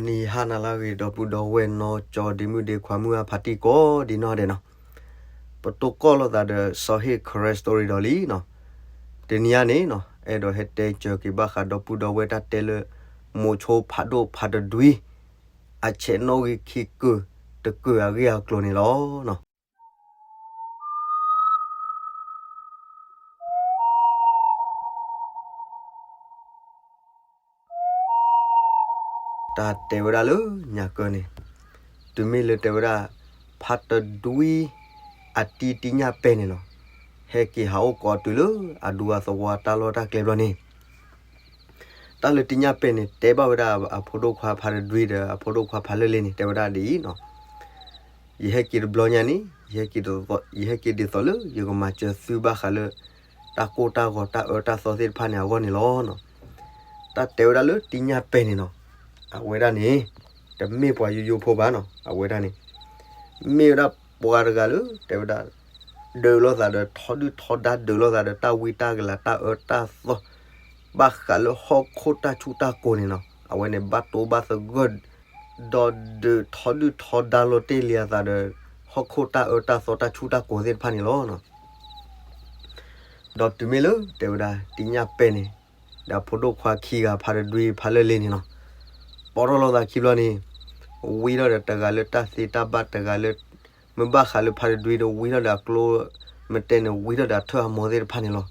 နံၤဟါနၤလၢအဂ့ၤ ဒီပုၢ်ဒီဝဲၢ်နီၢ်ကၠီဒ့မုၣ်ဒ့ခွါမုၢ်အဖါတံၢ်ကိးဒံနီၢ်ဒဲးနီၤ, ပတိၢ်ကီၢ်လိာ်သးဒီးစီၤဟ့ၣ် Karen Story ဒီးလံနီၤ, တနံၤအံၤန့ၣ်နီၤ အဲၣ်ဒိးဟဲတဲစၢၤက့ၤဘၣ်ဃးဒီပုၢ်ဒီဝဲၢ်တၢ်တဲလၢ မိၤဆိဖးဒိၣ်ဖးတဒွံ အဆဲးနီၣ်ဂံၢ်ခံကုာ်တကုာ်အဂ့ၢ်အကျိၤန့ၣ်လီၤ. တၢ်တဲဝဲဒၣ်လၢညါကၢန့ၣ်, တုၤမ့ၢ်လၢတဲဝဲဒၣ် ဖးတဒွံ အတံၤတံၢ်ညၣ်ပဲၢ်န့ၣ်လီၤ, ဟဲက့ၤဟးအိၣ်ကိးတုၤလၢအဒူအသဝီတၢ်လီၢ်တၢ်ကျဲဘျီန့ၣ်, တၢ်လၢတံၢ်ညၣ်ပဲၢ်န့ၣ် တဲဘၣ်ဝဲဒၣ်အဖိဒိၣ်ခွါဖးတဒွံဒီးအဖိဒိၣ်ခွါဖးလၢလ့န့ၣ် တဲဝဲဒၣ်ဒ်အံၤနီၤ, ယဟဲက့ၤတဘျီညါန့ၣ် ယဟဲက့ၤဒ်သိးလၢယကမၤစၢၤသုဘၣ်ဃးလၢ တၢ်ကိၢ်တၢ်ဂီၤတၢ်အၢတၢ်သီသ့ၣ်တဖၣ်န့ၣ်အဂီၢ်န့ၣ်လီၤ. တၢ်တဲဝဲဒၣ်လၢတံၢ်ညၣ်ပဲၢ်န့ၣ်နီၤ, အဝဲဒၣ်န့ၣ် တမ့ၢ်ပှၤယိယိဖိဘၣ်နီၤ, အဝဲဒၣ်န့ၣ် မ့ၢ်ဝဲဒၣ်ပှၤတဂၤလၢ တဲဝဲဒၣ် ဒုးလိာ်သးဒီးထီဒုၣ်ထီဒါ ဒုးလိာ်သးဒီးတၢ်ဝံတၢ်ကလၤတၢ်အၢတၢ်သီ ဘၣ်ဃးလၢဟီၣ်ခိၣ်တၢ်ဆူၣ်တၢ်ကိၤန့ၣ်နီၤ, အဝဲန့ၣ်ဘၣ်တိဘၣ်သဂၢၢ် ဒီးဒုးထီဒုၣ်ထီဒါလိာ်တ့ၢ်လံအသးဒီး ဟီၣ်ခိၣ်တၢ်အၢတၢ်သီတၢ်ဆူၣ်တၢ်ကိၤသ့ၣ်တဖၣ်န့ၣ်လီၤ. ဒီးတုၤမ့ၢ်လၢတဲဝဲဒၣ်တံၢ်ညၣ်ပဲၢ်န့ၣ် ဒီးဖိဒိၣ်ခွါခံဂၤဖးတဒွံဖးလၢလ့န့ၣ်နီၤ, ပိာ်ထီၣ်လိာ်သးခံဘျီန့ၣ် ဝံထီၣ်ဒီးတဂၤလၢတၢ်သ့တၢ်ဘၣ်တဂၤလၢ မ့ၢ်ဘၣ်ဃးလၢဖးတဒွံဒီးဝံထီၣ်ဒီးအကျိ မ့ၢ်တဲန့ၣ် ဝံထီၣ်ဒီးအထၢၣ်အမိၤသ့ၣ်တဖၣ်န့ၣ်လီၤ.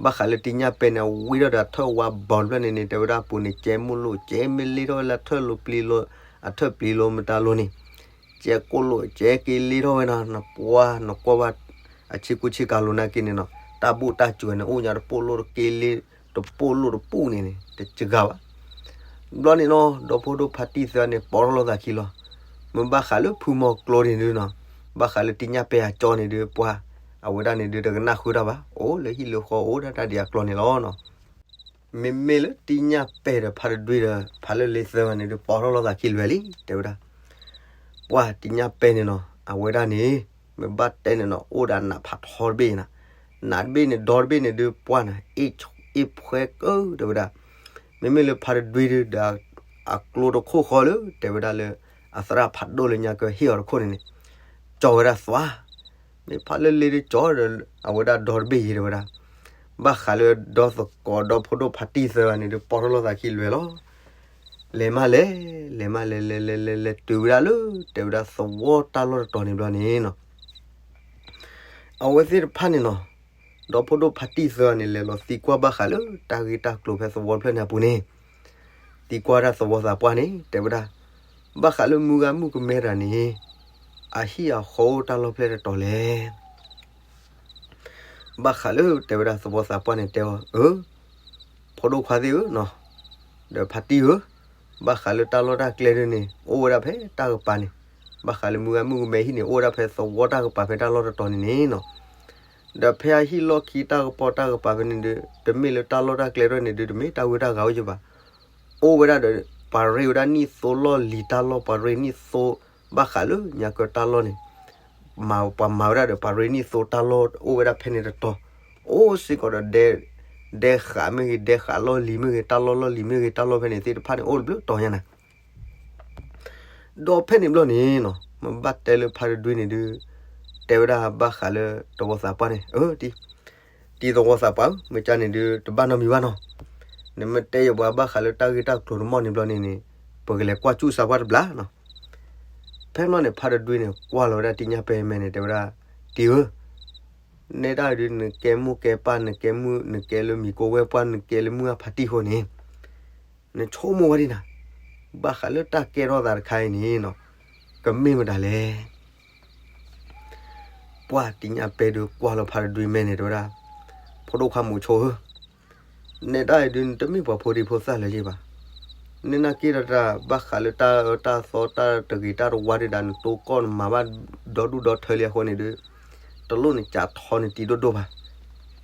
ဘၣ်ဃးလၢတံၢ်ညၣ်ပဲၢ်န့ၣ် ဝံထီၣ်ဒီးအထၢၣ်ဝါဘီတဖျၢၣ်န့ၣ်န့ၣ် တဲဝဲဒၣ်အပူၤန့ၣ် ကဲမုၢ်လိၣ် ကဲမ့ၢ်လ့ထီၣ်ဝဲလၢအထၢၣ်လိၤပျံၤလိၤ အထၢၣ်ပျံၤလိၤမတၤလိၤန့ၣ် ကဲကိၣ်လိာ် ကဲက့ၤလ့ထီၣ်ဝဲနီၤ, နပှၤနကွၢ်ဘၣ် အဆ့ကူဆ့ကၤလိၤနာ်က့န့ၣ်နီၤ, တၢ်ဘူၣ်တၢ်စၢၤန့ၣ် အိၣ်ညါတပိၢ်လိၣ်တက့ၤလ့ တပိၢ်လိၣ်တပူၤန့ၣ်န့ၣ် တစှၤဘၣ်. ဘျီန့ၣ်နီၤ ဒီဖိဒိၣ်ဖးတံၢ်သၢန့ၣ် ပိာ်ထီၣ်လိာ်သးခံလီၤ. မ့ၢ်ဘၣ်ဃးလၢဖုမီၤကျိၤန့ၣ်ဒုနီၤ, ဘၣ်ဃးလၢတံၢ်ညၣ်ပဲၢ်အကၠီန့ၣ်ဒု ပှၤ အဝဲဒၣ်န့ၣ်ဒု တကနၣ်ဃုာ်တၢ်ဘၣ်, အိၣ်လၢဟံၣ်လၢဃီ အိၣ်ဒၣ်တၢ်ဒ်အကျိၤန့ၣ်လီၤနီၤ. မ့မ့ၢ်လၢတံၢ်ညၣ်ပဲၢ်ဒီးဖးတဒွံဒီး ဖးလၢလ့သၢဂၤန့ၣ်ဒု ပိာ်ထီၣ်လိာ်သးခံလွဲၢ်လံ တဲဝဲဒၣ်. ပှၤတံၢ်ညၣ်ပဲၢ်န့ၣ်နီၤ အဝဲဒၣ်န့ၣ် မ့ၢ်ဘၣ်တဲန့ၣ်နီၤ အိၣ်ဒီးနးဖးထီတဘ့ၣ်နၤ, နးတဘ့ၣ်န့ၣ် ဒီတဘ့ၣ်န့ၣ်ဒု ပှၢ်နၤ အ့ၣ်အ့ၣ်ဖှဲကၢ တဲဝဲဒၣ်. မ့မ့ၢ်လၢဖးတဒွံဒုဒီး အကျိတခိၣ်ဃီလၢ တဲဝဲဒၣ်လၢ အသရၣ်ဖးဒိၣ်လၢညါကဟ့ၣ်အီၤတခိၣ်န့ၣ်န့ၣ် ကၠီဝဲဒၣ်သွါ မ့ၢ်ဖးလၢလ့ဒုကၠီဒီး အဝဲဒၣ်ဒီတဘ့ၣ်ယံၤတဲဝဲဒၣ်. ဘၣ်ဃးလၢဒီသကိးဒီဖိဒိၣ်ဖးတံၢ်သၢဂၤန့ၣ်ဒု ပိာ်ထီၣ်လိာ်သးခံလွဲၢ်လီၤ. လဲၤမးလဲၤ လဲၤမးလဲၤ လဲၤလဲၤလဲၤလဲၤတုၤဝဲဒၣ်လၢ တဲဝဲဒၣ်သဝီတၢ်လီၢ်တတီၤန့ၣ်ဘျီန့ၣ်နီၤ အဝဲသ့ၣ်တဖၣ်န့ၣ်နီၤ ဒီဖိဒိၣ်ဖးတံၢ်သၢဂၤန့ၣ် လဲၤလီၤသံကွၢ်ဘၣ်ဃးလၢ တၢ်ဂ့ၢ်တၢ်ကျိၤဖဲသဝီတဖျၢၣ်န့ၣ်အပူၤန့ၣ် သံကွၢ်ဒၣ်သဝီသးပှၢ်န့ၣ် တဲဝဲဒၣ် ဘၣ်ဃးလၢမုၢ်ဂၤမုၣ်ကမဲတဂၤန့ၣ် အဟံၣ်အဃီအိၣ်တၢ်လီၢ်ဖျဲၣ်တတီၤလဲၣ်. ဘၣ်ဃးလၢတဲဝဲဒၣ်သဝီသးပှၢ်န့ၣ်တဲအီၤ အၢ ဖိဒိၣ်ခွါသ့ၣ်ဧၢနီၤ ဒီးဖးတံၢ်ဧၢ ဘၣ်ဃးလၢတၢ်လီၢ်တၢ်ကျဲဒုန့ၣ် အိၣ်ဝဲဒၣ်ဖဲတၢ်ကပၤန့ၣ် ဘၣ်ဃးလၢမုၢ်ဂၤမုၣ်ကမဲဟံၣ်န့ၣ် အိၣ်ဝဲဒၣ်ဖဲသဝီတၢ်ကပၤဖဲတၢ်လီၢ်တတီၤန့ၣ်န့ၣ်နီၤ ဒီးဖဲအဟံၣ်လီၢ်ခံတၢ်ကပီၤတၢ်ကပၤဖဲန့ၣ်ဒု တမ့ၢ်လၢတၢ်လီၢ်တၢ်ကျဲတဖၣ်န့ၣ်ဒု တမ့ၢ်တၢ်ဂ့ၢ်တၢ်ဂၤအိၣ်ယဘၣ်. အိၣ်ဝဲဒၣ်ဒီး ပှၤရ့ဝဲဒၣ်နံၣ်သိလီၢ်လံၤတၢ်လီၢ် ပှၤရ့နံၣ်သိ ဘၣ်ဃးလၢညါကၢတၢ်လီၢ်န့ၣ် မၤပှၤမၤဝဲဒၣ်ဒီး ပှၤရ့နံၣ်သိတၢ်လီၢ် အိၣ်ဝဲဒၣ်ဖဲန့ၣ်တတီၤ အိၣ်စ့ၢ်ကီးဒီး ဒဲဃာ်မ့ၢ်ဂ့ၤ ဒဲဃာ်လီၢ်လံၤမ့ၢ်ဂ့ၤ တၢ်လီၢ်လီၢ်လံၤမ့ၢ်ဂ့ၤ တၢ်လီၢ်ဖဲန့ၣ်သ့ၣ်တဖၣ်န့ၣ် အိၣ်တဘျုးတီၤညါနၤ ဒီးဖဲန့ၣ်ဘျီန့ၣ်နီၤ မ့ၢ်ဘၣ်တဲလၢဖးတဒွံန့ၣ်ဒု တဲဝဲဒၣ်ဘၣ်ဃးလၢသဝီသးပှၢ်န့ၣ် အၢ တံၤသဝီသးပှၢ်ဧၢ မ့ၢ်ကန့ၣ်ဒု တဘၣ်နီတမံၤဘၣ်နီၤ နမ့ၢ်တဲယပှၤဘၣ်ဃးလၢတၢ်ဂ့ၢ်တၢ်ကျိၤတမီၢ်န့ၣ်ဘျီန့ၣ်န့ၣ် ပကလဲၤကွၢ်စူၣ်စးပှၢ်တဘျီနီၤ ဖဲဘျီန့ၣ် ဖးတဒွံန့ၣ် ကွၢ်လီၤဝဲဒၣ်တံၢ်ညၣ်ပဲၢ်မဲာ်န့ၣ် တဲဝဲဒၣ် တံၤဧၢ နဲဒၣ်ဒု နကဲမိၢ်ကဲပၢ် နကဲမုၣ် နကဲလၢမံၤကိးဝဲၢ်ပှၢ် နကဲလၢမုၢ်အဖါတံၢ်အဃိန့ၣ် နဆိကမိၣ်ဝဲဒ်နၤ ဘၣ်ဃးလၢတၢ်ကဲထီၣ်သးတခါအံၤန့ၣ်နီၤ ကမ့ၢ်မတၤလဲၣ်. ပှၢ်တံၢ်ညၣ်ပဲၢ်ဒု ကွၢ်လီၤဖးတဒွံမဲာ်န့ၣ် တဲဝဲဒၣ် ဖိဒိၣ်ခွါမိၤဆိဧၢ နဲဒၣ်အံၤဒု နတမ့ၢ်ပှၤဖိဒံဖိသၣ်လၢၤယ့ၢ်ဘၣ်. နနာ်က့ဒီးတၢ် ဘၣ်ဃးလၢတၢ်အၢတၢ်သီတၢ်တဂ့ၤတၢ်တဝါဒုဒီး နတိကီၢ်နမၤဘၣ်ဒီဒူၣ်ဒီထၢလံအဃိန့ၣ်ဒု တလိၣ်နကးထီနတံၤဒိၣ်ဒိၣ်ဘၣ်.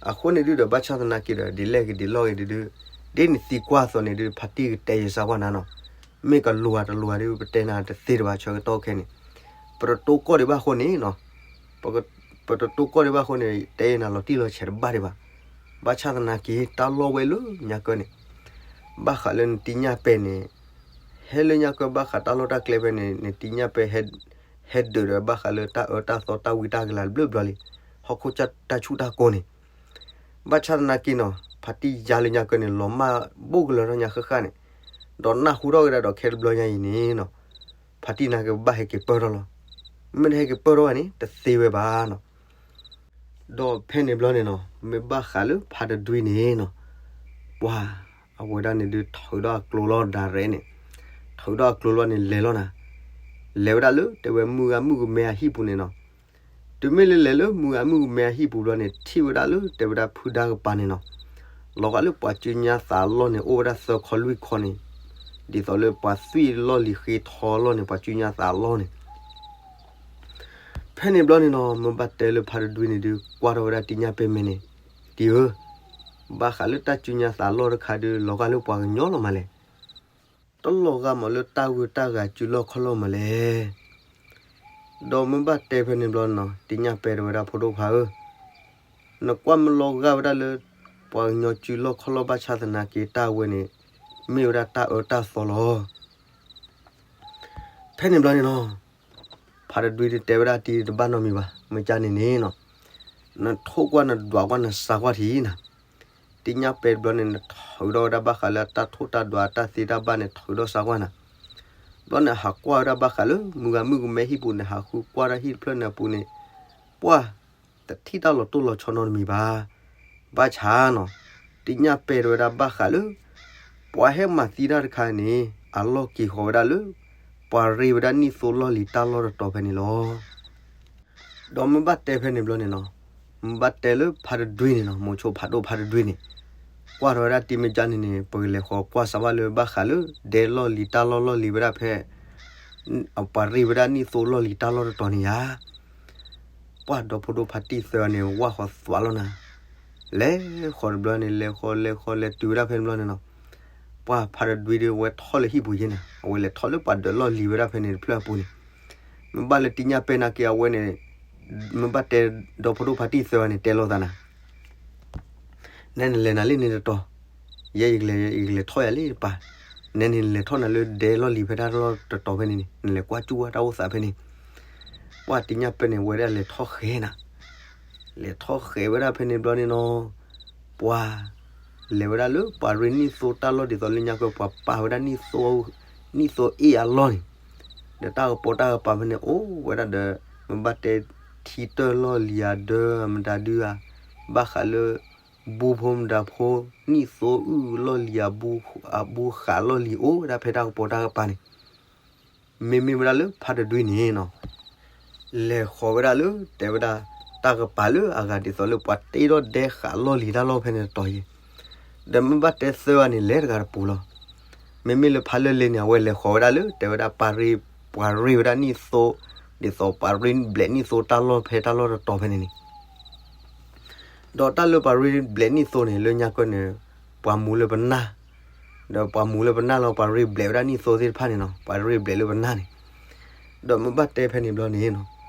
အဃိန့ၣ်ဒုဒီး ဘၣ်ဆၣ်သနာ်က့ဒီး ဒ်လဲၣ်ဂ့ၤဒ်လဲၣ်ဂ့ၤဒုဒု ဒ်နသံကွၢ်အသိးန့ၣ်ဒု ဖါတံၢ်ကတဲယစၢ်ကွၢ်နၤနီၤ. မ့ၢ်ကလူၤဧါတလူၤဧါဒု ပတဲနၤတသ့တဘၣ်ဆၢကတီၢ်ခဲန့ၣ် ပတတိကီၢ်ဒံးဘၣ်အဃိန့ၣ်နီၤ ပတတိကီၢ်ဒံးဘၣ်အဃိန့ၣ် တဲနၤလီၤတံၢ်လီၤဆဲးတဘၣ်ဒံးဘၣ်. ဘၣ်ဆၣ်သနာ်က့ တၢ်လီၢ်ဝဲလၢညါကၢန့ၣ် ဘၣ်ဃးလၢနတံၢ်ညၣ်ပဲၢ်န့ၣ် ဟဲလၢညါကၢဘၣ်ဃးတၢ်လီၢ်တၢ်ကျဲဖဲန့ၣ် နတံၤညၣ်ပဲဟဲ ဟဲဒုးဒီးဘၣ်ဃးလၢတၢ်အၢတၢ်သီတၢ်ဝံတၢ်ကလၤဘျၢဘျီလံ, ဟီၣ်ခိၣ်တၢ်ဆူၣ်တၢ်ကိၢ်န့ၣ်, ဘၣ်ဆၣ်သနာ်က့နီၤ ဖါတံၢ်ယါလၢညါကၢန့ၣ် လီၤမၢ်ဘိၣ်ကလၢၤထီၣ်ညါဃၣ်ဃၣ်န့ၣ်, ဒီးနၢ်ဟူထီၣ်ကဒါဒီးခဲတဘျီညါအံၤန့ၣ်နီၤ, ဖါတံၢ်နာ်က့ဘၣ်ဟဲက့ၤပၢၢ်ထီၣ်လီၤ. မ့ၢ်တဟဲက့ၤပၢၢ်ထီၣ်ဘၣ်န့ၣ် တသ့ဝဲဘၣ်နီၤ. ဒီးဖဲန့ၣ်ဘျီန့ၣ်နီၤ မ့ၢ်ဘၣ်ဃးလၢဖါတဒွံန့ၣ်နီၤ, ပှၤ အဝဲဒၣ်န့ၣ်ဒုးထုးဒီးအကျိၤလီၤဒၣ်ရဲၣ်န့ၣ်, ထုးဒီးအကျိၤလီၤန့ၣ်လဲၤလီၤနၤ, လဲၤဝဲဒၣ်လၢတဲဝဲမုၢ်ဂၤမုၣ်ကမဲအဟံၣ်ပူၤန့ၣ်နီၤ. တုၤမ့ၢ်လၢလဲၤလၢမုၢ်ဂၤမုၣ်ကမဲအဟံၣ်ပူၤဘျီန့ၣ် ထံၣ်ဝဲဒၣ်လၢတဲဝဲဒၣ်ဖုဒါကပၤန့ၣ်နီၤ, လီၤဂာ်လၢပှၤစုညါသးအလီၢ်န့ၣ် အိၣ်ဝဲဒၣ်သၢခီလွံၢ်ခီန့ၣ်, ဒ်သိးလၢပှၤသွံၣ်လီၢ်လံၤဃ့ထီလီၢ်န့ၣ် ပှၤစုညါသးအလီၢ်န့ၣ် ဖဲန့ၣ်ဘျီန့ၣ်နီၤ မ့ၢ်ဘၣ်တဲလၢဖါတဒွံန့ၣ်ဒုး ကွၢ်ထီၣ်ဝဲဒၣ်တံၤညၣ်ပဲမဲန့ၣ်, တံၤဧၢ, ဘၣ်ဃးလၢတၢ်စုညါသးအလီၢ်တခါဒုး လီၤဂာ်လၢပှၤကညီလီၤမးလဲၣ်. တလီၤဂာ်မးလၢတၢ်ဂုၤတၢ်ဂၤစုလီၢ်ခီၣ်လီၢ်မးလဲၣ်. ဒီးမ့ၢ်ဘၣ်တဲဖဲန့ၣ်ဘျီနီၤ တံၤညၣ်ပဲတဲဝဲဒၣ်ဖိဒိၣ်ခွါဧၢ, နကွၢ်မ့ၢ်လီၤဂာ်ဝဲဒၣ်လၢ ပှၤကညီစုလီၢ်ခီၣ်လီၢ်ဘၣ်ဆၣ်သနာ်က့ တၢ်ဝဲန့ၣ် မ့ၢ်ဝဲဒၣ်တၢ်အၢတၢ်သီလီၤ. ဖဲန့ၣ်ဘျီန့ၣ်နီၤ ဖါတဒွံတဲဝဲဒၣ်တံၤတဘၣ်နီတမံၤဘၣ်, မ့ၢ်ကန့ၣ်န့ၣ်နီၤ, နထိၣ်ကွၢ်နဒွးကွၢ်နစးကွၢ်ထံၣ်နၤ. တံၤညၣ်ပဲတဘျီန့ၣ် နထုးထီၣ်ဝဲဒၣ်ဘၣ်ဃးလၢတၢ်ထိၣ်တၢ်ဒွးတၢ်သ့တၢ်ဘၣ်န့ၣ် ထုးထီၣ်စးကွၢ်နၤ. ဘျီန့ၣ် ဟးကွၢ်ဝဲဒၣ်ဘၣ်ဃးလၢ မုၢ်ဂၤမုၢ်ကမဲဟံၣ်ပူၤန့ၣ် ဟးဃုကွၢ်ဒၣ်ဟံၣ်တဖျၢၣ်န့ၣ်အပူၤန့ၣ်, ပှၢ် တထံၣ်တၢ်လီၤတိၢ်လီၤဆီနီတမံၤဘၣ်. ဘၣ်ဆၣ်နီၤ, တံၤညၣ်ပဲတဲဝဲဒၣ်ဘၣ်ဃးလၢ ပှၤဟဲမၤသံတၢ်တခါန့ၣ် အလီၢ်က့ၤဃီၤဝဲဒၣ်လၢ ပှၤရ့ဝဲဒၣ်နံၣ်သိလီၢ်လံၤတၢ်လီၢ်တတီၤဖဲန့ၣ်လီၤ. ဒီးမ့ၢ်ဘၣ်တဲဖဲန့ၣ်ဘျီန့ၣ်နီၤ, မ့ၢ်ဘၣ်တဲလၢဖါတဒွံန့ၣ်နီၤ, မိၤဆိဖးဒိၣ်ဖါတဒွံန့ၣ်, ကွၢ်ထီၣ်ဝဲဒၣ်တံၤမ့ၢ်ကန့ၣ်န့ၣ် ပကလဲၤဃီၤကွၢ်စးဘၣ်လၢဘၣ်ဃးလၢ ဒဲလီၢ်လံၤတၢ်လီၢ်လီၢ်လံၤဝဲဒၣ်ဖဲ ပှၤရ့ဝဲဒၣ်နံၣ်သိလီၢ်လံၤတၢ်လီၢ်တတီၤန့ၣ်ယါ. ပှၢ်ဒီဖိဒိၣ်ဖါတံၢ်သၢဂၤန့ၣ် ဝၢ်ဃီၤသွးလီၤနၤ, လဲၤဃီၤတဘျီန့ၣ် လဲၤဃီၤလဲၤဃီၤလဲၤတုၤဝဲဒၣ်ဖဲန့ၣ်ဘျီန့ၣ်နီၤ, ပှၢ်ဖါတဒွံဒီးဝဲထီၣ်လၢဟံၣ်ပူၤယဲနၤ, အဝဲလဲၤထီၣ်လၢပှၤဒၢးလီၢ်လံၤဝဲဒၣ်ဖဲန့ၣ်တဖျၢၣ်အပူၤန့ၣ်, မ့ၢ်ဘၣ်လၢတံၤညၣ်ပဲနာ်က့အဝဲန့ၣ်, မ့ၢ်ဘၣ်တဲဒီဖိဒိၣ်ဖါတံၢ်သၢဂၤန့ၣ် တဲလိာ်သးနၤ နဲနလဲၤနၤလၢန့ၣ်တတီၤ, ယဲယကလဲၤ ယကလဲၤထီၣ်ယၤလၢတပၤ, နဲန့ၣ်နလဲၤထီၣ်နၤလၢဒဲလီၢ်လံၤဖဲတၢ်လီၢ်တတီၤဖဲန့ၣ်န့ၣ် နလဲၤကွၢ်ကၠူၣ်ဝဲတၢ်အိၣ်သးဖဲန့ၣ်, ပှၢ်တံၤညၣ်ပဲန့ၣ် ဝဲဒၣ်လဲၤထီၣ်ဃဲၤနၤ, လဲၤထီၣ်ဃဲၤဝဲဒၣ်ဖဲန့ၣ်ဘျီန့ၣ်နီၤ, ပှၢ် လဲၤဝဲဒၣ်လၢပှၤရ့နံၣ်သိတၢ်လီၢ်ဒ်သိးလၢညါကၢပှၤပာ်ဝဲဒၣ် နံၣ်သိအ့ၣ်အလီၢ်န့ၣ်, ဒီးတၢ်ကပိာ်တၢ်ကပၤဖဲန့ၣ် အိၣ်ဝဲဒၣ်ဒီး မ့ၢ်ဘၣ်တဲထံတၢၢ်လီၢ်လံၤဧါ ဒၢမတၤဒုဧါ, ဘၣ်ဃးလၢ ဘူဖိမတၤဖိ နံၣ်သိအုၣ်လီၢ်လံၤ အဘူဃးလီၢ်လံၤ အိၣ်ဝဲဒၣ်ဖဲတၢ်ကပိာ်တၢ်ကပၤန့ၣ်, မ့မ့ၢ်ဝဲဒၣ်လၢဖါတဒွံန့ၣ်နီၤ, လဲၤဃီၤဝဲဒၣ်လၢ တဲဝဲဒၣ် တၢ်ကပၤလၢအဂၤဒ်သိးလၢပှၤတ့ထီၣ်ဒဲဃးလီၢ်လံၤတၢ်လီၢ်ဖဲန့ၣ်တတီၤယဲ, ဒီးမ့ၢ်ဘၣ်တဲသၢဂၤန့ၣ် လဲၤတဂၤတပူၤလီၤ. မ့မ့ၢ်လၢဖါလၢလ့န့ၣ် အဝဲလဲၤဃီၤဝဲဒၣ်လၢ တဲဝဲဒၣ် ပှၤရ့ဝဲဒၣ်နံၣ်သိ, ဒ်သိးပှၤရ့ဘျဲးနံၣ်သိတၢ်လီၢ်ဖဲတၢ်လီၢ်တတီၤဖဲန့ၣ်န့ၣ် ဒီးတၢ်လၢပှၤရ့ဘျဲးနံၣ်သိန့ၣ် လၢညါကၢန့ၣ် ပှၤမူလၢပနၢ်, ဒီးပှၤမူလၢပနၢ်လီၤ ပှၤရ့ဘျဲးဝဲဒၣ်နံၣ်သိသ့ၣ်တဖၣ်န့ၣ်နီၤ ပှၤရ့ဘျဲးလၢပနၢ်န့ၣ်, ဒီးမ့ၢ်ဘၣ်တဲဖဲန့ၣ်ဘျီန့ၣ်နီၤ,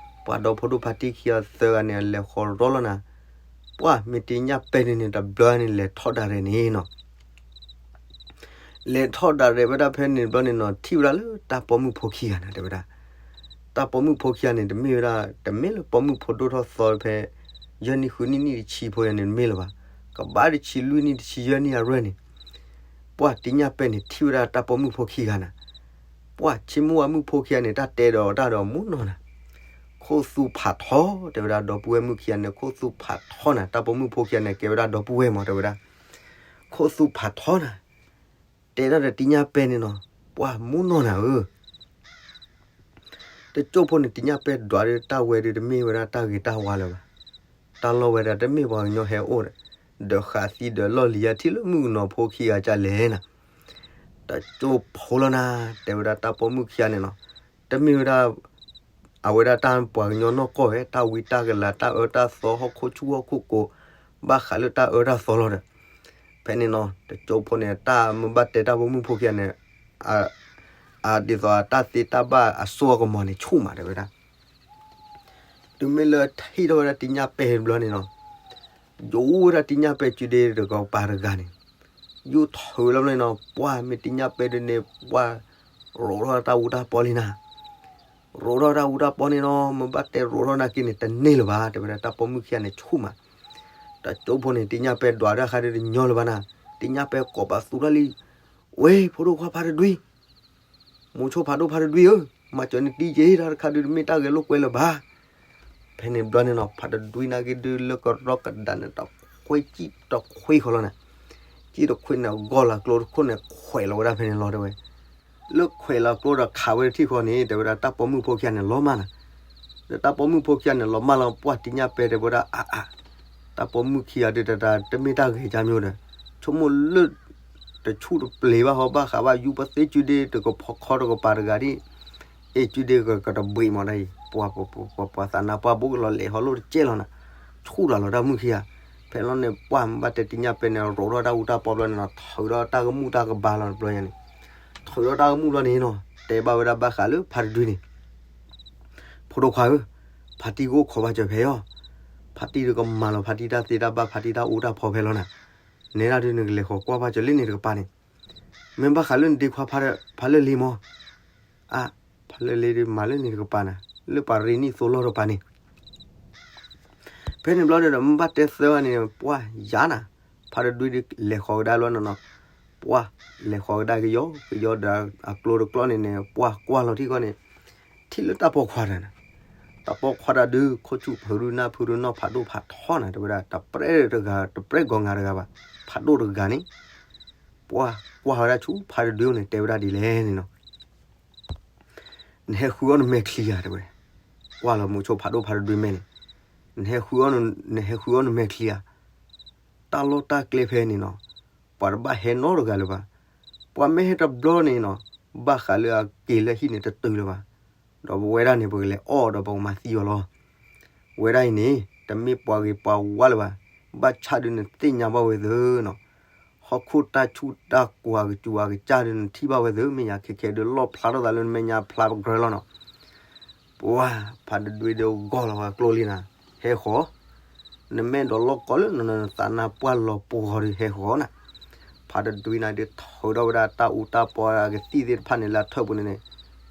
ပှၤဒီဖိဒိၣ်ဖါတံၢ်ခံဂၤသၢဂၤန့ၣ် အလဲၤဃီၤရီလီၤနၤ, ပှၢ်မ့ၢ်တံၤညၣ်ပဲန့ၣ်န့ၣ် တဘျီန့ၣ် လဲၤထီၣ်ဒၣ်ရဲၣ်န့ၣ်နီၤ လဲၤထီၣ်ဒၣ်ရဲၣ်ဝဲဒၣ်ဖဲန့ၣ်ဘျီန့ၣ်နီၤ ထံၣ်ဝဲဒၣ်လၢတၢ်ပိာ်မုၣ်ဖိခံဂၤန့ၣ် တဲဝဲဒၣ်, တၢ်ပိာ်မုၣ်ဖိခံဂၤန့ၣ် တမ့ၢ်ဝဲဒၣ် တမ့ၢ်လၢပိာ်မုၣ်ဖိဒိၣ်ထီၣ်သီဖဲ ယဲၢ်နံၣ်ဃုနံၣ်နံၣ်တဆံဖိယၤန့ၣ် တမ့ၢ်လၢၤဘၣ်, ကဘၣ်တဆံလွံၢ်နံၣ်တဆံယဲၢ်နံၣ်အရွဲၣ်န့ၣ်, ပှၢ်တံၤညၣ်ပဲန့ၣ် ထံၣ်ဝဲဒၣ်တၢ်ပိာ်မုၣ်ဖိခံဂၤနၤ, ပှၢ်ဆ့မုၢ်ဝါမုၣ်ဖိခံဂၤန့ၣ် တၢ်တဲဒီးတၢ်ဒီးမူနီၤနၤ, ခိၣ်သူဖးထီ တဲဝဲဒၣ်ဒီပုၢ်ဝဲၢ်မုၣ်ခံဂၤန့ၣ် ခိၣ်သူဖးထီနၤ တၢ်ပိာ်မုၣ်ဖိခံဂၤန့ၣ် ကဲဝဲဒၣ်ဒီပုၢ်ဝဲၢ်မး တဲဝဲဒၣ်, ခိၣ်သူဖးထီနၤ, တဲဒၣ်ဒီးတံၤညၣ်ပဲန့ၣ်နီၤ, ပှၢ်မူနီၤနၤဧၢ တကၠိၢ်ဖိန့ၣ် တံၤညၣ်ပဲဒွးဒီး တၢ်ဝဲဒီးတမ့ၢ်ဝဲဒၣ်တၢ်ဂ့ၤတၢ်ဝါလၢၤဘၣ်, တၢ်လီၢ်ဝဲဒၣ်တမ့ၢ်ပှၤကညီဟဲအိၣ်ဒီး ဃးသံဒီးလီၢ်လံၤယါထံၣ်လၢမုၣ်ကနီၤဖိခံဂၤကလဲၣ်နၤ, တကၠိၢ်ဖိလီၤနၤ, တဲဝဲဒၣ်တၢ်ပိာ်မုၣ်ခံဂၤန့ၣ်နီၤ, တမ့ၢ်ဝဲဒၣ် အဝဲဒၣ်တၢ်ပှၤကညီနီၢ်ကီၢ်ဝဲ တၢ်ဝံတၢ်ကလၤ တၢ်အၢတၢ်သီ ဟီၣ်ခိၣ်ဆူၣ်ဟီၣ်ခိၣ်ကိး ဘၣ်ဃးလၢတၢ်အၢတၢ်သီလီၤဒီး, ဖဲန့ၣ်နီၤ တကၠိၢ်ဖိန့ၣ် တၢ်မ့ၢ်ဘၣ်တဲတၢ်ပိာ်မုၣ်ဖိခံဂၤန့ၣ် အဒ်သိးအတၢ်သ့တၢ်ဘၣ်အစိအကမီၤန့ၣ် ဆူၣ်မးတဲဝဲဒၣ်, တုၤမ့ၢ်လၢထံၣ်ထီၣ်ဝဲဒၣ်တံၤညၣ်ပဲတဘျီန့ၣ်နီၤ, ယူးဝဲဒၣ်တံၤညၣ်ပဲစုဒ့တကပၤတဂၤန့ၣ်, ယူးထီၣ်လီၤန့ၣ်နီၤ ပှၢ်မ့ၢ်တံၤညၣ်ပဲဒ်န့ၣ် ပှၢ် ရိးထီၣ်တၢ်အူတၢ်ပီလံနၤ. ရိးထီၣ်တၢ်အူတၢ်ပီန့ၣ်နီၤ, မ့ၢ်ဘၣ်တဲရိးထီၣ်နာ်က့န့ၣ် တန့ၢ်လၢၤဘၣ် တဲဝဲဒၣ်. တၢ်ပိာ်မုၣ်ခံဂၤန့ၣ်ဆူၣ်မး, တကၠိဖိန့ၣ် တံညၣ်ပဲဒွးတၢ်တခါဒုးတညီလၢၤဘၣ်နၤ. တံညၣ်ပဲကိးပသူထီၣ်လံ, ဝဲ ဖိဒိၣ်ခွါဖးတဒွံ မိၤဆိဖးဒိၣ်ဖးတဒွံဧၢ, မၤစၢၤနတံက့ၤ တၢ်တခါဒုးတမ့ၢ်တၢ်ဂဲၤလိာ်ကွဲလၢၤဘၣ်. ဖဲန့ၣ်ဘျီန့ၣ်နီၤ ဖးတဒွံနာ်က့ဒုးလၢကရီကဒးန့ၣ် တခွ့ကံၣ်တခွ့ဃီလီၤနၤ. ကံၣ်တခွ့န့ၣ် ဂီၢ်လီၤကျိတခိၣ်န့ၣ် ခွဲးလီၤဝဲဒၣ်ဖဲန့ၣ်လီၤ တဲဝဲ. လၢခွဲးလီၤကျိဒီးခးဝဲတထံၣ်ဃီန့ၣ် တဲဝဲဒၣ် တၢ်ပိာ်မုၣ်ဖိခံဂၤန့ၣ်လီၤမၢ်နၤ. ဒီးတၢ်ပိာ်မုၣ်ဖိခံဂၤန့ၣ်လီၤမၢ်လီၤ ပှၢ်တံညၣ်ပဲတဲဝဲဒၣ် အါအါ တၢ်ပိာ်မုၣ်ခံဂၤဒုးတၢ် တမ့ၢ်တၢ်ဂဲၤကၢ်မျိၤဒီး ဆိကမိၣ်လၢ တဆူၣ်တပျ့ၤဘၣ်ဟီ ဘၣ်ဃးဘၣ်ယူပသ့ကုဒ့တကဖီခီတကပၤတဂၤဒ်, အ့ၣ် ကုဒ့ကတဘှံးမးဒ်အံၤ, ပှၤ ပှၤသးနါပှၢ်ဘိကလီၤလဲၤဟီလိၣ်တကဲလီၤနၤ, ဆူၣ်တၢ်လီၤတၢ်မုၣ်ခံဂၤ. ဖဲလီၤန့ၣ် ပှၢ်မ့ၢ်ဘၣ်တဲတံညၣ်ပဲန့ၣ် ရိးထီၣ်တၢ်အူတၢ်ပီဘျီန့ၣ်နီၤ ထုးထီၣ်တၢ်ကမူၣ်တၢ်ကဘါလီၤတဘျီညါန့ၣ်, ထုးထီၣ်တၢ်ကမူၣ်ဘျီန့ၣ်နီၤ တဲဘၣ်ဝဲဒၣ်ဘၣ်ဃးလၢဖးတဒွံန့ၣ် ဖိဒိၣ်ခွါဧၢ, ဖါတံၢ်ဂိၢ်ခိးဘၣ်စၢၤဖဲအံၤ, ဖါတံၢ်တကမၤလီၤ ဖါတံၢ်တၢ်သ့တၢ်ဘၣ် ဖါတံၢ်တၢ်အူတၢ်ဖီဖဲလီၤနၤ, နဲဒၣ်ဒုးနကလဲၤဃီၤကွၢ်ဘၣ်စၢၤလၢန့ၣ်တကပၤန့ၣ်, မ့ၢ်ဘၣ်ဃးလၢနဒ့ခွါဖါလၢလ့မၢ်, အါ, ဖါလၢလ့ဒုးမၤလၢန့ၣ်တကပၤနၤ, လၢပှၤရ့နံၣ်သိလီၢ်တကပၤန့ၣ် ဖဲန့ၣ်ဘျီဒီး မ့ၢ်ဘၣ်တဲသၢဂၤန့ၣ် ပှၢ်ယါနၤ, ဖါတဒွံဒုးလဲၤဃီၤကဒါဘျီနီၤနီၤ, ပှၢ်လဲၤဃီၤကဒါကယီကယီဒီး အကျိတကျီန့ၣ်န့ၣ် ပှၢ်ကွၢ်လီၤထံၣ်ဃီန့ၣ်, ထံၣ်လၢတၢ်ပိာ်ခွါတဂၤနၤ, တၢ်ပိာ်ခွါတဂၤဒုး ခိၣ်ဆူၣ်ဖုရူနၢ်ဖုရူနီၢ်ဖးဒိၣ်ဖးထီနၤ တဲဝဲဒၣ် တပျဲတဂၤ တပျဲဂီၤငါတဂၤဘၣ်, ဖးဒိၣ်တဂၤန့ၣ်, ပှၢ်ကွၢ်ဝဲဒၣ်ဆူဖါတဒွံန့ၣ် တဲဝဲဒၣ်ဒ်လဲၣ်န့ၣ်နီၤ နဟဲဃုအီၣ်နမဲာ်ချံဧါ တဲဝဲ, ကွၢ်လီၤမိၤဆိဖးဒိၣ်ဖးတဒွံမဲာ်န့ၣ်, နဟဲဃုအီၣ်နမဲာ်ချံဧါ, တၢ်လီၢ်တၢ်ကျဲဖဲန့ၣ်နီၤ, ပှၤတဘၣ်ဟဲနီတဂၤလၢၤဘၣ်, ပှၤမ့ၢ်ဟဲတဘျီန့ၣ်နီၤ, ဘၣ်ဃးလၢအက့ၤလၢဟံၣ်န့ၣ်တတုၤလၢၤဘၣ်, ဒီးပဝဲဒၣ်န့ၣ် ပကလဲၤအီၣ်ဒီးပကမၤသံအီၤလီၤ. ဝဲဒၣ်အံၤန့ၣ် တမ့ၢ်ပှၤဂ့ၤပှၤဝါလၢၤဘၣ်, ဘၣ်ဆၣ်ဒုးနသ့ၣ်ညါဘၣ်ဝဲသ့နီၤ, ဟီၣ်ခိၣ်တၢ်ဆူၣ်တၢ်ကိၢ်အကစူၤအကစၢ်ဒုးနထံၣ်ဘၣ်ဝဲသ့ မ့ၢ်ယၤခဲခဲဒုးလီၣ်ဖျါထီၣ်သးလၢနမဲာ်ညါဖျါပကြၢးလီၤနီၤ. ပှၢ် ဖါတဒွံဒီးဂီၢ်လီၤဝဲကျိလံနၤ, ဟဲဃီၤ, နမ့ၢ်ဒိးလီၢ်ကီလၢနသးနါပှၢ်လီၤပှီၤဃီဒီးဟဲဃီၤနၤ. ဖါတဒွံန့ၣ်ဒုးထုးထီၣ်ဝဲဒၣ်တၢ်အူတၢ်ပီအကသံၣ်သ့ၣ်တဖၣ်န့ၣ် လၢအထၢၣ်ပူၤန့ၣ်န့ၣ်,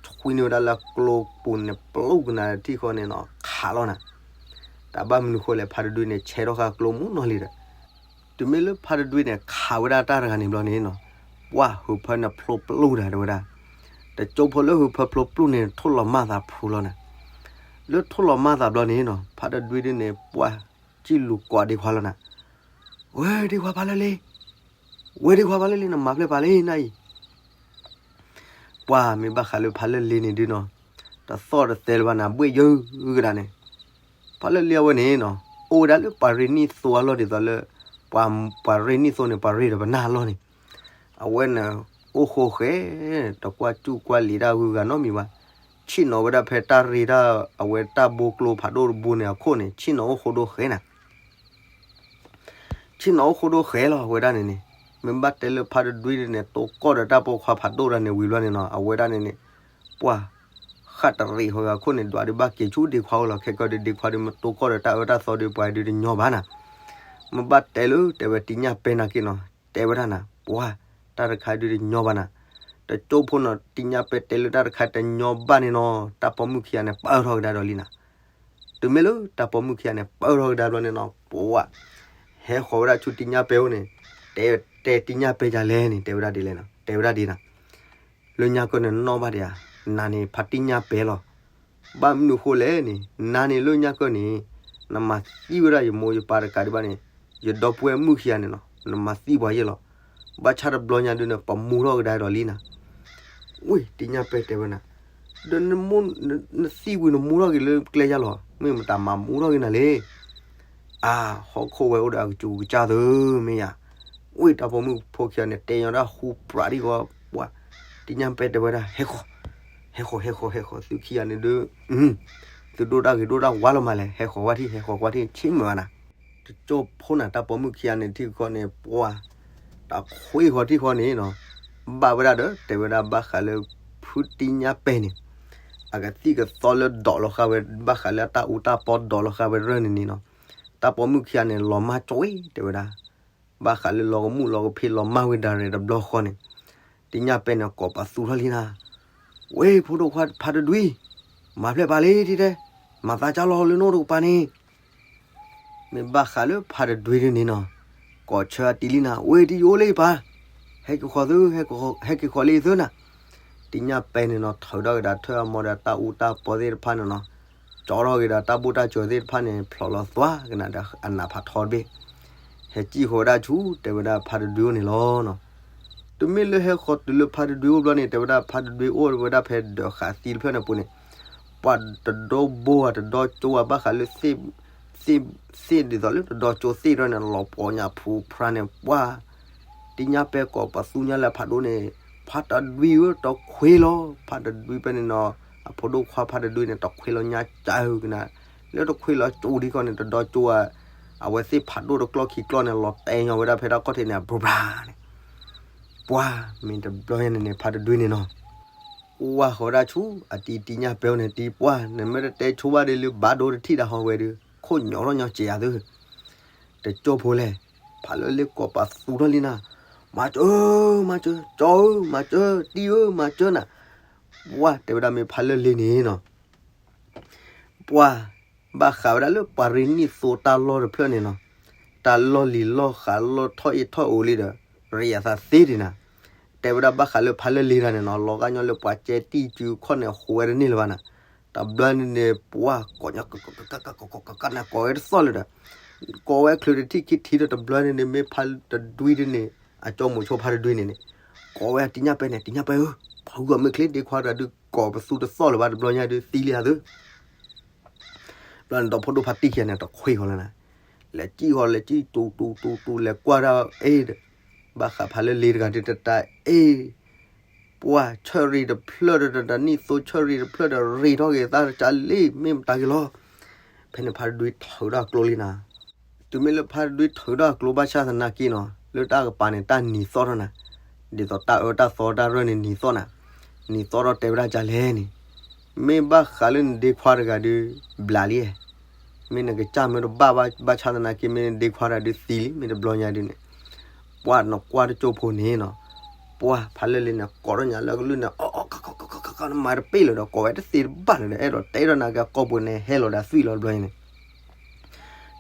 ဆွံန့ၢ်ဝဲဒၣ်လၢကျိပူၤန့ၣ် ပျူၢ်ကနၤထံၣ်ဃီန့ၣ်နီၤ ခးလီၤနၤ. တၢ်ဘၣ်မနုၤဃိလဲၣ် ဖါတဒွံန့ၣ် ဆဲးထီၣ်ဃာ်ကျိမူနီၢ်လံဒီး တုၤမ့ၢ်လၢဖါတဒွံန့ၣ် ခးဝဲဒၣ်တၢ်တဂၤန့ၣ်ဘျီန့ၣ်နီၤ, ပှၢ်ဟုးဖၢန့ၣ်ဖျိပျူၢ်ဒၣ်တဲဝဲဒၣ်, တကၠိဖိလၢဟုးဖၢဖျိပျူၢ်န့ၣ် ထိၣ်လီၤမၢ်သးဖုလီၤနၤ. လၢထိၣ်လီၤမၢ်သးဘျီန့ၣ်နီၤ ဖါတဒွံဒုးန့ၣ် ပှၢ်စံၣ်လူၤကိးဒ့ခွါလီၤနၤ, ဝဲဒ့ခွါဖါလၢလ့, ဝဲဒ့ခွါဖါလၢလ့ နမၤဖျဲၣ်ပှၤလံနၤအံၤ ပှၢ်မ့ၢ်ဘၣ်ဃးလၢဖါလၢလ့န့ၣ်ဒုးနီၤ, တသီၣ်တသဲလၢၤဘၣ်နၤ ဘှ့ၣ်ယၢကဒါန့ၣ်, ဖါလၢလ့အဝဲန့ၣ်နီၤ အိၣ်ဝဲဒၣ်လၢပှၤရ့နံၣ်သိအလီၢ်ဒ်သိးလၢ ပှၤ ပှၤရ့နံၣ်သိန့ၣ် ပှၤရ့ဒီးပနၢ်အလီၢ်န့ၣ်, အဝဲန့ၣ် အိၣ်ဃိဃဲၤ တကွၢ်စူၣ်ကွၢ်လံၤတၢ်ဂုၤဂၤနီတမံၤဘၣ်, ဆ့ၣ်နီၤဝဲဒၣ်ဖဲတၢ်ရ့တၢ် အဝဲတၢ်ဘိကျိဖးဒိၣ်တဘိန့ၣ်အခိၣ်န့ၣ် ဆ့ၣ်နီၤအိၣ်ဃိဒိဃဲၤနၤ ဆ့ၣ်နီၤအိၣ်ဃိဒိဃဲၤလီၤ အဝဲဒၣ်န့ၣ်န့ၣ်, မ့ၢ်ဘၣ်တဲလၢဖါတဒွံန့ၣ် တိကိၢ်ဒီးတၢ်ပိာ်ခွါဖးဒိၣ်တဂၤန့ၣ်ဝံၤဘျီန့ၣ်နီၤ အဝဲဒၣ်န့ၣ်န့ၣ်, ပှၢ် ဃၣ်တရံးဃီဂၤခိၣ်န့ၣ် ဒွးဒုးဘၣ်က့ၤဆူဒ့ခွါအိၣ်လီၤ ခဲကီၢ်ဒုးဒ့ခွါဒုးမ့ၢ်တိကိၢ်ဒီးတၢ်အၢတၢ်သီဒုးပှၤဒုးတညီဘၣ်နၤ, မ့ၢ်ဘၣ်တဲလၢတဲဝဲတံညၣ်ပဲနာ်က့နီၤ တဲဝဲဒၣ်နၤ ပှၢ် တၢ်တခါဒုးတညီဘၣ်နၤ, တကၠိဖိနီၤ တံညၣ်ပဲတဲလၢတၢ်တခါတညီဘၣ်န့ၣ်နီၤ တၢ်ပိာ်မုၣ်ခံဂၤန့ၣ် ပၢၢ်ထီၣ်ကဒါဒီးလံနၤ တုၤမ့ၢ်လၢတၢ်ပိာ်မုၣ်ခံဂၤန့ၣ် ပၢၢ်ထီၣ်ကဒါဘျီန့ၣ်နီၤ ပှၢ် ဟဲဃီၤဝဲဒၣ်ဆူတံညၣ်ပဲအိၣ်န့ၣ်, တဲ တဲတံညၣ်ပဲဒ်လဲၣ်န့ၣ် တဲဝဲဒၣ်ဒ်လဲၣ်နီၤ တဲဝဲဒၣ်ဒ်နၤ, လၢညါကၢၢ်န့ၣ်နီၣ်ဘၣ်ဒံးဧါ, နၤန့ၣ်ဖါတံညၣ်ပဲလီၤ, ဘၣ်မနုၤဃိလဲၣ်န့ၣ် နၤန့ၣ်လၢညါကၢၢ်န့ၣ် နမၤသံဝဲဒၣ်ယမိၢ်ယပၢ်တကးဒံးဘၣ်န့ၣ်, ယဒီပုၢ်ဝဲၢ်မုၣ်ခံဂၤန့ၣ်နီၤ နမၤသံပှၤယဲၢ်လီၤ, ဘၣ်ဆၣ်တဘျီညါဒုးန့ၣ် ပမူထီၣ်ကဒါဒီးလံနၤ ဝ့ၢ် တံညၣ်ပဲတဲဝဲနၤ, ဒီးနမိၢ် နသံဝံၤနမူထီၣ်က့ၤလၢကျဲယါလီၤ မ့ၢ်မတၤမၤမူထီၣ်က့ၤနၤလဲၣ်, အါ ဟီၣ်ခိၣ်ဝဲအိၣ်ဒီးအကစူၤကစၢ်သုမ့ၢ်ယါ, ဝ့ၢ် တၢ်ပိာ်မုၣ်ဖိခံဂၤန့ၣ် တဲညီတၢ်ဃူပြးဒံးဃီ, ပှၢ် တံညၣ်ပဲတဲဝဲဒၣ် ဟဲဃီၤ, ဟဲဃီၤ ဟဲဃီၤ ဟဲဃီၤ သုခံဂၤန့ၣ်ဒုး, သုဒိၣ်တၢ်ဂ့ၤဒိၣ်တၢ်ဝါလီၤမးလဲၣ် ဟဲဃီၤဝဲထံၣ် ဟဲဃီၤဝဲထံၣ် ဆ့မုာ်ဝဲနၤ တကၠိဖိနၤ တၢ်ပိာ်မုၣ်ခံဂၤန့ၣ်ထံၣ်ဃီန့ၣ် ပှၢ် တၢ်ခွ့ဃီထံၣ်ဃီန့ၣ်နီၤ, ဘၣ်ဝဲဒၣ်ဒီး တဲဝဲဒၣ်ဘၣ်ဃးလၢ ဖုတံညၣ်ပဲန့ၣ် အကသံၣ်ကသီလၢဒိးလီၤဃာ်ဝဲ ဘၣ်ဃးလၢအတၢ်အူတၢ်ပီဒိးလီၤဃာ်ဝဲရၢၢ်န့ၣ်န့ၣ်နီၤ, တၢ်ပိာ်မုၣ်ခံဂၤန့ၣ် လီၤမၢ်ကွံာ် တဲဝဲဒၣ် ဘၣ်ဃးလၢလီၤကမူၣ်လီၤကဖ့လီၤမၢ်ဝဲဒၣ်ရဲၣ်တဘျီဃီန့ၣ်, တံညၣ်ပဲန့ၣ် ကိးပသူထီၣ်လံနၤ, ဝဲဖိဒိၣ်ခွါဖးတဒွံ, မၤဖျဲးပာ်လံတတဲ, မၤသးကၢ်လီၤလၢနအိၣ်တကပၤန့ၣ် မ့ၢ်ဘၣ်ဃးလၢဖးတဒွံဒ်န့ၣ်နီၤ, ကိးဆၢအတံၤလံနၤ, ဝဲတံၤယအိၣ်လၢယပၤ, ဟဲက့ၤဃီၤသု, ဟဲက့ၤဃီၤလၢယသုနၤ, တံၤညၣ်ပဲန့ၣ်နီၤ, ထုးထီၣ်က့ၤဒီးထၢၣ်အမီဒီးတၢ်အူတၢ်ပီသ့ၣ်တဖၣ်န့ၣ်နီၤ, ကၠီထီၣ်က့ၤဒီးတၢ်ဘိၣ်တၢ်စၢၤသ့ၣ်တဖၣ်န့ၣ် ဖျိးလီၤသွါကနၤဒီးအနးဖးထီတဘ့ၣ်, ဟဲစံၣ်ဃီၤဝဲဒၣ်ဆူ တဲဝဲဒၣ်ဖးတဒွံအိၣ်န့ၣ်လီၤနီၤ. တုၤမ့ၢ်လၢဟဲဃီၤတုၤလၢဖးတဒွံအိၣ်ဘျီန့ၣ် တဲဝဲဒၣ်ဖးတဒွံအိၣ်ဝဲဒၣ်ဖဲဒၢးဃးသံတဖျၢၣ်န့ၣ်ပူၤန့ၣ်, ပှၤတဒီဘိဧါတဒီကၠိဧါ ဘၣ်ဃးလၢ သ့ၣ်ဒ်သိးလၢတဒီကၠိသ့ၣ်ဒီးန့ၣ် လီၤပှီၤညါဖူးဖျါန့ၣ် ပှၤ တံၤညၣ်ပဲကိးပသူညါလၢဖးဒိၣ်န့ၣ်, ဖးတဒွံဧၢ တခွ့လီၤ, ဖးတဒွံဖဲန့ၣ်နီၤ, အဖိဒိၣ်ခွါဖးတဒွံန့ၣ် တခွ့လီၤညါကၢ်ဧၢကနၤ, လၢတခွ့လီၤကၠိဒံးခီန့ၣ် တဒီကၠိဧါ, အဝဲသ့ၣ်ဖးဒိၣ်တကျီၢ်ခံကျီၢ်န့ၣ် လီၤတဲညီဝဲဒၣ်ဖဲတၢ်ခီၣ်ထံးန့ၣ် ဘြူၤဘြၤန့ၣ်, ပှၤ မ့ၢ်တဘျီညါန့ၣ်န့ၣ် ဖးတဒွံန့ၣ်နီၤ ဝါဃီၤဝဲဒၣ်ဆူ အတံၤတံၤညၣ်ပဲအိၣ်န့ၣ် တံၤပှၢ် နမ့ၢ်တတဲဆိဘၣ်ဒ်လၢဘၣ်ဒိတထံၣ်ဒၣ်ဟီဝဲဒီး ခိၣ်ညီထီၣ်ညီစဲးယၤသု, တကၠိဖိလဲၣ်, ဖးလၢလ့ကိးပသူထီၣ်လံနၤ, မၤစၢၤ, မၤစၢၤ, ကၠီဧၢ, မၤစၢၤ, တံၤဧၢ, မၤစၢၤနၤ, ပှၢ်တဲဝဲဒၣ်မ့ၢ်ဖးလၢလ့န့ၣ်နီၤ ပှၢ် ဘၣ်ဃးဝဲဒၣ်လၢပှၤရ့နံၣ်သိတၢ်လီၢ်တဖျၢၣ်န့ၣ်နီၤ, တၢ်လီၢ်လံၤလီၢ်ဃးလီၢ်ထီၣ်အ့ၣ်ထီၣ်အိးလံဒီး ရ့အသးသ့ဒံးနၤ, တဲဝဲဒၣ်ဘၣ်ဃးလၢဖးလၢလ့တၢ်န့ၣ်နီၤ, လီၤဂာ်ညီလၢပှၤကဲတံၢ်စုခီၣ်န့ၣ် ဃိးဝဲတန့ၢ်လၢၤဘၣ်နၤ, တဘျီန့ၣ်န့ၣ် ပှၢ် ကိးညါ ကိးဝဲတသီၣ်လၢၤဒီး ကိးဝဲချုးတထံၣ်ခံထံၣ်ဒီး တဘျီန့ၣ်န့ၣ် မ့ၢ်ဖးတဒွံဒ်န့ၣ် အကၠီမိၤဆိဖးတဒွံန့ၣ်န့ၣ်, ကိးဝဲတံၤညၣ်ပဲန့ၣ် တံၤညၣ်ပဲဧၢ, ဖုဂီၢ်မ့ၢ်ချ့ဒ့ခွါတဂၤဒုး ကိးပသူတသီၣ်လၢၤဘၣ် တဘျီညါဒုးသံလံဧါသု ဘျီန့ၣ်ဒီဖိဒိၣ်ဖးတံၢ်ခံဂၤန့ၣ် တခွ့ဃီၤလၢၤနၤ, လဲၤစံၣ်ဃီၤ လဲၤစံၣ်တူတူတူတူ လဲၤကွၢ်ဒၣ်အ့ၣ်ဒီး ဘၣ်ဃးဖးလၢလ့တဂၤဒုးတတၢ်အ့ၣ်, ပှၢ်ဆၢရ့တဖျၢၣ်ဒီး တနံၣ်သိဆၢရ့တဖျၢၣ်ဒီး ရ့ထီၣ်က့ၤသးတကးလံ မ့ၢ်မတၤက့ၤလီၤ, ဖဲန့ၣ်ဖးတဒွံထုးထီၣ်ကျိလံနၤ တုၤမ့ၢ်လၢဖးတဒွံထုးထီၣ်အကျိဘၣ်ဆၣ်သနာ်က့နီၤ လၢတၢ်ကပၤန့ၣ် တၢ်နံၤသီၣ်ထီၣ်နၤ, ဒ်သိးတၢ်အၢတၢ်သီတၢ်ရၢၢ်န့ၣ်နံၤသီၣ်နၤ, နံၤသီၣ်ထီၣ်တဲဝဲဒၣ်ဒ်လဲၣ်န့ၣ်, မ့ၢ်ဘၣ်ဃးလၢနဒ့ခွါတဂၤဒုး ဘျးလံ, မ့ၢ်နကစၢ်မ့ၢ်တဘၣ်ဘၣ်ဆၣ်သနာ်က့ မ့ၢ်နဒ့ခွါတဂၤဒုးသံလံ မ့ၢ်တဘျီညါဒုးန့ၣ်, ပှၢ်နကွၢ်တကၠိဖိန့ၣ်နီၤ, ပှၢ်ဖးလၢလ့န့ၣ် ကိးထီၣ်ညါလၢကလုၢ်န့ၣ် အီၣ်အီၣ်ကီကီကီကီ နမၤတပ့ၢ်လၢၤဒီး ကိးဝဲတသ့တဘၣ်လၢၤဒီး အဲၣ်ဒိးတဲထီၣ်နၤက့ၤအကိာ်ပူၤန့ၣ် ဟဲလီၤဒီးသွံၣ်လီၤတဘျီန့ၣ်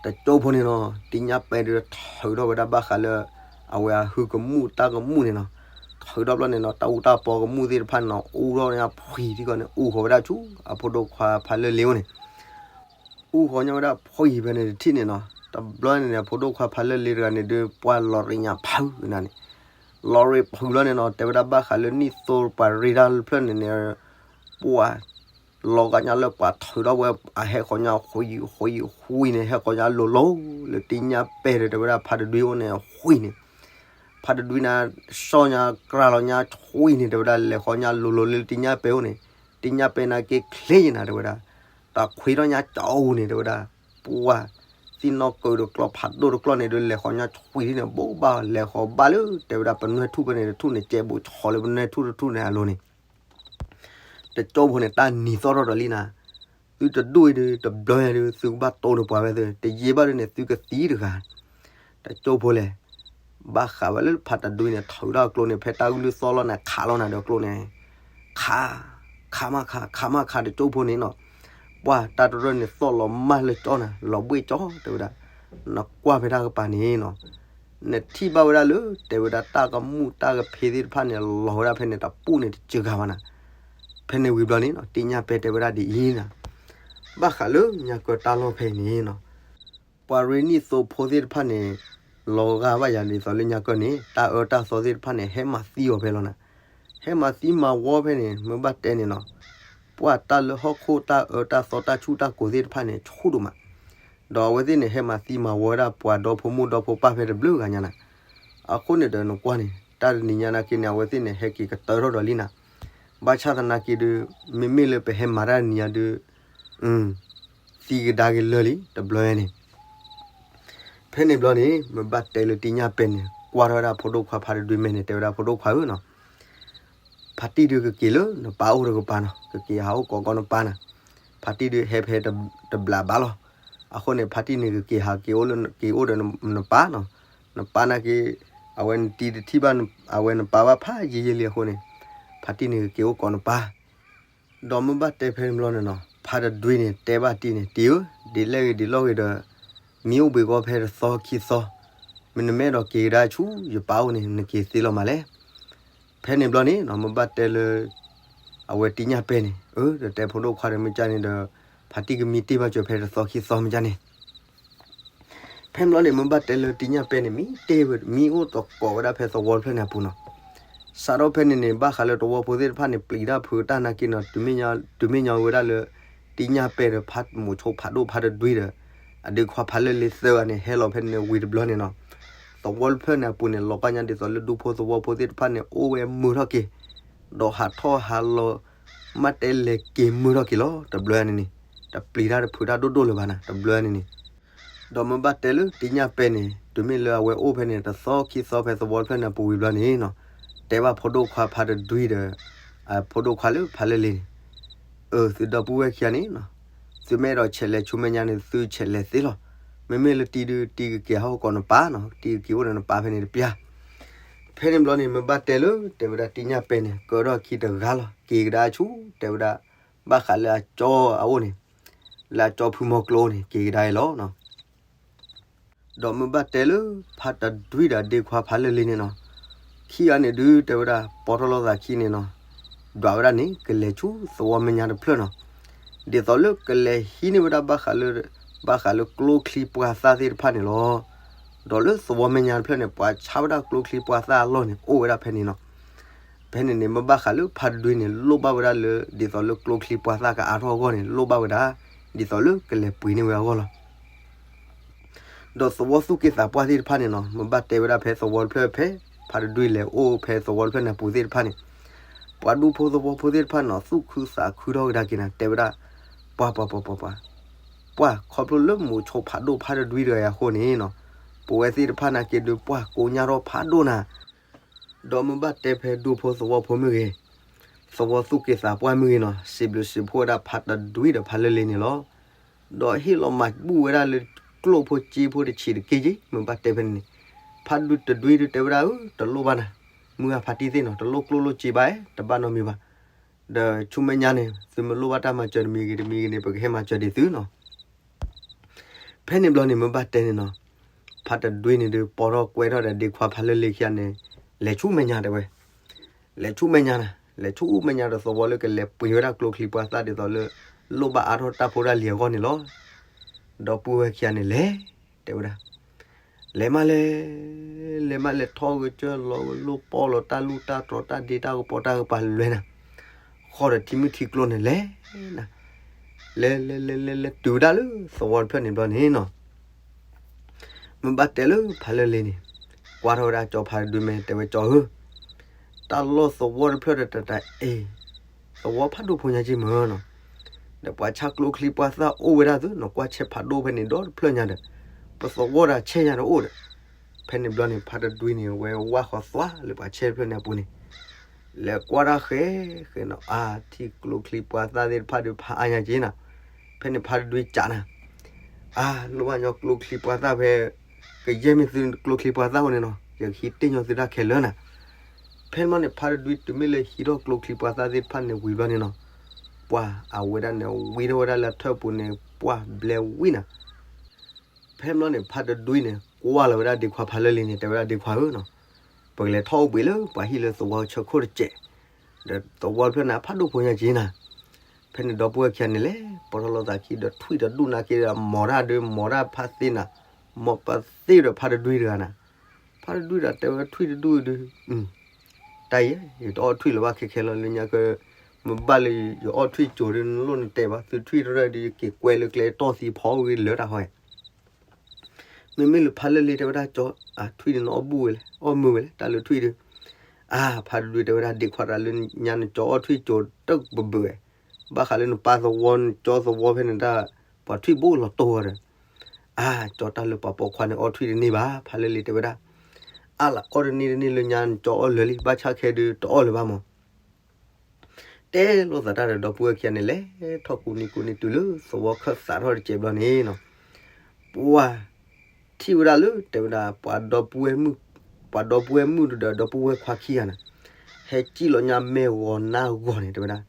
တကၠိဖိန့ၣ်နီၤ တံၤညၣ်ပဲဒုးထုးထီၣ်ဝဲဒၣ်ဘၣ်ဃးလၢ အဝဲအဟုကမူၣ်တၢ်ကမူၣ်န့ၣ်နီၤ, ထုးထီၣ်ဘျီန့ၣ်နီၤ တၢ်အူတၢ်ပီကမူၣ်သ့ၣ်တဖၣ်န့ၣ်နီၤ အူထီၣ်ညါဖှံထံကီၢ်န့ၣ် အူဃီၤဝဲဒၣ်ဆူ အဖိဒိၣ်ခွါဖးလၢလ့အိၣ်န့ၣ်, အူဃီၤညါဝဲဒၣ်ဖှံဖဲန့ၣ်တထံၣ်န့ၣ်နီၤ တဘျီန့ၣ်န့ၣ် အဖိဒိၣ်ခွါဖးလၢလ့တဂၤန့ၣ်ဒုး ပှၢ်လီၤရ့ညါဖုးနၤန့ၣ်, လီၤရ့ဖုးလီၤန့ၣ်နီၤ တဲဝဲဒၣ်ဘၣ်ဃးလၢနံၣ်သိပှၤရ့တၢ်တဖျၢၣ်န့ၣ်န့ၣ် ပှၢ် လီၤဂာ်ညါလၢပှၤထုးထီၣ်ဝဲ အဟဲဃီၤညါဃုာ်ဃုာ်ဃုာ်န့ၣ် ဟဲဃီၤညါလိၤလိၤ လၢတံၤညၣ်ပဲဒီး တဲဝဲဒၣ်ဖးတဒွံအိၣ်န့ၣ် ဃုာ်န့ၣ်, ဖးတဒွံန့ၣ် စီၣ်ညါကြၢးလီၤညါဃုာ်န့ၣ် တဲဝဲဒၣ် လဲၤဃီၤညါလိၤလိၤလၢတံၤညၣ်ပဲအိၣ်န့ၣ်, တံၤညၣ်ပဲန့ၣ်က့ၤချ့ယနၤ တဲဝဲဒၣ်, တၢ်ခွံထီၣ်ညါကၠီအူန့ၣ် တဲဝဲဒၣ်, ပှၢ် သံၣ်နီၣ်ကုာ်တကျီၢ်ဖးဒိၣ်တကျီၢ်န့ၣ်ဒုး လဲၤဃီၤညါဃုာ်န့ၣ် ဘိးဘၣ် လဲၤဃီၤဘၣ်လၢ တဲဝဲဒၣ် ပနွဲၢ်ထူၣ်ဖဲန့ၣ်တထူၣ်န့ၣ် ကဲဘူးဆီလၢပနွဲၢ်ထူၣ်တထူၣ်န့ၣ်အလိၤန့ၣ် တကၠိဖိန့ၣ် တၢ်နံၤသီၣ်ထီၣ်ဒီးလံနၤ, သုတဒူၣ်အံၤဒုး တဘျီညါဒုး သုကဘၣ်တိၢ်နပှၤဝဲသု, တယံာ်ဘၣ်ဒုးန့ၣ် သုကသံတဂၤ, တကၠိဖိလဲၣ်, ဘၣ်ဃးဝဲလၢဖးတဒွံန့ၣ် ထုးထီၣ်အကျိန့ၣ် ဖဲတၢ်ကလုၢ်သီၣ်လီၤန့ၣ် ခးလီၤနၤဒီးကျိန့ၣ်, ခး, ခးမးခး, ခးမးခး တကၠိဖိန့ၣ်နီၤ, ပှၢ်တၢ်တရၢၢ်န့ၣ်သီၣ်လီၤမၢ်လၢကၠီနၤ, လီၤဘှ့ၣ်ကၠီ တဲဝဲဒၣ်, နကွၢ်ဖဲတၢ်ကပၤန့ၣ်နီၤ နထံၣ်ဘၣ်ဝဲဒၣ်လၢ တဲဝဲဒၣ်တၢ်ကမူၣ်တၢ်ကဖ့သ့ၣ်တဖၣ်န့ၣ် လီၤဝဲဒၣ်ဖဲန့ၣ် တပူၣ်န့ၣ်တစှၤဘၣ်နၤ, ဖဲန့ၣ်ဝံၤဘျီန့ၣ်နီၤ တံၤညၣ်ပဲတဲဝဲဒၣ်ဒ်အံၤနၤ, ဘၣ်ဃးလၢညါကၢၢ်တၢ်လီၢ်ဖဲအံၤန့ၣ်နီၤ, ပှၤရ့နံၣ်သိဖိသ့ၣ်တဖၣ်န့ၣ် လီၤဂာ်ဘၣ်ယၤဒ်သိးလၢညါကၢၢ်န့ၣ် တၢ်အၢတၢ်သီသ့ၣ်တဖၣ်န့ၣ် ဟဲမၤသံအီၤဖဲလီၤနၤ, ဟဲမၤသံမၤဝီဖဲန့ၣ် မ့ၢ်ဘၣ်တဲန့ၣ်နီၤ ပှၢ်တၢ်လၢဟီၣ်ခိၣ်တၢ်အၢတၢ်သီတၢ်ဆူၣ်တၢ်ကိၤသ့ၣ်တဖၣ်န့ၣ် ဆူၣ်ဒိၣ်မး, ဒီးအဝဲသ့ၣ်န့ၣ် ဟဲမၤသံမၤဝီဝဲဒၣ်ပှၤဒီဖိမိၢ်ဒီဖိပၢ်ဖဲတဘျုးဂၤညါနၤ, အဃိန့ၣ်ဒီးနကွၢ်န့ၣ် တၢ်တနံၤညါနာ်က့န့ၣ် အဝဲသ့ၣ်န့ၣ် ဟဲက့ၤကတၢၢ်ထီၣ်ဒီးလံနၤ, ဘၣ်ဆၣ်သနာ်က့ဒုး မ့မ့ၢ်လၢပဟဲမၤတၢ်တနံၤညါဒုး သံကဒါက့ၤလၢာ်လံ တဘျီန့ၣ် ဖဲန့ၣ်ဘျီန့ၣ် မ့ၢ်ဘၣ်တဲလၢတံၤညၣ်ပဲန့ၣ် ကွၢ်ထီၣ်ဝဲဒၣ်ဖိဒိၣ်ခွါဖးတဒွံမဲန့ၣ် တဲဝဲဒၣ်ဖိဒိၣ်ခွါဧၢနီၤ, ဖါတံၢ်ဒုးကက့ၤလၢနပၢ်အိၣ်တကပၤနီၤ, ကက့ၤဟးအိၣ်ကိးကီနပၢ်နၤ, ဖါတံၢ်ဒုးဟဲဖဲတဘျးဘၣ်လီၤ, အဃိန့ၣ် ဖါတံၢ်န့ၣ်ကက့ၤဟးက့ၤအိၣ်လၢ က့ၤအိၣ်ဒီးနပၢ်နီၤ, နပၢ်နာ်က့ အဝဲနတံၤတထံၣ်ဘၣ် အဝဲနပၢ်ဘၣ်ဖးယံာ်ယံာ်လံအဃိန့ၣ်, ဖါတံၢ်န့ၣ်ကက့ၤအိၣ်ကိးနပၢ် ဒီးမ့ၢ်ဘၣ်တဲဖဲန့ၣ်ဘျီန့ၣ်နီၤ ဖါတဒွံန့ၣ် တဲဘၣ်တံၢ်န့ၣ် တံၢ်ဧၢ, ဒ်လဲၣ်ဂ့ၤဒ်လဲၣ်ဂ့ၤဒီး မံအိၣ်ဘှံးဂီၤဖဲတသီခံသီ, မ့ၢ်နမဲာ်ဒီးက့ၤကဒါဆူယပၢ်အိၣ်န့ၣ် နက့ၤသ့လီၤမးလဲၣ်. ဖဲန့ၣ်ဘျီန့ၣ်နီၤ မ့ၢ်ဘၣ်တဲလၢ အဝဲတံၢ်ညၣ်ပဲၢ်န့ၣ် အၢ ဒီးတဲဖိဒိၣ်ခွါဒီးမ့ၢ်ကၢ်န့ၣ်ဒီး ဖါတံၢ်ကမံတ့ၢ်ဘၣ်စၢၤဖဲတသီခံသီမ့ၢ်ကၢ်န့ၣ် ဖဲန့ၣ်ဘျီန့ၣ် မ့ၢ်ဘၣ်တဲလၢတံၢ်ညၣ်ပဲၢ်န့ၣ် မံတ့ၢ်ဝဲ မံအိၣ်သကိးဝဲဒၣ်ဖဲသဝီတဖျၢၣ်န့ၣ်အပူၤနီၤ. စးထီၣ်ဖဲန့ၣ်န့ၣ် ဘၣ်ဃးလၢသဝီဖိသ့ၣ်တဖၣ်န့ၣ် ပျံၤတၢ်ဖုးတၢ်နာ်က့နီၤ တုၤမ့ၢ်ညီဝဲဒၣ်လၢ တံၢ်ညၣ်ပဲၢ်ဒီးဖါမိၤဆိဖးဒိၣ်ဖါတဒွံဒီး အဒ့ခွါဖါလၢလ့သၢဂၤန့ၣ် ဟဲလီၤဖဲန့ၣ်ဝံၤတဘျီန့ၣ်နီၤ သဝီတဖျၢၣ်န့ၣ်အပူၤန့ၣ် လီၤဘၣ်ညါဒ်သိးလၢဒူဖိသဝီဖိသ့ၣ်တဖၣ်န့ၣ် အိၣ်ဝဲမုာ်ထီၣ်က့ၤ, ဒီးဟးထီၣ်ဟးလီၤ မ့ၢ်တဲလဲၤက့ၤမုာ်ထီၣ်က့ၤလီၤ တဘျီန့ၣ်န့ၣ်, တပျံၤတၢ်တဖုးတၢ်ဒိၣ်ဒိၣ်လၢၤဘၣ်နၤ တဘျီန့ၣ်န့ၣ်. ဒီးမ့ၢ်ဘၣ်တဲလၢတံၢ်ညၣ်ပဲၢ်န့ၣ် တုၤမ့ၢ်လၢအဝဲအိၣ်ဖဲန့ၣ် တသီခံသီဖဲသဝီတဖျၢၣ်န့ၣ်အပူၤဝံၤဘျီန့ၣ်နီၤ, တဲဘၣ်ဖိဒိၣ်ခွါဖါတဒွံဒီး ဖိဒိၣ်ခွါလၢဖါလၢလ့န့ၣ်, အၢ သုဒီပုၢ်ဝဲၢ်ခံဂၤန့ၣ်နီၤ, သုမ့ၢ်အဲၣ်ဒိးဆဲးလဲၤဆူမဲာ်ညါန့ၣ် သုဆဲးလဲၤသ့လီၤ. မ့မ့ၢ်လၢတံၢ်ဒုး တံၢ်ကက့ၤဟီၣ်ကဝီၤနပၢ်နီၤ, တံၢ်ကက့ၤအိၣ်ဒီးနပၢ်ဖဲန့ၣ်တပျၢ်. ဖဲန့ၣ်ဘျီန့ၣ် မ့ၢ်ဘၣ်တဲလၢ တဲဝဲဒၣ်တံၢ်ညၣ်ပဲၢ်န့ၣ် ကၢထီၣ်ခံတဂၤလီၤ က့ၤကဒါဆူ တဲဝဲဒၣ် ဘၣ်ဃးလၢအကၠီအအိၣ်န့ၣ်, လၢအကၠီဖုမီၤကျိန့ၣ် က့ၤကဒါအံၤလီၤ. ဒီးမ့ၢ်ဘၣ်တဲလၢ ဖါတဒွံဒီးဒ့ခွါဖါလၢလ့န့ၣ်နီၤ, ခံဂၤန့ၣ်ဒုး တဲဝဲဒၣ် ပီထီၣ်လိာ်သးခံန့ၣ်နီၤ, ဒွးဝဲဒၣ်န့ၣ် ကလဲၤဆူသဝီမဲာ်ညါတဖျၢၣ်နီၤ, ဒ်သိးလၢကလဲၤဟံးန့ၢ်ဝဲဒၣ်ဘၣ်ဃးလၢ ဘၣ်ဃးလၢကျိချံပှာ်သၣ်သ့ၣ်တဖၣ်န့ၣ်လီၤ. ဒီးလၢသဝီမဲာ်ညါတဖျၢၣ်န့ၣ် ပှၤဆါဝဲဒၣ်ကျိချံပှာ်သၣ်အလီၢ်န့ၣ် အိၣ်ဝဲဒၣ်ဖဲန့ၣ်နီၤ. ဖဲန့ၣ်န့ၣ် မ့ၢ်ဘၣ်ဃးလၢဖါတဒွံန့ၣ် လိၣ်ဘၣ်ဝဲဒၣ်လၢ ဒ်သိးလၢကျိချံပှာ်သၣ်ကအါထီၣ်အဂီၢ်န့ၣ် လိၣ်ဘၣ်ဝဲဒၣ် ဒ်သိးလၢကလဲၤပှ့ၤန့ၢ်ဝဲအဂီၢ်လီၤ. ဒီးသဝီသူၣ်က့သးပှၢ်သ့ၣ်တဖၣ်န့ၣ်နီၤ, မ့ၢ်ဘၣ်တဲဝဲဒၣ်ဖဲသဝီတဖျၢၣ်ဖဲ ဖါတဒွံလဲၤအိၣ်ဖဲသဝီတဖျၢၣ်န့ၣ်အပူၤသ့ၣ်တဖၣ်န့ၣ်, ပှၤဒူဖိသဝီဖိသ့ၣ်တဖၣ်န့ၣ်နီၤ သူၣ်ခုသးခုထီၣ်ကဒါက့ၤနၤ တဲဝဲဒၣ်, ပှၤ ပှၤ ပှၤ ပှၤ ပှၤ ပှၤ ခီဖျိလၢမိၤဆိဖးဒိၣ်ဖါတဒွံတဂၤအံၤအဃိန့ၣ်နီၤ, ပဝဲသ့ၣ်တဖၣ်နာ်က့ဒုး ပှၤကိညၢ်ထီၣ်ဖးဒိၣ်နၤ. ဒီးမ့ၢ်ဘၣ်တဲဖဲဒူဖိသဝီဖိမ့ၢ်ဂ့ၤ, သဝီသူၣ်က့သးပှၢ်မ့ၢ်ဂ့ၤနီၤ, စံးဘျုးစံးဖှိၣ်ဝဲဒၣ်ဖါတဒွံဒီးဖါလၢလ့န့ၣ်လီၤ. ဒီးဟ့ၣ်လီၤမၤဘူၣ်ဝဲဒၣ်လၢကျိၣ်ဖိစ့ဖိတဆံးတက့ၢ်က့ၢ်, မ့ၢ်ဘၣ်တဲဖဲန့ၣ်န့ၣ်, ဖါတဒွံတဒွံဒုးတဲဝဲဒၣ်ဧၢ, တလိၣ်ဘၣ်နၤ, မုၢ်ဂၤဖါတံၢ်သ့ၣ်နီၤ, တလိၣ်ကျိၣ်လိၣ်စ့ဘၣ်, တဘၣ်နီတမံၤဘၣ်. ဒီးဆူမဲာ်ညါန့ၣ် သုမ့ၢ်လိၣ်ဘၣ်တၢ်မၤစၢၤတမံၤဂ့ၤတမံၤဂ့ၤန့ၣ် ပကဟဲမၤစၢၤဒံးသုနီၤ. ဖဲန့ၣ်ဘျီန့ၣ် မ့ၢ်ဘၣ်တဲန့ၣ်နီၤ, ဖါတဒွံန့ၣ်ဒုး ပီထီၣ်ကွဲထီၣ်ဒီးဒ့ခွါဖါလၢလ့ခံဂၤန့ၣ်, လဲၤဆူမဲာ်ညါတဲဝဲ, လဲၤဆူမဲာ်ညါနၤ, လဲၤဆူမဲာ်ညါဒီးသဝီလၢကလဲၤပှ့ၤဝဲဒၣ်ကျိချံပှာ်သၣ်ဒ်သိးလၢ လိၣ်ဘၣ်အါထီၣ်တၢ်ဖိတၢ်လံၤအဂီၢ်န့ၣ်လီၤ. ဒီပုၢ်ဝဲၢ်ခံဂၤန့ၣ်လဲၤ, တဲဝဲဒၣ် လဲၤမးလဲၤ, လဲၤမးလဲၤထီၣ်ဂဲၤကၢၢ်လီၤဂဲၤလိၣ်ပီၣ်လီၤတၢ်လူၢ်တၢ်တြီၤတၢ်ဒ့တၢ်ကပီၤတၢ်ကပၤလဲၤနၤ, ဃီဒီးထံမုၢ်ထံကျိန့ၣ်လဲၤနၤ, လဲၤလဲၤလဲၤလဲၤလဲၤတုၤဝဲဒၣ်လၢသဝီတဖျၢၣ်န့ၣ်ဘျီန့ၣ်နီၤ, မ့ၢ်ဘၣ်တဲလၢဖါလၢလ့န့ၣ်, ကွၢ်ထီၣ်ဝဲဒၣ်ကၠီဖါတဒွံမဲာ်တဲဝဲကၠီဧၢ, တၢ်လီၢ်သဝီတဖျၢၣ်ဒီးတၢ်တၢ်အဲၣ်, သဝီဖးဒိၣ်ဖိညါက့မ့ၢ်နီၤ, ဒီးပှၤဆါကျိချံပှာ်သၣ်အိၣ်ဝဲဒၣ်သုနီၤ, ကွၢ်ဆဲးဖးဒိၣ်ဖဲန့ၣ်ဒီတဖျၢၣ်ညါဒီး, ပသဝီဒၣ်ဆဲးညါတအိၣ်ဒီး, ဖဲန့ၣ်ဘျီန့ၣ် ဖါတဒွံန့ၣ် ဝဲဝၢ်ဃီသွါလၢပှၤဆဲးတဖျၢၣ်န့ၣ်အပူၤန့ၣ်, လဲၤကွၢ်တၢ်ဃဲဃဲနီၤ, အါ ထံၣ်ကျိချံပှာ်သၣ်သ့ၣ်တဖၣ်ဒီးဖးအါညါက့နၤ, ဖဲန့ၣ်ဖါတဒွံကးနၤ, အါ လိၣ်ဘၣ်ညီကျိချံပှာ်သၣ်ဖဲ ကယဲၢ်မ့ၢ်သုကျိချံပှာ်သၣ်အိၣ်န့ၣ်နီၤ, ယကဟံးတ့ၢ်ညီသုတၢ်ခဲလၢာ်နၤ. ဖဲန့ၣ်ဘျီန့ၣ် ဖါတဒွံတုၤမ့ၢ်လၢဟံးထီၣ်ကျိချံပှာ်သၣ်သ့ၣ်တဖၣ်န့ၣ်ဝံၤဘျီန့ၣ်နီၤ, ပှၢ်အဝဲဒၣ်န့ၣ် ဝံထီၣ်ဝဲဒၣ်လၢအထၢၣ်ပူၤန့ၣ် ပှၢ်ဘျဲဝံနၤ. ဖဲန့ၣ်ဘျီန့ၣ် ဖါတဒွံန့ၣ် ကွၢ်လီၤဝဲဒၣ်ဒ့ခွါဖါလၢလ့န့ၣ် တဲဝဲဒၣ်ဒ့ခွါဧၢနီၤ, ပကလဲၤထီၣ်အိၣ်ဘှံးလၢပှၤဟံၣ်လၢသဝီဆၢခိၣ်တစဲး, ဒီးသဝီတဖျၢၣ်န့ၣ် ဖးဒိၣ်ဖိညါက့နၤ. ဖဲန့ၣ်ဒီပုၢ်ဝဲၢ်ခံဂၤန့ၣ်လဲၤ ပီထီၣ်လိာ်သးခံဒီးထွံၣ်တဒူၣ်နာ်က့ဒီး မိာ်တၢ်ဒုး မိာ်တၢ်ဖးသ့နၤ, မိာ်ပသ့ဒီးဖါတဒွံတဂၤနၤ. ဖါတဒွံဒီးတဲဝဲထွံၣ်တဒူၣ် ဒုး, တၢ်အံၤ ယတအီၣ်ထွံၣ်လၢၤဘၣ်ခဲခဲလီၤ လၢညါက မ့ၢ်ဘၣ်လၢယအီၣ်ထွံၣ်ကိၤဒုး နလိၣ်နတဲဘၣ် သုထွံၣ်တရၢၢ်ဒီး ယက့ၤကွဲလၢကျဲတီၢ်သံဖီဂ့ၤလၢတၢ်ဟီ. မ့မ့ၢ်လၢဖါလၢလ့တဲဝဲဒၣ်ကၠီ, အထွံၣ်ဒုးနအီၣ်ဘူၣ်ဝဲလဲၣ်, အီၣ်မုာ်ဝဲလဲၣ် တၢ်လၢထွံၣ်ဒုး. အါ ဖါတဒွံတဲဝဲဒၣ်ဒ့ခွါတၢ်လၢညါ နကၠီအီၣ်ထွံၣ်ကိၤတၢ်ဘၢဘၢဝဲ, ဘၣ်ဃးလၢနပၢ်သဝီ နကၠီသဝီဖဲန့ၣ်တၢ် ပှၤထွံၣ်ဘိလီၤတိၢ်ဝဲဒီး. အါ ကၠီတၢ်လၢပှၤပိာ်ခွါန့ၣ်အီၣ်ထွံၣ်တန့ၢ်ဘၣ် ဖါလၢလ့တဲဝဲဒၣ်. အါလၢအီၣ်တန့ၢ်တန့ၢ်လၢညါ နကၠီအီၣ်လၢာ်လံ ဘၣ်ဆၣ်ခဲဒုးတအီၣ်လၢၤဘၣ်မး. တဲလိာ်သးတၢ်ဒီးဒီပုၢ်ဝဲၢ်ခံဂၤန့ၣ် လဲၤထီၣ်ကူနံၤကူနံၤတုၤလၢသဝီခၢၣ်သးထီၣ်တစဲးဘျီန့ၣ်နီၤ, ပှၢ်ထံၣ်ဝဲဒၣ်လၢ တဲဝဲဒၣ် ပှၤဒီပုၢ်ဝဲၢ်မုၣ်, ပှၤဒီပုၢ်ဝဲၢ်မုၣ်ဒီးဒီပုၢ်ဝဲၢ်ခွါခံဂၤန့ၣ်, ဟဲစံၣ်လီၤညါမဲာ်ဂီၤနါဂီၤန့ၣ် တဲဝဲဒၣ်,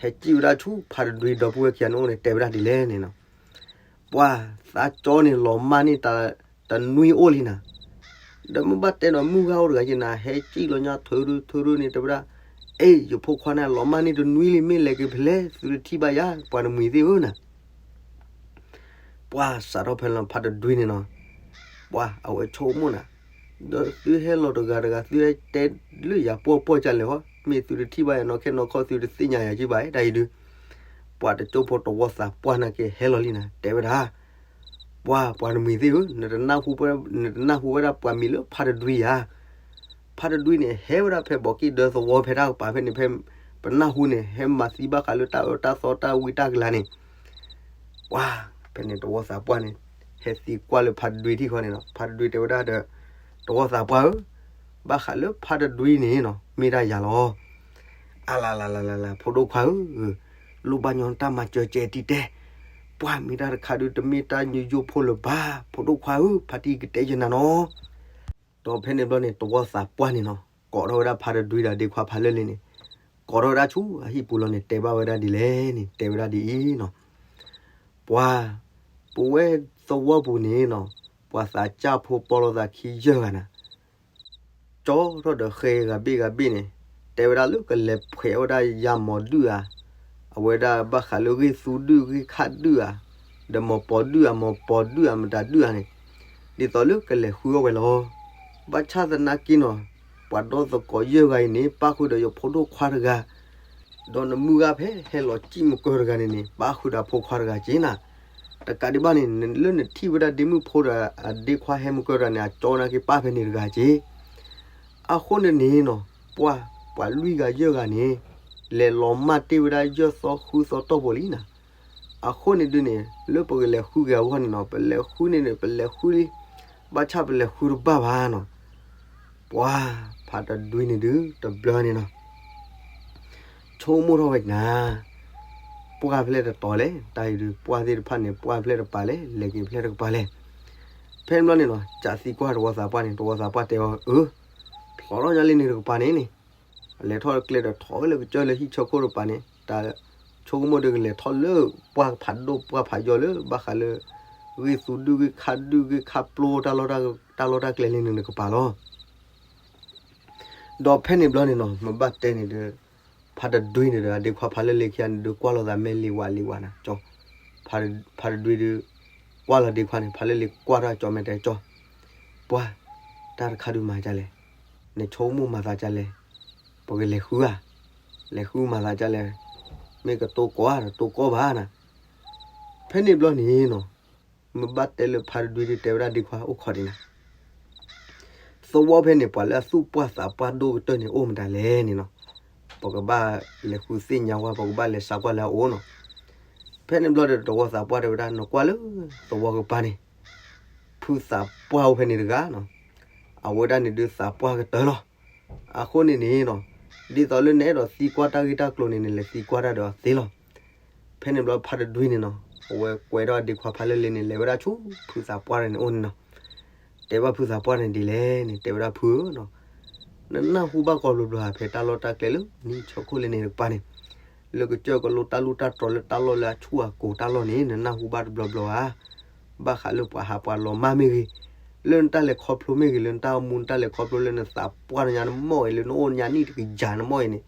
ဟ ဟဲစံၣ်ဝဲဒၣ်ဆူဖါတဒွံဒီပုၢ်ဝဲၢ်ခံဂၤန့ၣ်အိၣ်န့ၣ် တဲဝဲဒၣ်ဒ်လဲၣ်န့ၣ်နီၤ. ပှၢ်သးကၠီန့ၣ် လီၤမၢ်န့ၢ်တနွံအိၣ်လံနၤ. ဒီးမ့ၢ်ဘၣ်တဲဒီးမုၢ်ဂၤအိၣ်တဂၤက့နၤ ဟဲစံၣ်လီၤညါထုးထုးထုးန့ၣ် တဲဝဲဒၣ်, အ့ ယဖိခွါန့ၣ် လီၤမၢ်န့ၢ်တနွံလံ မ့ၢ်လဲၤက့ၤဖဲလဲၣ် သုတထံၣ်ဘၣ်ယၤ ပှၤတမှံၤသ့ၣ်ဧၢနၤ. ပှၢ်စးထီၣ်ဖဲလီၤဖါတဒွံန့ၣ်နီၤ, ပှၢ်အဝဲဆိကမိၣ်နၤ, ဒီးသုဟဲလီၤတဂၤတဂၤ သုဟဲတဲလၢယၤပှီၢ်ပှီၢ်ကလဲၣ်ဟီ, မ့ၢ်သုတထံၣ်ဘၣ်ယၤနီၢ်ခဲနီၢ်ခီ သုတသ့ၣ်ညါယၤက့ဘၣ် တၢ်အံၤဒုး. ပှၢ်တကၠိဖိတဝီသးပှၢ်နာ်က့ဟဲလီၤလံနၤ တဲဝဲဒၣ်, ပှၢ်ပှၤတမှံၤသ့ၣ်ဧၢ, နတနၢ်ဟူဝဲဒၣ်ပှၤမံၤလၢဖါတဒွံဧါ. ဖါတဒွံန့ၣ် ဟဲဝဲဒၣ်ဖဲဘီးက့ၣ်ဒၢသဝီဖဲတၢ်ကပၤဖဲန့ၣ် ဖဲပနၢ်ဟူန့ၣ် ဟဲမၤသံဘၣ်ဃးလၢတၢ်အၢတၢ်သီတၢ်ဝံတၢ်ကလၤန့ၣ် ပှၢ် ဖဲန့ၣ်တဝီသးပှၢ်န့ၣ် ဟဲသံကွၢ်လၢဖါတဒွံထံၣ်ဃီန့ၣ်နီၤ, ဖါတဒွံတဲဝဲဒၣ်ဒီး တဝီသးပှၢ်ဧၢ, ဘၣ်ဃးလၢဖါတဒွံန့ၣ်နီၤ မ့ၢ်ဒၣ်ယၤလီၤ. အလလလလလ ဖိဒိၣ်ခွါဧၢ, လိၣ်ဘၣ်ညီတၢ်မၤစၢၤကဲတံၢ်တဲ, ပှၢ်မ့ၢ်တၢ်တခါဒုး တမ့ၢ်တၢ်ညိယိဖိလၢၤဘၣ်, ဖိဒိၣ်ခွါဧၢ, ဖါတံၢ်ကတဲယနၤနီၤ. ဒီးဖဲန့ၣ်ဘျီန့ၣ် တဝီသးပှၢ်န့ၣ်နီၤ ကိးထီၣ်ဝဲဒၣ်ဖါတဒွံဒီးဒ့ခွါဖါလၢလ့န့ၣ်, ကိးထီၣ်ဝဲဒၣ်ဆူအဟံၣ်ပူၤလီၤန့ၣ် တဲဘၣ်ဝဲဒၣ်ဒ်လဲၣ်န့ၣ် တဲဝဲဒၣ်ဒ်အံၤနီၤ, ပှၢ် ပဝဲသဝီပူၤန့ၣ်နီၤ ပှၤသးစၢ်ဖိပီလိာ်သးခံယဲၢ်ဂၤနၤ ကၠီထီၣ်ဒီးဃဲဂၤဘ့ၣ်ဂၤဘ့ၣ်န့ၣ် တဲဝဲဒၣ်လၢကလဲၤဖှဲးအီၣ်ဝဲဒၣ်ယၤမီၤဒုၣ်ဧါ, အဝဲဒၣ်ဘၣ်ဃးလၢဂ့ၢ်သူဒုၣ်ဂ့ၢ်ခၣ်ဒုၣ်ဧါ, ဒီးမီၤပီၤဒုၣ်ဧါ မီၤပီၤဒုၣ်ဧါ မတၤဒုၣ်ဧါန့ၣ်, ဒ်သိးလၢကလဲၤဃုအီၣ်ဝဲလီၤ. ဘၣ်ဆၣ်သနာ်က့နီၤ ပှၤဒီသကိးယဲၢ်ဂၤအံၤန့ၣ် ပၣ်ဃုာ်ဒီးယဖိဒိၣ်ခွါတဂၤ ဒီးနမုၢ်ဂၤဖဲဟဲလီၤစံၣ်မုၢ်ကၢၢ်တဂၤန့ၣ်န့ၣ် ပၣ်ဃုာ်ဒီးဖိခွါတဂၤက့နၤ, တကးဒံးဘၣ်န့ၣ် လၢနထံၣ်ဝဲဒၣ်ဒ့မုၣ်ဖိဒီးအဒ့ခွါဟဲမုၢ်ကၢၢ်တဂၤန့ၣ် အကၠီနာ်က့ပၣ်ဖဲန့ၣ်တဂၤက့ အဃိန့ၣ်န့ၣ်နီၤ ပှၢ် ပှၤလွံၢ်ဂၤယဲၢ်ဂၤန့ၣ် လဲၤလီၤမၢ်တ့ၢ်ဝဲဒၣ်ယဲၢ်သီဃုသီတီၢ်ပူၤလံနၤ, အဃိန့ၣ်ဒုးန့ၣ် လၢပကလဲၤဃုက့ၤအဂီၢ်န့ၣ်နီၤ ပလဲၤဃုန့ၣ်န့ၣ် ပလဲၤဃုလံ, ဘၣ်ဆၣ်ပလဲၤဃုတဘၣ်ဘၣ်နီၤ ပှၢ် ဖါတဒွံန့ၣ်ဒုး တဘျီန့ၣ်နီၤ ဆိကမိၣ်ထီၣ်ဝဲနၤ, ပှၢ်ဖဲလဲၣ်တတီၤလဲၣ်, တၢ်အံၤဒုး ပှၢ်သ့ၣ်တဖၣ်န့ၣ် ပှၢ်ဖဲလဲၣ်တပၤလဲၣ်, လဲၤက့ၤဖဲလဲၣ်တကပၤလဲၣ်. ဖဲန့ၣ်ဘျီန့ၣ်နီၤ ကးသံကွၢ်တဝီသးပှၢ်န့ၣ် တဝီသးပှၢ်တဲအီၤ အၢ ဖျိးထီၣ်ညါလံန့ၣ်တကပၤန့ၣ်န့ၣ်, လဲၤထီၣ်ကျဲဒီးထီၣ်ဝဲလၢကစၢၢ်လၢဟံၣ်ဆၢခိၣ်တကပၤန့ၣ်, တၢ်ဆိကမိၣ်ဒုးကလဲၤထီၣ်လၢပှၢ်ဖးဒိၣ်ပှၢ်ဖးယီၤလၢဘၣ်ဃးလၢ ဂ့ၢ်သူဒုၣ်ဂ့ၢ်ခၣ်ဒုၣ်ဂ့ၢ်ခၣ်ပျိ တၢ်လီၢ်တၢ်ကျဲလံန့ၣ်တကပၤလီၤ. ဒီးဖဲန့ၣ်ဘျီန့ၣ်နီၤ မ့ၢ်ဘၣ်တဲန့ၣ်ဒီး ဖါတဒွံန့ၣ်ဒီး အဒ့ခွါဖါလၢလ့ခံဂၤန့ၣ်ဒုး ကွၢ်လိာ်သးမဲာ်လံဝးလံဝးနၤ ကၠီ, ဖါတဒွံဒုး ကွၢ်လီၤဒ့ခွါန့ၣ် ဖါလၢလ့ကွၢ်ထီၣ်ကၠီမဲာ်တဲကၠီ, ပှၢ် တၢ်တခါဒုးမၤဒ်လဲၣ်, နဆိကမိၣ်မၤသးဒ်လဲၣ်, ပကလဲၤဃုဧါ, လဲၤဃုမၤသးဒ်လဲၣ်, မ့ၢ်ကတိၢ်ကီဧါ တတိၢ်ကီဘၣ်နၤ. ဖဲန့ၣ်ဘျီန့ၣ်နီၤ မ့ၢ်ဘၣ်တဲလၢဖါတဒွံဒုးတဲဝဲဒၣ်ဒ့ခွါအိၣ်ခိးဒံးနၤ သဝီဖဲန့ၣ် ပှၤလၢအသူၣ်ပှၢ်သးပှၢ်ဒိၣ်ကတၢၢ်န့ၣ် အိၣ်မတၤလဲၣ်န့ၣ်နီၤ, ပကဘၣ်လဲၤဃုသ့ၣ်ညါဝဲ ပကဘၣ်လဲၤစးကွၢ်လၢအအိၣ်နီၤ. ဖဲန့ၣ်ဘျီဒီး တဝီသးပှၢ်တဲဝဲဒၣ် နကွၢ်လၢသဝီကပၤန့ၣ် ဖုသးပှၢ်အိၣ်ဖဲန့ၣ်တဂၤနီၤ, အဝဲဒၣ်န့ၣ်ဒုးသးပှၢ်ကတၢၢ်လီၤ. အဃိန့ၣ်န့ၣ်နီၤ ဒ်သိးလၢနအဲၣ်ဒိးသံကွၢ်တၢ်ဂ့ၢ်တၢ်ကျိၤန့ၣ် နလဲၤသံကွၢ်တၢ်ဒီးအီၤသ့လီၤ. ဖဲန့ၣ်ဘျီဖါတဒွံန့ၣ်နီၤ အဝဲကွဲးထီၣ်အဒ့ခွါဖါလၢလ့န့ၣ် လဲၤဝဲဒၣ်ဆူဖုသးပှၢ်န့ၣ်အိၣ်န့ၣ်နီၤ, တဲဘၣ်ဖုသးပှၢ်န့ၣ်ဒ်လဲၣ်န့ၣ် တဲဝဲဒၣ်ဖုဧၢနီၤ, နနၢ်ဟူဘၣ်ကိးဘျီဘျီဧါ ဖဲတၢ်လီၢ်တၢ်ကျဲလၢနဟံၣ်ဆၢခိၣ်လၢန့ၣ်တကပၤန့ၣ်, လၢကစၢၢ်ကလိတၢ်လူၢ်တၢ်တြီၤလၢတၢ်လီၢ်လၢအဆူၣ်အကိၤတၢ်လီၢ်န့ၣ် နနၢ်ဟူဘၣ်တဘျီဘျီဧါ. ဘၣ်ဃးလၢပှၤဟးပှၤလီၤမၢ်မ့ၢ်ဂ့ၤ, လၢနတၢ်လဲၤခီဖျိမ့ၢ်ဂ့ၤ, လၢနတၢ်အိၣ်မူနတၢ်လဲၤခီဖျိ လၢနသးပှၢ်နညါနမိၢ်အံၤ လၢနအိၣ်နညါနံၣ်တကယၤနမိၢ်အံၤန့ၣ်,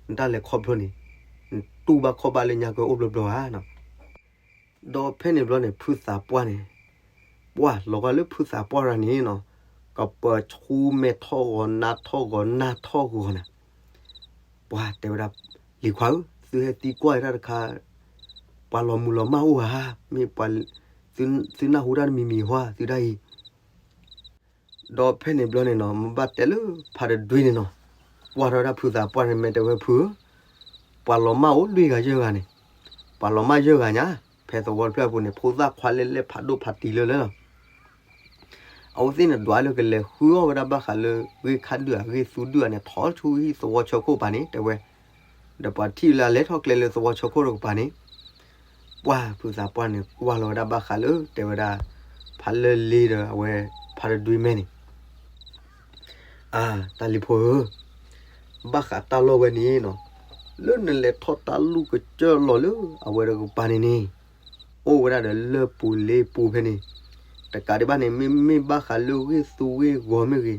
နတၢ်လဲၤခီဖျိန့ၣ် နတူၢ်ဘၣ်ခီၣ်ဘၣ်လၢညါကအိၣ်ဘျီဘျီဧါနီၤ. ဒီးဖဲန့ၣ်ဘျီန့ၣ် ဖုသးပှၢ်န့ၣ် ပှၢ်လီၤဂာ်လၢဖုသးပှၢ်ရၤန့ၣ်နီၤ, ကပၢၤဆူမဲာ်ထီၣ်ဂီၤနါထီၣ်ဂီၤနါထီၣ်ဂီၤနၤ, ပှၢ်တဲဝဲဒၣ် လံၤခွါဧၢ, သုဟဲသံကွၢ်တၢ်တခါ ပှၤလီၤမုၢ်လီၤမၢ်အိၣ်ဧါ, မ့ၢ်ပှၤ သုနၢ်ဟူတၢ်တမံၤမံၤဟါ သုဒၣ်အံၤ ဒီးဖဲန့ၣ်ဘျီန့ၣ်နီၤ မ့ၢ်ဘၣ်တဲလၢဖါတဒွံန့ၣ်နီၤ, ကွၢ်ထီၣ်ဝဲဒၣ်ဖုသးပှၢ်န့ၣ် မ့ၢ်တဲဝဲဖုဧၢ, ပှၤလီၤမၢ်အိၣ်လွံၢ်ဂၤယဲၢ်ဂၤန့ၣ်, ပှၤလီၤမၢ်ယဲၢ်ဂၤညါ, ဖဲသဝီတဖျၢၣ်အပူၤန့ၣ် ဖိသၣ်ခွါလဲၣ်လဲၣ်ဖးဒိၣ်ဖးတံၤလၢလၢလီၤ. အဝဲသ့ၣ်န့ၣ် ဒွးလၢကလဲၤဃုအီၣ်ဝဲဒၣ်ဘၣ်ဃးလၢ ဂ့ၢ်ခါဒုၣ်ဧါ ဂ့ၢ်သူဒုၣ်ဧါန့ၣ် ထီၣ်ဆူဟံၣ်သဝီဆၢခိၣ်ပၤန့ၣ် တဲဝဲ, ဒီးပှၤထံၣ်လၢအလဲၤထီၣ်ကျဲလၢသဝီဆၢခိၣ်တကပၤန့ၣ် ပှၢ်ဖုသးပှၢ်န့ၣ် ကွၢ်လီၤဝဲဒၣ်ဘၣ်ဃးလၢ တဲဝဲဒၣ် ဖါလၢလ့ဒီးအဝဲ ဖါတဒွံမဲာ်န့ၣ်, အၢ တၢ်လံၤဖိဧၢ, ဘၣ်ဃးတၢ်လီၢ်ဝဲန့ၣ်နီၤ, လၢနလဲၤထီၣ်တၢ်လူၢ်ကစၢၢ်လီၤလၢအဝဲတကပၤန့ၣ်န့ၣ်, အိၣ်ဝဲဒၣ်ဒီးလၢၢ်ပူၤလ့ပူၤဖဲန့ၣ်, တကးဒံးဘၣ်န့ၣ် မ့မ့ၢ်ဘၣ်ဃးလၢဂ့ၢ်သူဂ့ၢ်ဂီၤမ့ၢ်ဂ့ၤ,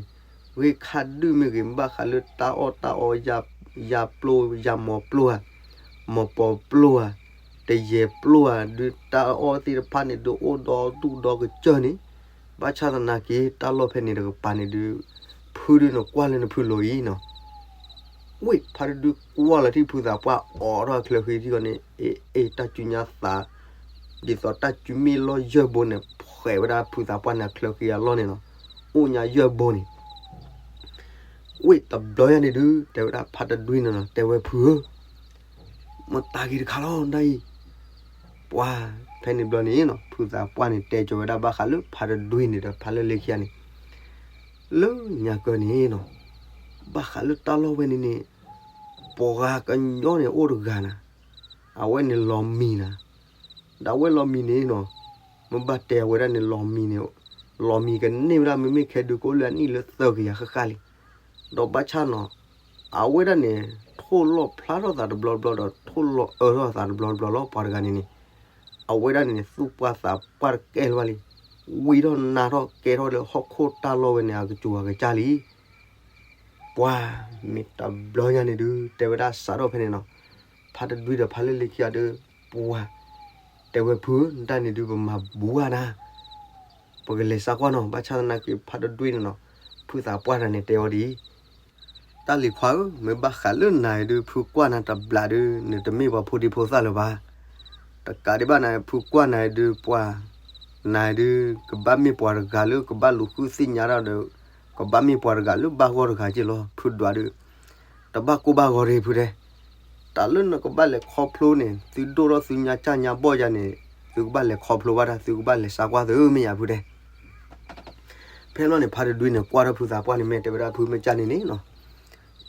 ဂ့ၢ်ခါဒုၣ်မ့ၢ်ဂ့ၤ, ဘၣ်ဃးလၢတၢ်အီၣ်တၢ်အီ, ယၤပျိယၤမီၤပျိဧါ, မီၤပီၤပျိဧါ, တယဲၢ်ပျိဧါ, ဒုးတၢ်အီၣ်သ့ၣ်တဖၣ်န့ၣ် ဒုးအိၣ်ဒီဒူၣ်ဒီကစၢၢ်န့ၣ်, ဘၣ်ဆၣ်သနာ်က့ တၢ်လီၢ်ဖဲန့ၣ်တကပၤန့ၣ်ဒုး ဖုဒုးနကွၢ်လၢနဖုလိၤအံၤနီၤ. ဝ့ၢ်ဖါတဒုကွၢ်လီၤထံၣ်ဖုသးပှၢ်အိးထီၣ်အချၢဃံထံၣ်ဃီန့ၣ်, အ့ အ့ တၢ်စုညါသး, ဒ်သိးတၢ်စုမ့ၣ်လီၢ်ယဲၢ်ဘိန့ၣ် ဖှဲးဝဲဒၣ်ဖုသးပှၢ်န့ၣ်အချၢဃံအလီၢ်န့ၣ်လီၤ. အိၣ်ညါယဲၢ်ဘိန့ၣ် ဝ့ၢ်တဘျီညါန့ၣ်ဒုး တဲဝဲဒၣ်ဖါတဒွံန့ၣ်လီၤ, တဲဝဲဖုဧၢ, မတၤဂ့ၤတခါလီၤဒၣ်အံၤ, ပှၤဖဲန့ၣ်ဘျီန့ၣ်နီၤ ဖုသးပှၢ်န့ၣ် တဲကၠီၤဝဲဒၣ်ဘၣ်ဃးလၢဖါတဒွံန့ၣ်ဒီးဖါလၢလ့ခံဂၤန့ၣ်, လၢညါကၢန့ၣ်နီၤ, ဘၣ်ဃးလၢတၢ်လီၢ်ဝဲန့ၣ်န့ၣ်, ပှၤဂၤကညီန့ၣ်အိၣ်တဂၤနၤ, အဝဲန့ၣ်လီၤမံၤနၤ, ဒီးအဝဲလီၤမံၤန့ၣ်နီၤ, မ့ၢ်ဘၣ်တဲအဝဲဒၣ်န့ၣ်လီၤမံၤန့ၣ်, လီၤမံၤကန့ၢ်ဝဲဒၣ် မ့မ့ၢ်ခဲဒုးကအိၣ်လၢအနံၣ်လၢသၢကယၤဃၣ်ဃၣ်လံ, ဒီးဘၣ်ဆၣ်နီၤ, အဝဲဒၣ်န့ၣ် ထိၣ်လီၤဖျါထီၣ်သးတဘျီတဘျီဒီး ထိၣ်လီၤအၢထီၣ်သးတဘျီတဘျီလီၤ ပှၤတဂၤန့ၣ်န့ၣ်, အဝဲဒၣ်န့ၣ်န့ၣ် သူၣ်ပှၢ်သးပှၢ်တကဲလၢၤဘၣ်လံ, ဝံထီၣ်နါထီၣ်ကဲထီၣ်လၢဟီၣ်ခိၣ်တၢ်လီၢ်ဝဲန့ၣ် အကစူၤအကစၢ်လံ. ပှၤမ့ၢ်တဘျီညါန့ၣ်ဒုး တဲဝဲဒၣ်စးထီၣ်ဖဲန့ၣ်နီၤ, ဖါတဒွံဒီးဖါလၢလ့ခံဂၤဒီး, ပှၤ, တဲဝဲဖုဧၢ နတၢ်န့ၣ်ဒုး ပမၤဘူးဘၣ်နၤ, ပကလဲၤစးကွၢ်နီၤ, ဘၣ်ဆၣ်သနာ်က့ဖါတဒွံန့ၣ်နီၤ, ဖုသးပှၢ်တဂၤန့ၣ်တဲအီၤဒ်အံၤ, တၢ်လံၤခွါဧၢ, မ့ၢ်ဘၣ်ဃးလၢနၤအံၤဒုး ဖုကွၢ်နၤတဘျးဒုး နတမ့ၢ်ပှၤဖိဒံဖိသၣ်လၢၤဘၣ်. တကးဒံးဘၣ်နၤ ဖုကွၢ်နၤအံၤဒုး ပှၤ, နၤအံၤဒုး ကဘၣ်မ့ၢ်ပှၤတဂၤလၢကဘၣ်လူၤဃုသ့ၣ်ညါတၢ်ဒီး, ကဘၣ်မ့ၢ်ပှၤတဂၤလၢဘၣ်ဂီၢ်တဂၤက့ၢ်လီၤ ဖုဒွးဒုး, တဘၣ်ကိၢ်ဘၣ်ဂီၤတဂ့ၤဖုတဲ, တၢ်လၢနကဘၣ်လဲၤခီဖျိန့ၣ် သုဒိၣ်ထီၣ်သုညါစၢ်ညါဘီၣ်ယၤန့ၣ်, သုကဘၣ်လဲၤခီဖျိဘၣ်တၢ် သုကဘၣ်လဲၤစးကွၢ်သုမ့ၢ်ယၤဖုတဲ ဖဲလီၤန့ၣ် ဖါတဒွံန့ၣ် ကွၢ်ထီၣ်ဖုသးပှၢ်န့ၣ် မ့ၢ်တဲဝဲဒၣ်ဖုမ့ၢ်ကၢ်န့ၣ်န့ၣ်နီၤ,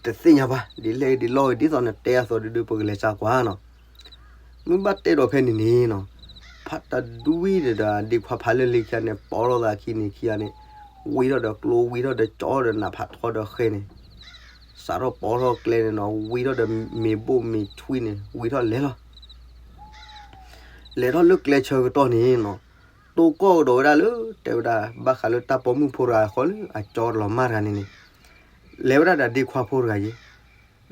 တသ့ၣ်ညါဘၣ် ဒ်လဲၣ်ဒ်လဲၣ်ဂ့ၤ ဒ်သိးနတဲအသိးဒုးဒုး ပကလဲၤစးကွၢ်နီၤ. မ့ၢ်ဘၣ်တဲဒီးဖဲန့ၣ်န့ၣ်နီၤ, ဖါတဒွံဒီးဒ့ခွါဖါလၢလ့ခံဂၤန့ၣ် ပိာ်လိာ်သးခံန့ၣ်ခံဂၤန့ၣ်, ဝံထီၣ်ဒီးကျိ ဝံထီၣ်ဒီးကၠီဒီးနးဖးထီဒီးဃဲန့ၣ်, စးထီၣ်ပိာ်ထီၣ်ကျဲန့ၣ်နီၤ, ဝံထီၣ်ဒီးမ့ၤဘိၣ်မ့ၤထွံန့ၣ် ဝံထီၣ်လဲၤလီၤ လဲၤထီၣ်လၢကျဲဆၢကတီၢ်န့ၣ်နီၤ, တိၢ်ကီၢ်ကဒီးဝဲဒၣ်လၢ တဲဝဲဒၣ် ဘၣ်ဃးလၢတၢ်ပိာ်မုၣ်ဖိတဂၤအဃီလၢအကၠီတလီၤမၢ်တဂၤန့ၣ်န့ၣ်, လဲၤဝဲဒၣ်ဒီးဒ့ခွါဖိတဂၤက့ၤ,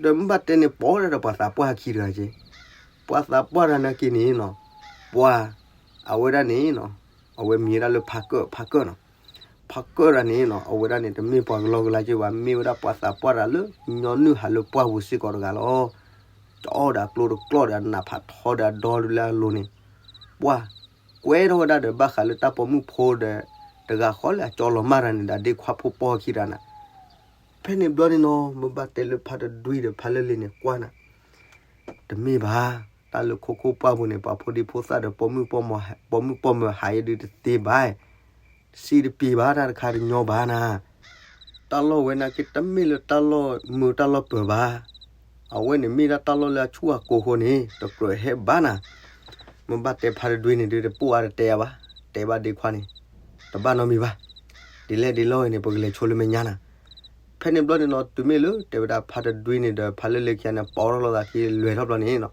ဒီးမ့ၢ်ဘၣ်တဲန့ၣ် ပိာ်ဝဲဒၣ်ဒီးပှၤသးပှၢ်ခံတဂၤက့ၤ, ပှၤသးပှၢ်တဂၤနာ်က့န့ၣ်နီၤ, ပှၤ, အဝဲဒၣ်န့ၣ်နီၤ, အဝဲမံၤဝဲဒၣ်လၢဖးကၢၣ် ဖးကၢၣ်နီၤ, ဖးကၢၣ်တဂၤန့ၣ်နီၤ အဝဲဒၣ်န့ၣ် တမ့ၢ်ပှၤကလီကလီက့ၤဘၣ် မ့ၢ်ဝဲဒၣ်ပှၤသးပှၢ်တဂၤလၢ ညီနုၢ်ဟးလၢပှၢ်ပူၤစ့ၢ်ကီးတဂၤလီၤ. ကၠီဒီးအကျိတကျီၢ်ဒီးအနးဖးထီဒီးအဒီလၢအလိၤန့ၣ်, ပှၤ, ကွဲထီၣ်ဝဲဒၣ်ဒီးဘၣ်ဃးလၢတၢ်ပိာ်မုၣ်ဖိဒီး, တဂၤဃီလၢအကၠီလီၤမၢ်တဂၤန့ၣ် ဒီးဒ့ခွါဖိပိာ်ခံတဂၤန့ၣ်, ဖဲန့ၣ်ဘျီန့ၣ်နီၤ မ့ၢ်ဘၣ်တဲလၢဖါတဒွံဒီးဖါလၢလ့န့ၣ်ကွၢ်နၤ တမ့ၢ်ဘၣ်, တၢ်လၢခိခိၣ်ပှၢ်ပူၤန့ၣ် ပှၤဖိဒံဖိသၣ်ဒီး ပိာ်မုၣ်ပိာ်မၢၤဟးယဲဒုးတသ့ဘၣ်, စံးတပျ့ၤဘၣ် တၢ်တခါတညီဘၣ်နၤ, တၢ်လီၢ်ဝဲနာ်က့တမ့ၢ်လၢတၢ်လီၢ်မုာ်တၢ်လီၢ်ပၢၤဘၣ်, အဝဲန့ၣ်မ့ၢ်ဒၣ်တၢ်လီၢ်လၢအဆူၣ်အကိၤဃိန့ၣ် တကြၢးဟဲဘၣ်နၤ, မ့ၢ်ဘၣ်တဲဖါတဒွံန့ၣ်ဒုး တပိာ်အါတတဲအါဘၣ်, တဲဘၣ်ဒ့ခွါန့ၣ်, တဘၣ်နီတမံၤဘၣ်, ဒ်လဲၣ်ဒ်လဲၣ်ဂ့ၤန့ၣ် ပကလဲၤဆိလၢမဲာ်ညါနၤ ဖဲန့ၣ်ဘျီန့ၣ်နီၤ တုၤမ့ၢ်လၢတဲဝဲဒၣ်ဖါတဒွံန့ၣ်ဒီးဖါလၢလ့ခံဂၤန့ၣ် ပိာ်ထီၣ်လိာ်သးခံလွဲၢ်ထီၣ်ဘျီန့ၣ်နီၤ,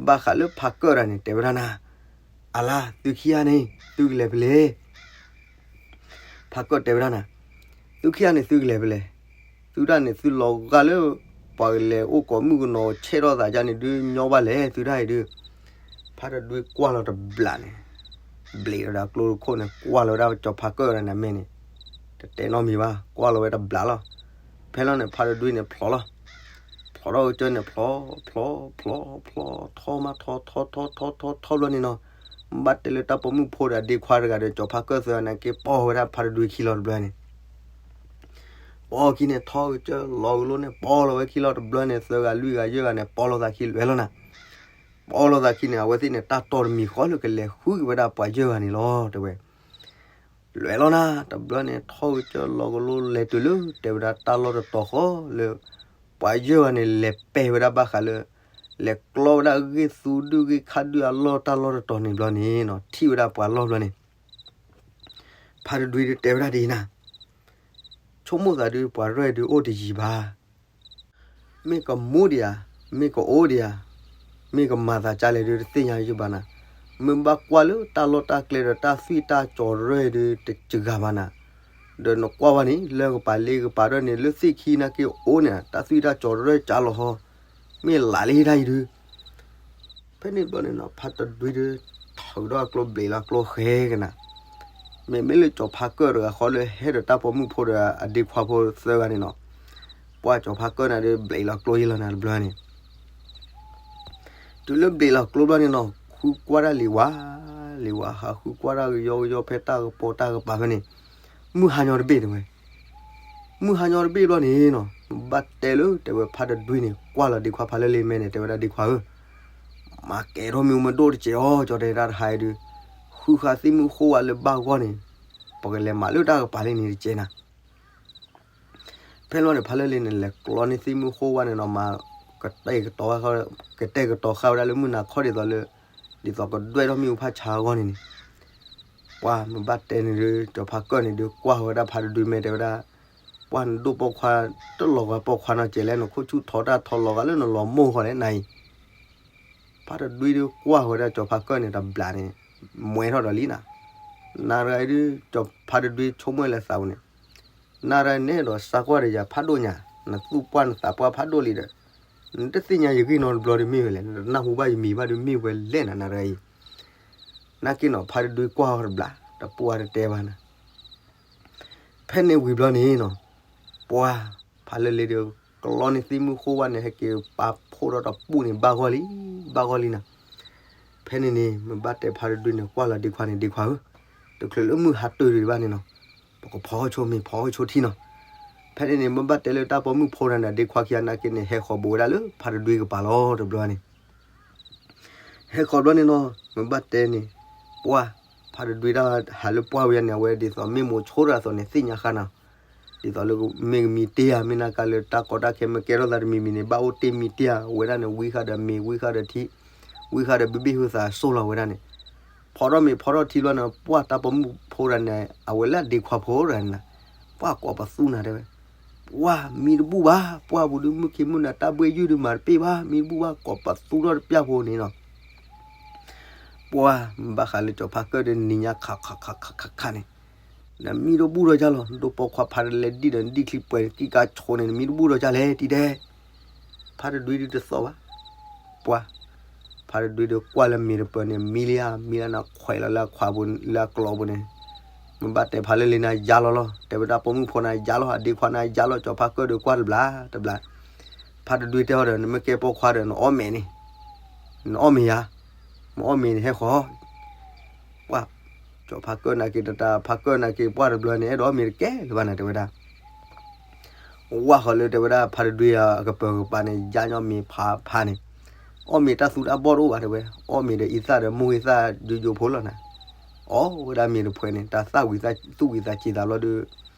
ဘၣ်ဃးလၢဖးကၢၣ်တဂၤန့ၣ် တဲဝဲဒၣ်နၤ, အလါ သုခံဂၤန့ၣ် သုကလဲၤဖဲလဲၣ် ဖးကၢၣ်တဲဝဲဒၣ်နၤ, သုခံဂၤန့ၣ်သုကလဲၤဖဲလဲၣ်, သုတၢ်န့ၣ်သုလီၤဂာ်လၢ ပှၤကလဲၤအိၣ်ကိးမုၢ်ကနီၤဆဲးထီၣ်သးယါန့ၣ်ဒုးညီဘၣ်လဲၣ် သုတၢ်အံၤဒုး, ဖါတဒွံကွၢ်လီၤတဘျးန့ၣ် ဘျံးဒီးအကျိတခိၣ်န့ၣ် ကွၢ်လီၤဝဲဒၣ်ကၠီၤဖးကၢၣ်တဂၤန့ၣ်အမဲာ်န့ၣ်, တတဲနီတမံၤဘၣ် ကွၢ်လီၤဝဲတဘျးလီၤ. ဖဲလီၤန့ၣ် ဖါတဒွံန့ၣ်ဖျိးလီၤ. ဖျိးထီၣ်ကစၢၢ်န့ၣ် ဖျိး ဖျိး ဖျိး ထီၣ်မးထီ ထီ ထီ ထီ ထီ ထီဘျီန့ၣ်နီၤ, ဘၣ်တဲလၢတၢ်ပိာ်မုၣ်ဖိဒီးဒ့ခွါတဂၤဒီးကၠီၤဖးကၢၣ်သၢဂၤန့ၣ်က့ၤပိာ်ဝဲဒၣ်ဖါတဒွံခံလီၤတဘျီန့ၣ် ပိာ်ခံန့ၣ် ထီၣ်ကစၢၢ်လီၤကလိန့ၣ် ပိာ်လီၤဝဲခံလီၤတဘျီန့ၣ် သၢဂၤလွံၢ်ဂၤယဲၢ်ဂၤန့ၣ် ပိာ်လိာ်သးခံလွဲၢ်လီၤနၤ. ပိာ်လိာ်သးခံန့ၣ် အဝဲသ့ၣ်န့ၣ် တၢ်တီတမံၤဃီလၢကလဲၤဃုက့ၤဝဲဒၣ်ပှၤယဲၢ်ဂၤန့ၣ်လီၤ တဲဝဲ. လွဲၢ်လီၤနၤ တဘျီန့ၣ် ထီၣ်ကစၢၢ်လီၤကလိလဲၤတုၤလၢ တဲဝဲဒၣ်တၢ်လီၢ်တတီၤဃီလၢ ပှၤယဲၢ်ဂၤန့ၣ် လဲၤပဲာ်ဝဲဒၣ်ဘၣ်ဃးလၢ လဲၤကျီဝဲဒၣ်ဂ့ၢ်သူဒုၣ်ဂ့ၢ်ခါဒုၣ်အလီၢ်တၢ်လီၢ်တတီၤန့ၣ်ဘျီန့ၣ်နီၤ ထံၣ်ဝဲဒၣ်ပှၤလီၢ်ဘျီန့ၣ် ဖါတဒွံဒုးတဲဝဲဒၣ်ဒ်အံၤနၤ, ဆိကမိၣ်သးဒုး ပှၤရဲၣ်ဒုးအိၣ်တယံၤဘၣ်. မ့ၢ်ကမူဒံးဧါ, မ့ၢ်ကအိၣ်ဒံးဧါ, မ့ၢ်ကမၤသးကၢ်လဲၣ်ဒုး တသ့ၣ်ညါယဘၣ်နၤ. မ့ၢ်ဘၣ်ကွၢ်လၢတၢ်လီၢ်တၢ်ကျဲဒီးတၢ်သွံၣ်တၢ်ကၠီၤရဲၣ်ဒုး တစှၤဘၣ်နၤ. ဒီးနကွၢ်ဝဲန့ၣ် လၢကပၤလ့ကပၤဒီးန့ၣ် လၢသ့ၣ်ခံနာ်က့အိၣ်န့ၣ် တၢ်သွံၣ်တၢ်ကၠီၤရဲၣ်ကၢ်လီၤဟီ, မ့ၢ်လးလံတၢ်အံၤဒုး ဖဲန့ၣ်ဘျီန့ၣ်နီၤ ဖါတဒွံဒီး ထုးဒီးအကျိဘျဲးလီၤကျိဃဲကနၤ. မ့မ့ၢ်လၢကၠီၤဖါကၢၣ်တဂၤဃီလၢဟဲဒီးတၢ်ပိာ်မုၣ်ဖိဒီးအဒ့ခွါဖိသၢဂၤန့ၣ်နီၤ, ပှၢ်ကၠီၤဖါကၢၣ်န့ၣ်ဒီး ဘျဲးလီၤကျိယံလီၤနၤတဘျီန့ၣ် တုၤလၢဘျဲးလီၤကျိဘျီန့ၣ်နီၤ ဃုကွၢ်တၢ်လံၤဝါ, လံၤဝါဟးဃုကွၢ်တၢ်ကယီကယီဖဲတၢ်ကပီၤတၢ်ကပၤဖဲန့ၣ်, မုၢ်ဟါညီတဘ့ၣ်တဲဝဲ မုၢ်ဟါညီတဘ့ၣ်ဘျီန့ၣ်နီၤ ဘၣ်တဲလၢတဲဝဲဖါတဒွံန့ၣ် ကွၢ်လီၤဒ့ခွါဖါလၢလ့မဲန့ၣ် တဲဝဲဒၣ်ဒ့ခွါဧၢ, မၤကဲၤထီၣ်မ့ၣ်အူမ့ၢ်ဒိၣ်တစဲးအီၤ ကၠီတဲတၢ်တဟါအံၤဒုး, ဃုဃာ်သ့ၣ်မုၣ်ဃိဝါလၢဘၣ်ဂီၢ်န့ၣ်, ပကလဲၤမၤလၢတၢ်ကပၤလံန့ၣ်တစဲးနၤ ဖဲလီၤန့ၣ် ဖါလၢလ့န့ၣ် လဲၤကျီန့ၢ်သ့ၣ်မုၣ်ဃိဝါန့ၣ်နီၤ မၤ ကတဲာ်ကတီၤ ကတဲာ်ကတီၤဃာ်ဝဲဒၣ်လၢမုၢ်နၤခီဒ်သိးလၢ ဒ်သိးကဒွဲၣ်ထီၣ်မ့ၣ်အူဖးဆါအဂီၢ်န့ၣ်န့ၣ်, ပှၢ်မ့ၢ်ဘၣ်တဲန့ၣ်ဒုး ကၠီၤဖါကၢၣ်န့ၣ်ဒုး ကွၢ်ဝဲဒၣ်ဖါတဒွံမဲာ်တဲဝဲဒၣ်, ပှၢ်နဒိၣ်ပိာ်ခွါ တလီၤဂာ်ပိာ်ခွါနီတစဲးလဲၣ် နခိၣ်ဆူၣ်ထီတၢ်ထီလီၤဂာ်လၢနလီၤမိၢ်ဃီလဲၣ်နၤအံၤ ဖါတဒွံဒုးကွၢ်ဝဲဒၣ်ကၠီၤဖါကၢၣ်န့ၣ် တဘျးန့ၣ်, မှဲထီၣ်ဒီးလံနၤ, နၤတဂၤအံၤဒုး ကၠီၤဖါတဒွံဆိကမိၣ်လၢသးပူၤန့ၣ်, နၤတဂၤအံၤနဲဒီးစါကွၢ်ဒီးယၤဖးဒိၣ်ညါ, နသူၣ်ပှၢ်နသးပှၢ်ဖးဒိၣ်လံဒီး, နတသ့ၣ်ညါယဂ့ၢ်နီတဘျီဒုးမ့ၢ်ဝဲလဲၣ်, နတနၢ်ဟူဘၣ်ယမံၤဘၣ်ဒုးမ့ၢ်ဝဲလဲၣ်နၤ နၤတဂၤအံၤ, နာ်က့နီၤ ဖါတဒွံကွၢ်အီၤတဘျး, တပှၢ်တတဲဘၣ်နၤ ဖဲန့ၣ်ဝံၤဘျီန့ၣ်နီၤ, ပှၢ် ဖါလၢလ့ဒီး ကျီန့ၢ်သ့ၣ်မုၢ်ဃိဝါန့ၣ် ဟဲက့ၤပာ်ဖှိၣ်ထီၣ်တပူၤန့ၣ် ဘၣ်ဂီၢ်လံ, ဘၣ်ဂီၢ်လံနၤ. ဖဲန့ၣ်န့ၣ် မ့ၢ်ဘၣ်တဲဖါတဒွံန့ၣ် ကွၢ်လီၤဒ့ခွါန့ၣ် ဒ့ခွါဧၢ, တချုးလၢမုၢ်ဟါတၢၢ်ဒံးဘၣ်န့ၣ်နီၤ, ပကဖီဆိမ့ၤဖီဆိထံနီၤ. ဖဲန့ၣ်န့ၣ် မ့ၢ်ဘၣ်တဲလၢတၢ်ပိာ်မုၣ်ဖိတဂၤန့ၣ် ဒ့ခွါခံဂၤနာ်က့န့ၣ် ဟဲဃီၤဘူးဝဲဒၣ်လၢဖါတဒွံကပၤလီၤတဘျီန့ၣ် ဟဲဃီၤဘျီန့ၣ်နီၤ မ့ၢ်ဘၣ်တဲန့ၣ်, ပှၢ် ဖါတဒွံတၢ်ဟးလၢပှၢ်ဝဲန့ၣ် အဝဲဒ်သိးမ့ၢ်မိၤဆိတဂၤအသိးန့ၣ် သ့ၣ်ညါဃာ်နၤ, ဒ်သိးလၢမ့ၢ်ကမံတ့ၢ်ဧါ မ့ၢ်နာ်က့လၢတၢ်ကီတၢ်ခဲမ့ၢ်ကဲထီၣ်သးတမံၤမံၤန့ၣ် ဘၣ်အိၣ်တ့ၢ်မံတ့ၢ်ဧါ ဝဲဒၣ်န့ၣ် ဝံဃာ်ဒီးမ့ၤ ဝံဃာ်ဒီးထံ ဝံဃာ်ဒီးဘံၣ်ဘ့ၣ်ဟူသးစိၢ်လီၤဝဲဒၣ်န့ၣ်, ဖီထီၣ်မ့ၤဖီထီၣ်ထံဘျီန့ၣ် ပှၢ်တၢ်ပိာ်မုၣ်ဖိတဂၤန့ၣ် အဝဲလၢအဒ့ခွါဖိတဂၤန့ၣ်, ပှၢ်ကိးပသူနၤတဲဝဲ ပှၢ်မံတဘူၣ်ဘၣ်, ပှၢ်ပူၤဒုးမုၢ်ခ့မုၢ်နၤ တၢ်ဘှ့ၣ်ယုၢ်ဒုးမၤတပ့ၢ်ဘၣ်, မံတဘူၣ်ဘၣ် ကိးပသူထီၣ်တပျၢ်ဖိန့ၣ်နီၤ. ပှၢ်မ့ၢ်ဘၣ်ဃးလၢကၠီၤဖါကၢၣ်ဒီးနံၤညါခးခးခးခးခးခးန့ၣ်, နမံတဘူၣ်ဒီးယါလီၤ ဒိၣ်ပိာ်ခွါဖါတလဲဒံၣ်ဒီးနဒံၣ်ချံပှဲၤကံၣ်ကါဆိန့ၣ် နမံတဘူၣ်ဒီးယါလဲၣ်တံၤဒဲး, ဖါတဒွံဒုးတသီၣ်ဘၣ်. ပှၢ် ဖါတဒွံဒီးကွၢ်လၢမ့ၤတပၢၤန့ၣ် မံလံဧါ မံလၢနခွဲးလီၤလၢအခွးပူၤလၢအကျိပူၤန့ၣ်, မ့ၢ်ဘၣ်တဲဖါလၢလ့နၤယါလီၤလီၤ တဲဝဲဒၣ်ပိာ်မုၣ်ဖိနၤယါလီၤ အဒ့ခွါနၤယါလီၤ ကၠီၤဖါကၢၣ်ဒီးကွၢ်တဘျီတဘျီ, ဖါတဒွံတဲအီၤဒီး နမ့ၢ်ကဲပိာ်ခွါဒီးနအီၣ်မ့ၤန့ၣ်, နအီၣ်မ့ၤယါ, မ့ၢ်အီၣ်မ့ၤန့ၣ်ဟဲဃီၤ ပှၢ် ကၠီၤဖါကၢၣ်နာ်က့ၤတတၢ် ဖါကၢၣ်နာ်က့ၤပှၢ်တဘျီန့ၣ် အဲၣ်ဒိးအီၣ်မ့ၤတကဲလၢၤဘၣ်နၤတဲဝဲဒၣ်, ဝၢ်ဃီၤလၢတဲဝဲဒၣ်ဖါတဒွံအကပၢၤကပၤန့ၣ် ယါညီမ့ၤဖးဖးန့ၣ်, အီၣ်မ့ၤတၢ်သူတၢ်ဘီၣ်တအိၣ်ဘၣ်တဲဝဲ, အီၣ်မ့ၤဒီးအံသၣ်ဒီးမိၢ်အံသၣ်ယိယိဖိလီၤနၤ, အီၣ်ဝဲဒၣ်မ့ၤတဖှဲးန့ၣ် တၢ်သၣ်ဝံၤသူၣ်ဝံၤသးစံးသးဘျီဒီး,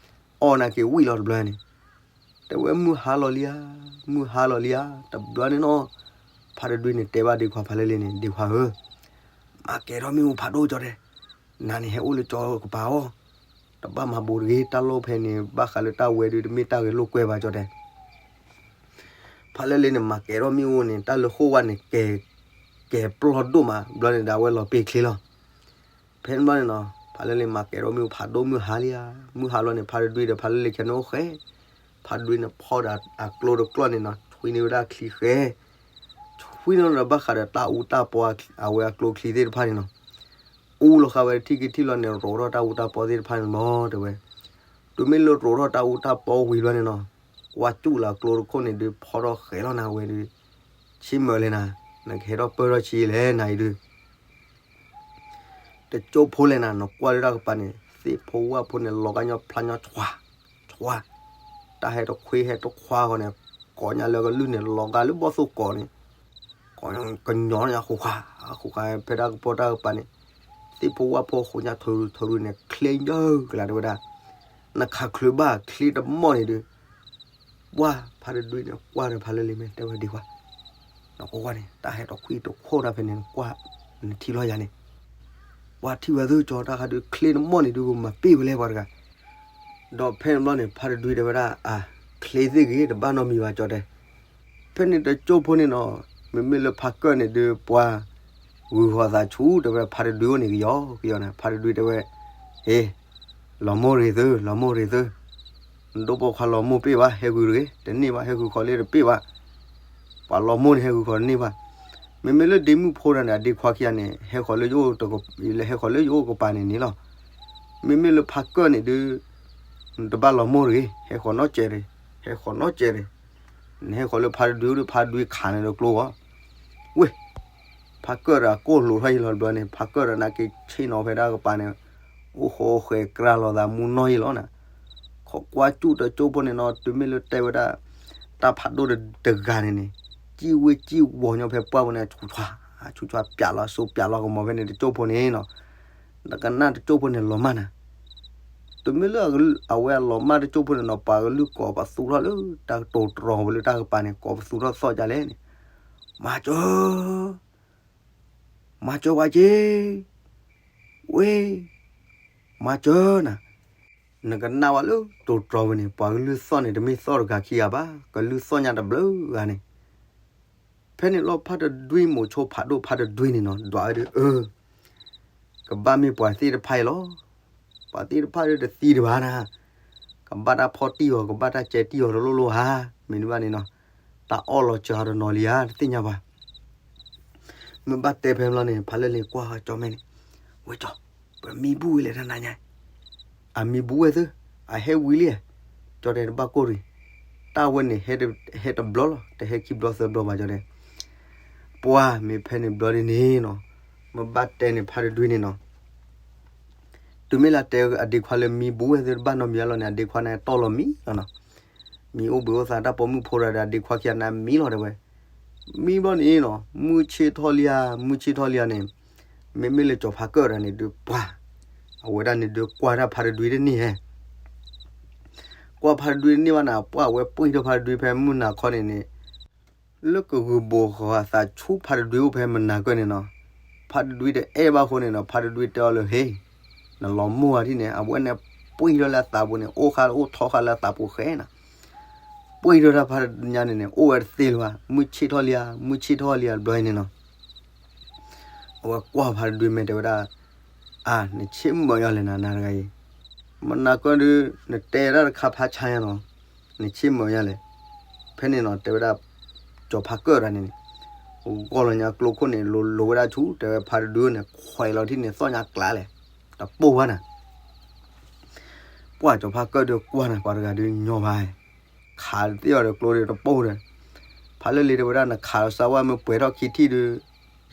အီၣ်နာ်က့ၤဝံၣ်လီၤတဘျီန့ၣ် တဲဝဲမုၢ်ဟါလီၤလံဧါ, မုၢ်ဟါလီၤလံဧါ, တဘျီန့ၣ်နီၤ, ဖါတဒွံန့ၣ်တဲဘၣ်ဒ့ခွါဖါလၢလ့န့ၣ် ဒ့ခွါဧၢ, မၤကဲၤထီၣ်မ့ၣ်အူဖးဒိၣ်ကၠီတဲ, နၤန့ၣ်ဟဲအိၣ်လၢကၠီကပၤအီၤ, တဘၣ်မၤဘူးတဂ့ၤ တၢ်လီၢ်ဖဲန့ၣ် ဘၣ်ဃးလၢတၢ်ဝဲဒုးတမ့ၢ်တၢ်ဂဲၤလိာ်ကွဲဘၣ်ကၠီတဲ ဖါလၢလ့န့ၣ် မၤကဲၤထီၣ်မ့ၣ်အူန့ၣ် တၢ်လၢဃိဝါန့ၣ် ကဲၤပျီၢ်ဒိၣ်မး ဘျီန့ၣ်ဒီးအဝဲလီၤပ့ၤချ့လီၤ. ဖဲန့ၣ်ဘျီန့ၣ်နီၤ ဖါလၢလ့မၤကဲၤထီၣ်မ့ၣ်အူဖးဒိၣ်မုၢ်ဟါလံဧါ, မုၢ်ဟါလီၤန့ၣ် ဖါတဒွံဒီးဖါလၢလ့ခဲန့ၣ်အိၣ်ဃဲ, ဖါတဒွံန့ၣ်ဖီဒီးအကျိတကျီၢ်န့ၣ်နီၤ ဆွံန့ၢ်ဝဲဒၣ်ချံဃဲ, ဆွံန့ၢ်လီၤဒီးဘၣ်ဃးဒီးတၢ်အူတၢ်ပီအဝဲအကျိချံသ့ၣ်တဖၣ်န့ၣ်နီၤ အူလီၤဃာ်ဝဲထံၣ်က့ၤထံၣ်လီၤန့ၣ် ရိးထီၣ်တၢ်အူတၢ်ပီသ့ၣ်တဖၣ်န့ၣ်လီၤတဲဝဲ, တုၤမ့ၢ်လၢရိးထီၣ်တၢ်အူတၢ်ပီဝံၤဘျီန့ၣ်နီၤ, ကွၢ်စူၣ်လၢအကျိတခိၣ်န့ၣ်ဒုး ဖီထီၣ်ဃဲလီၤနၤဝဲဒုး, ဆံမၢလဲၣ်နၤ, နကဟဲထီၣ်ပၢၢ်ထီၣ်ဆံလဲၣ်နၤအံၤဒုး တကၠိဖိလဲၣ်နၤ, နကွၢ်လၢတၢ်ကပၤန့ၣ် သ့ၣ်ဖိဝၣ်ဖိန့ၣ် လီၤဂာ်ညီဖျါညီဆွါ, ဆွါ, တၢ်ဟဲတခွ့ဟဲတခွါဃီန့ၣ်, ကိးညါလၢကလုၢ်န့ၣ် လီၤဂာ်လၢဘီၣ်သိၣ်ကိးန့ၣ်, ကညီညါဃိးဃါ, ဃိးဃါဖဲတၢ်ကပီၤတၢ်ကပၤန့ၣ်, သ့ၣ်ဖိဝၣ်ဖိဃိးညါထရူထရူန့ၣ် ချ့ယၢကလၤတဲဝဲဒၣ်, နခးချုးဘၣ်ချ့တမီၢ်န့ၣ်ဒုး ပှၢ်ဖါတဒွံန့ၣ် ကွၢ်ဒီးဖါလၢလ့မဲာ်တဲဝဲဒံးဝဲ, နကွၢ်ကွၢ်န့ၣ် တၢ်ဟဲတခွံတခိၣ်တၢ်ဖဲန့ၣ် နကွၢ်နထံၣ်လီၤယၤန့ၣ်, ပှၢ်ထံၣ်ဝဲသုကၠီတၢ်ခါဒုးချ့တမီၢ်န့ၣ်ဒုး မၤပ့ၢ်ဝဲလဲၣ်ပှၤတဂၤ, ဒီးဖဲန့ၣ်ဘျီန့ၣ် ဖါတဒွံတဲဝဲဒၣ် အါ ချ့သ့ၣ်ဂ့ၤ တဘၣ်နီတမံၤဘၣ်ကၠီတဲ ဖဲန့ၣ်တကၠိဖိန့ၣ်နီၤ, မ့မ့ၢ်လၢဖါကၢၢ်န့ၣ်ဒုး ပှၤဂုာ်ဃီၤသးဆူ တဲဝဲဖါတဒုအိၣ်န့ၣ်ကယီကယီန့ၣ်, ဖါတဒုတဲဝဲ, ဟ့, လီၤမိၢ်ရ့ၤသု, လီၤမိၢ်ရ့ၤသု, နဒိၣ်ပိာ်ခွါလီၤမိၢ်ပ့ၢ်ဘၣ်, ဟဲဂုာ်တဂ့ၤ, တန့ၢ်ဘၣ်, ဟဲဂုာ်ဃီၤလၢတပ့ၢ်ဘၣ်, ပှၤလီၤမိၢ်န့ၣ် ဟဲဂုာ်ဃီၤတန့ၢ်ဘၣ်. မ့မ့ၢ်လၢဒ့မုၣ်ဖိတဂၤန့ၣ် အဒ့ခွါခံဂၤန့ၣ် ဟဲဃီၤလၢယအိၣ်တက, ဟဲဃီၤလၢယအိၣ်ကပၤန့ၣ်န့ၣ်လီၤ. မ့မ့ၢ်လၢဖါကၢၢ်န့ၣ်ဒုး နတဘၣ်လီၤမိၢ်တဂ့ၤ, ဟဲဃီၤနီတစဲးတဂ့ၤ, ဟဲဃီၤနီတစဲးတဂ့ၤ, နဟဲဃီၤလၢဖါတဒုဒီး ဖါတဒုခးနၤဒီးကျိဂီၤ. ဝ့ၢ်, ဖါကၢၢ်ဒီးအကိၢ်လိာ်ထီၣ်ယံၤလီၤတဘျီန့ၣ်, ဖါကၢၢ်ဒီးနာ်က့ဆ့ၣ်နီၤဖဲဒၣ်ကပၤန့ၣ်, အိၣ်ဃီအိၣ်ဃဲၤကြၢးလီၤသးမူနီၢ်ယံၤလီၤနၤ. ခိးကွၢ်ကၠူၣ်တကၠိဖိန့ၣ်နီၤ, တုၤမ့ၢ်လၢတဲဝဲဒၣ် တၢ်ဖးဒိၣ်တဂၤန့ၣ်န့ၣ်, စံၣ်ဝ့ၢ်စံၣ်ဝီၤညီဖဲပှၢ်ပူၤန့ၣ် ဆူးဆူး, ဆူးဆူး ပျးလီၤစိပျးလီၤကမီၤဖဲန့ၣ်တကၠိဖိန့ၣ်နီၤ. နကနၣ်တကၠိဖိန့ၣ်လီၤမၢ်နၤ. တုၤမ့ၢ်လၢအဝဲအလီၤမၢ်တကၠိဖိန့ၣ်နီၤ, ပှၤကလုၢ်ကိးပသူထီၣ်လၢတၢ်ကတိၤတရီၤဝဲလၢတၢ်ကပၤန့ၣ် ကိးပသူထီၣ်သီၣ်ဒ်လဲၣ်န့ၣ်, မၤစၢၤ, မၤစၢၤပှၤက့, ဝ့ၢ်, မၤစၢၤနၤ. နကနၣ်ဝဲလၢတိၤတြီၤဝဲန့ၣ် ပှၤကလုၢ်သီၣ်န့ၣ် တမ့ၢ်သီၣ်တဂၤခံဂၤဘၣ်, ကလုၢ်သီၣ်ညါတဘျုးဂၤန့ၣ်. ဖဲန့ၣ်လီၤ ဖါတဒွံမိၤဆိဖးဒိၣ်ဖါတဒွံန့ၣ်နီၤ ဒွးဝဲဒၣ်, အၢ, ကဘၣ်မ့ၢ်ပှၤသ့ၣ်တဖၣ်အံၤလီၤ. ပှၤသ့ၣ်တဖၣ်ဒ်တသံတဘၣ်နၤ, ကဘၣ်တၢ်ဖီၣ်တံၢ်အီၤ ကဘၣ်တၢ်ကဲတံၢ်အီၤတလိၣ်လိၣ်ဧါ, မ့ၢ်ဒ်ဘၣ်န့ၣ်နီၤ, တၢ်အီၣ်လီၤစှၤတနီၤလံဧါ တသ့ၣ်ညါဘၣ်. မ့ၢ်ဘၣ်တဲဖဲလီၤန့ၣ် ဖါလၢလ့ၤကွၢ်ကၠီမဲာ်န့ၣ်, ဝဲကၠီ, ပမံဘူဝဲလဲၣ်တနၤညါ, အမံဘူဝဲသ့, အဟဲဝံၤလံ, ကၠီတဲတဘၣ်ကိၢ်ရံၤ, တၢ်ဝဲန့ၣ် ဟဲတဘျီလီၤ, တဟဲခံဘျီသၢဘျီဘၣ်ကၠီတဲ. ပှၢ်မ့ၢ်ဖဲန့ၣ်ဘျီဒ်န့ၣ်နီၤ, မ့ၢ်ဘၣ်တဲန့ၣ်ဖါတဒွံန့ၣ်နီၤ တုၤမ့ၢ်လၢတဲအဒ့ခွါလၢမံဘူဝဲသ့တဘၣ်နီတမံၤအလီၢ်န့ၣ် အဒ့ခွါန့ၣ်တီၢ်လီၤမံလီၤနီၤ. မံအိၣ်ဘှံးအိၣ်သးတၢ်ပိာ်မုၣ်ဖိတဂၤဒီးအဒ့ခွါခံဂၤန့ၣ်မံလီၤတဲဝဲ. မံဘျီန့ၣ်နီၤ, မုၢ်ဆ့ၣ်ထီၣ်လံဧါ, မုၢ်ဆ့ၣ်ထီၣ်လံဧါန့ၣ်, မ့မ့ၢ်လၢကၠီၤဖါကၢၣ်တဂၤန့ၣ်ဒုးပှၢ်, အဝဲဒၣ်န့ၣ်ဒုးကွၢ်တၢ်ဖါတဒွံတန့ၢ်ဧါ ကွၢ်ဖါတဒွံတန့ၢ်ဘၣ်န့ၣ် ပှၢ်ဝဲပှ့ၤထီၣ်ဖါတဒွံဖဲမုၢ်နၤခီန့ၣ်န့ၣ်, လၢကဂုာ်ဘိးဃီၤအသးဆူဖါတဒွံအိၣ်ဖဲမုၢ်နၤခီန့ၣ်နီၤ, ဖါတဒွံတအဲၣ်ဘၣ်အဃိန့ၣ်နီၤ, ဖါတဒွံတဲအီၤလၢ ဟ့ၣ်, နလီၤမိၢ်ဧါထံၣ်န့ၣ်, အဝဲန့ၣ်ပှ့ၤထီၣ်လၢအသးပူၤန့ၣ်, အိၣ်ဃါအိၣ်ထီဃါလၢအသးပူၤဃဲနၤ, ပှ့ၤထီၣ်တၢ်ဖါတဒွံညါန့ၣ်န့ၣ် အိၣ်ဝဲတသ့လၢၤဘၣ်, မုၢ်ဆ့ၣ်ထီၣ်လံဧါ, မုၢ်ဆ့ၣ်ထီၣ်လံဧါတဘျီအံၤန့ၣ်နီၤ အဝဲကွၢ်ဖါတဒွံမဲာ်တဲဝဲဒၣ်, အါ, နဆ့ၣ်မုာ်ယါလဲၣ်နၤ နၤတဂၤအံၤ, မနၤကၢၣ်ဒုး နတဲဒၣ်တခါဖးဆါညါနီၤ, နဆ့ၣ်မုာ်ယါလဲၣ်. ဖဲန့ၣ်နီၤ တဲဝဲဒၣ်, ကၠီၤဖါကၢၣ်တဂၤန့ၣ်န့ၣ်, ဂီၢ်လီၤညါကျိခိၣ်န့ၣ် လိၤလိၤဝဲဒၣ်ဆူ တဲဝဲဖါတဒွံန့ၣ် ခွဲးလီၤထံၣ်န့ၣ် သီၣ်ညါကျါလဲၣ်, တပိၢ်ဘၣ်နၤ ပှၢ်ကၠီၤဖါကၢၣ်ဒုးကွၢ်နၤ ပှၤတဂၤဒုးညီဘၣ်, ခးတသ့အီၤဒီးကျိဒီးတပိၢ်ဒီး, ဖါလၢလ့ၤတဲဝဲဒၣ် နခးလီၤစၢဝဲမ့ၢ်ပှဲၤထီၣ်ခံထံၣ်ဒုး,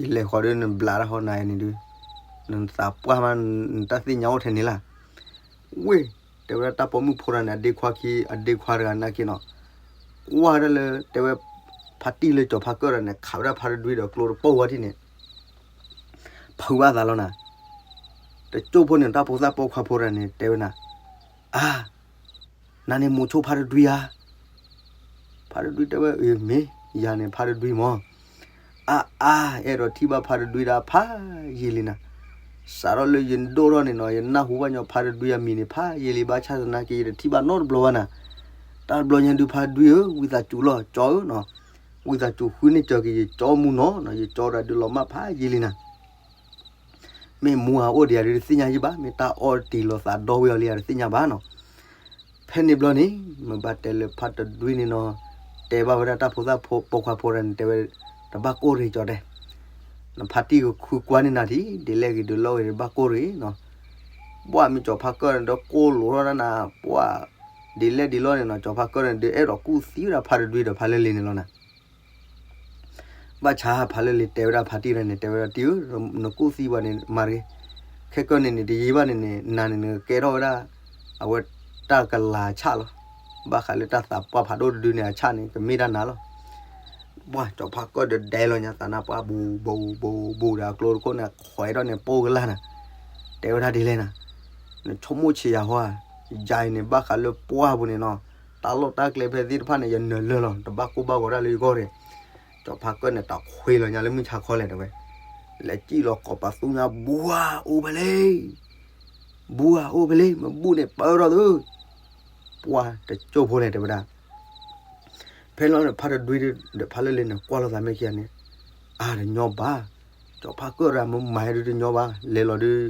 ယလဲၤဃီၤဒုးနဘျးတၢ်ဟီနၤန့ၣ်ဒုး, နသးပှၢ်မး နတၢ်သ့ၣ်ညါအိၣ်ထဲန့ၣ်လၢ်. ဝ့ၢ်, တဲဝဲဒၣ်တၢ်ပိာ်မုၣ်ဖိတဂၤန့ၣ် အဒ့ခွါခံ အဒ့ခွါတဂၤနာ်က့နီၤ, ကွၢ်ဒၣ်လၢ တဲဝဲ, ဖါတံၢ်လၢကၠီၤဖါကၢၣ်တဂၤန့ၣ် ခးဝဲဒၣ်ဖါတဒွံဒီးကျိတပိၢ်ဝဲထံၣ်န့ၣ် ဖုးဘၣ်သးလီၤနၤ. တကၠိၢ်ဖိန့ၣ် တၢ်ဖိသၣ်ပိာ်ခွါဖိတဂၤန့ၣ် တဲဝဲနၤ, အါ, နၤန့ၣ်မိၤဆိဖါတဒွံဧါ. ဖါတဒွံတဲဝဲ အၢ မ့ၢ်, ယၤန့ၣ်ဖါတဒွံမၢ်. အါအါ, အဲၣ်ဒိးထံၣ်ဘၣ်ဖါတဒွံဒၣ်ဖးယံာ်လံနၤ. စးထီၣ်လၢယဒိၣ်ထီၣ်န့ၣ်နီၤ ယနၢ်ဟူဘၣ်ညီဖါတဒွံအမံၤန့ၣ် ဖးယံာ်လံ ဘၣ်ဆၣ်သနာ်က့ ယတထံၣ်ဘၣ်နီတဘျီဘၣ်နၤ. တၢ်တဘျီညါဒုးဖါတဒွံဧၢ, ဝံသးစူၤလီၤ ကၠီဧၢနီၤ. ဝံသးစူၤဃုန့ၢ်စၢၤက့ၤယကၠီမူနီၤ, ယကၠီတဂၤဒုးလီၤမၢ်ဖးယံာ်လံနၤ. မ့ၢ်မူအအိၣ်ဒံးဧါဒုးတသ့ၣ်ညါယံာ်ဘၣ်, မ့ၢ်တၢ်အီၣ်တံၢ်လီၤသးဒီဝဲအီၤလံဧါတသ့ၣ်ညါဘၣ်နီၤ. ဖဲန့ၣ်ဘျီန့ၣ် မ့ၢ်ဘၣ်တဲလၢဖါတဒွံန့ၣ်နီၤ, တဲဘၣ်ဝဲဒၣ်တၢ်ဖိသၣ်ဖိပိာ်ခွါဖိတဂၤန့ၣ် တဲဝဲ, တဘၣ်ကိၢ်ရ့ၤကၠီတဲ, နဖါတံၢ်ကခုကွၢ်န့ၢ်နၤထံၣ်, ဒ်လဲၣ်ဂ့ၤဒ်လဲၣ်ဂ့ၤတဘၣ်ကိၢ်ရ့ၤနီၤ. ဘၣ်မ့ၢ်ကၠီၤဖါကၢၣ်န့ၣ်ဒီးကိၢ်လိာ်ထီၣ်ဒၣ်နၤ, ပှၢ်, ဒ်လဲၣ်ဒ်လဲၣ်န့ၣ်နီၤ ကၠီၤဖါကၢၣ်န့ၣ်ဒုးအဲၣ်ဒိးကူၣ်သံဝဲဒၣ်ဖါတဒွံဒီးဖါလၢလ့ၤန့ၣ်လီၤနၤ. ဘၣ်ဆၣ်ဖါလၢလ့ၤတဲဝဲဒၣ်ဖါတံၢ်တဂၤန့ၣ် တဲဝဲဒၣ်တံၢ်ဧၢ, နကူၣ်သံပှၤန့ၣ်မၤတဂ့ၤ. ခဲကၢၢ်န့ၣ်န့ၣ် တယံာ်ဘၣ်န့ၣ်န့ၣ် နၤန့ၣ်နကကဲထီၣ်ဝဲဒၣ် အဝဲတၢ်ကလၤအဆၣ်လီၤ. ဘၣ်ဃးလၢတၢ်သးပှၢ်ဖးဒိၣ်တဒုန့ၣ်အဆၣ်န့ၣ် ကမ့ၢ်တၢ်နၤလီၤ. ပှၢ်ကၠီၤဖါကၢၣ်ဒီးဒဲလီၤညါသးနါပှၢ် ဘူးဘူးဘူးဘူးဒီးအကျိတခိၣ်န့ၣ် ခွဲးထီၣ်န့ၣ်ပိၢ်ကလၢ်နၤ. တဲဝဲဒၣ်ဒ်လဲၣ်နၤ, နဆိကမိၣ်ဆံးယၤဟီဧါ, ယၤအံၤန့ၣ် ဘၣ်ဃးလၢပှၢ်ပူၤန့ၣ်နီၤ, တၢ်လီၢ်တၢ်ကျဲဖဲသ့ၣ်တဖၣ်န့ၣ် ယနၢၤလၢာ်လီၤ, တဘၣ်ကိၢ်ဘၣ်ဂီၤဒၣ်လၢယဂီၢ်တဂ့ၤ. ကၠီၤဖါကၢၣ်န့ၣ် တၢ်ခွ့လီၤညါလၢမုၢ်ဆါခီလဲၣ်တဲဝဲ, လဲၤစံၣ်လီၤကိးပသူညါ ဘူးဧါအိၣ်ဖဲလဲၣ်, ဘူးဧါအိၣ်ဖဲလဲၣ်, မ့ၢ်ဘူးန့ၣ်ပၢထီၣ်သု. ပှၢ်တကၠိၢ်ဖိလဲၣ်တဲဝဲဒၣ် ဖဲလီၤန့ၣ် ဖါတဒွံဒီးဖါလၢလ့ၤန့ၣ် ကွၢ်လိာ်သးမ့ၢ်ခံဂၤန့ၣ်, အါ တညီဘၣ်, ကၠီၤဖါကၢၣ်တဂၤမ့ၢ်မၤဒုးတညီဘၣ်, လဲၤလီၤဒုး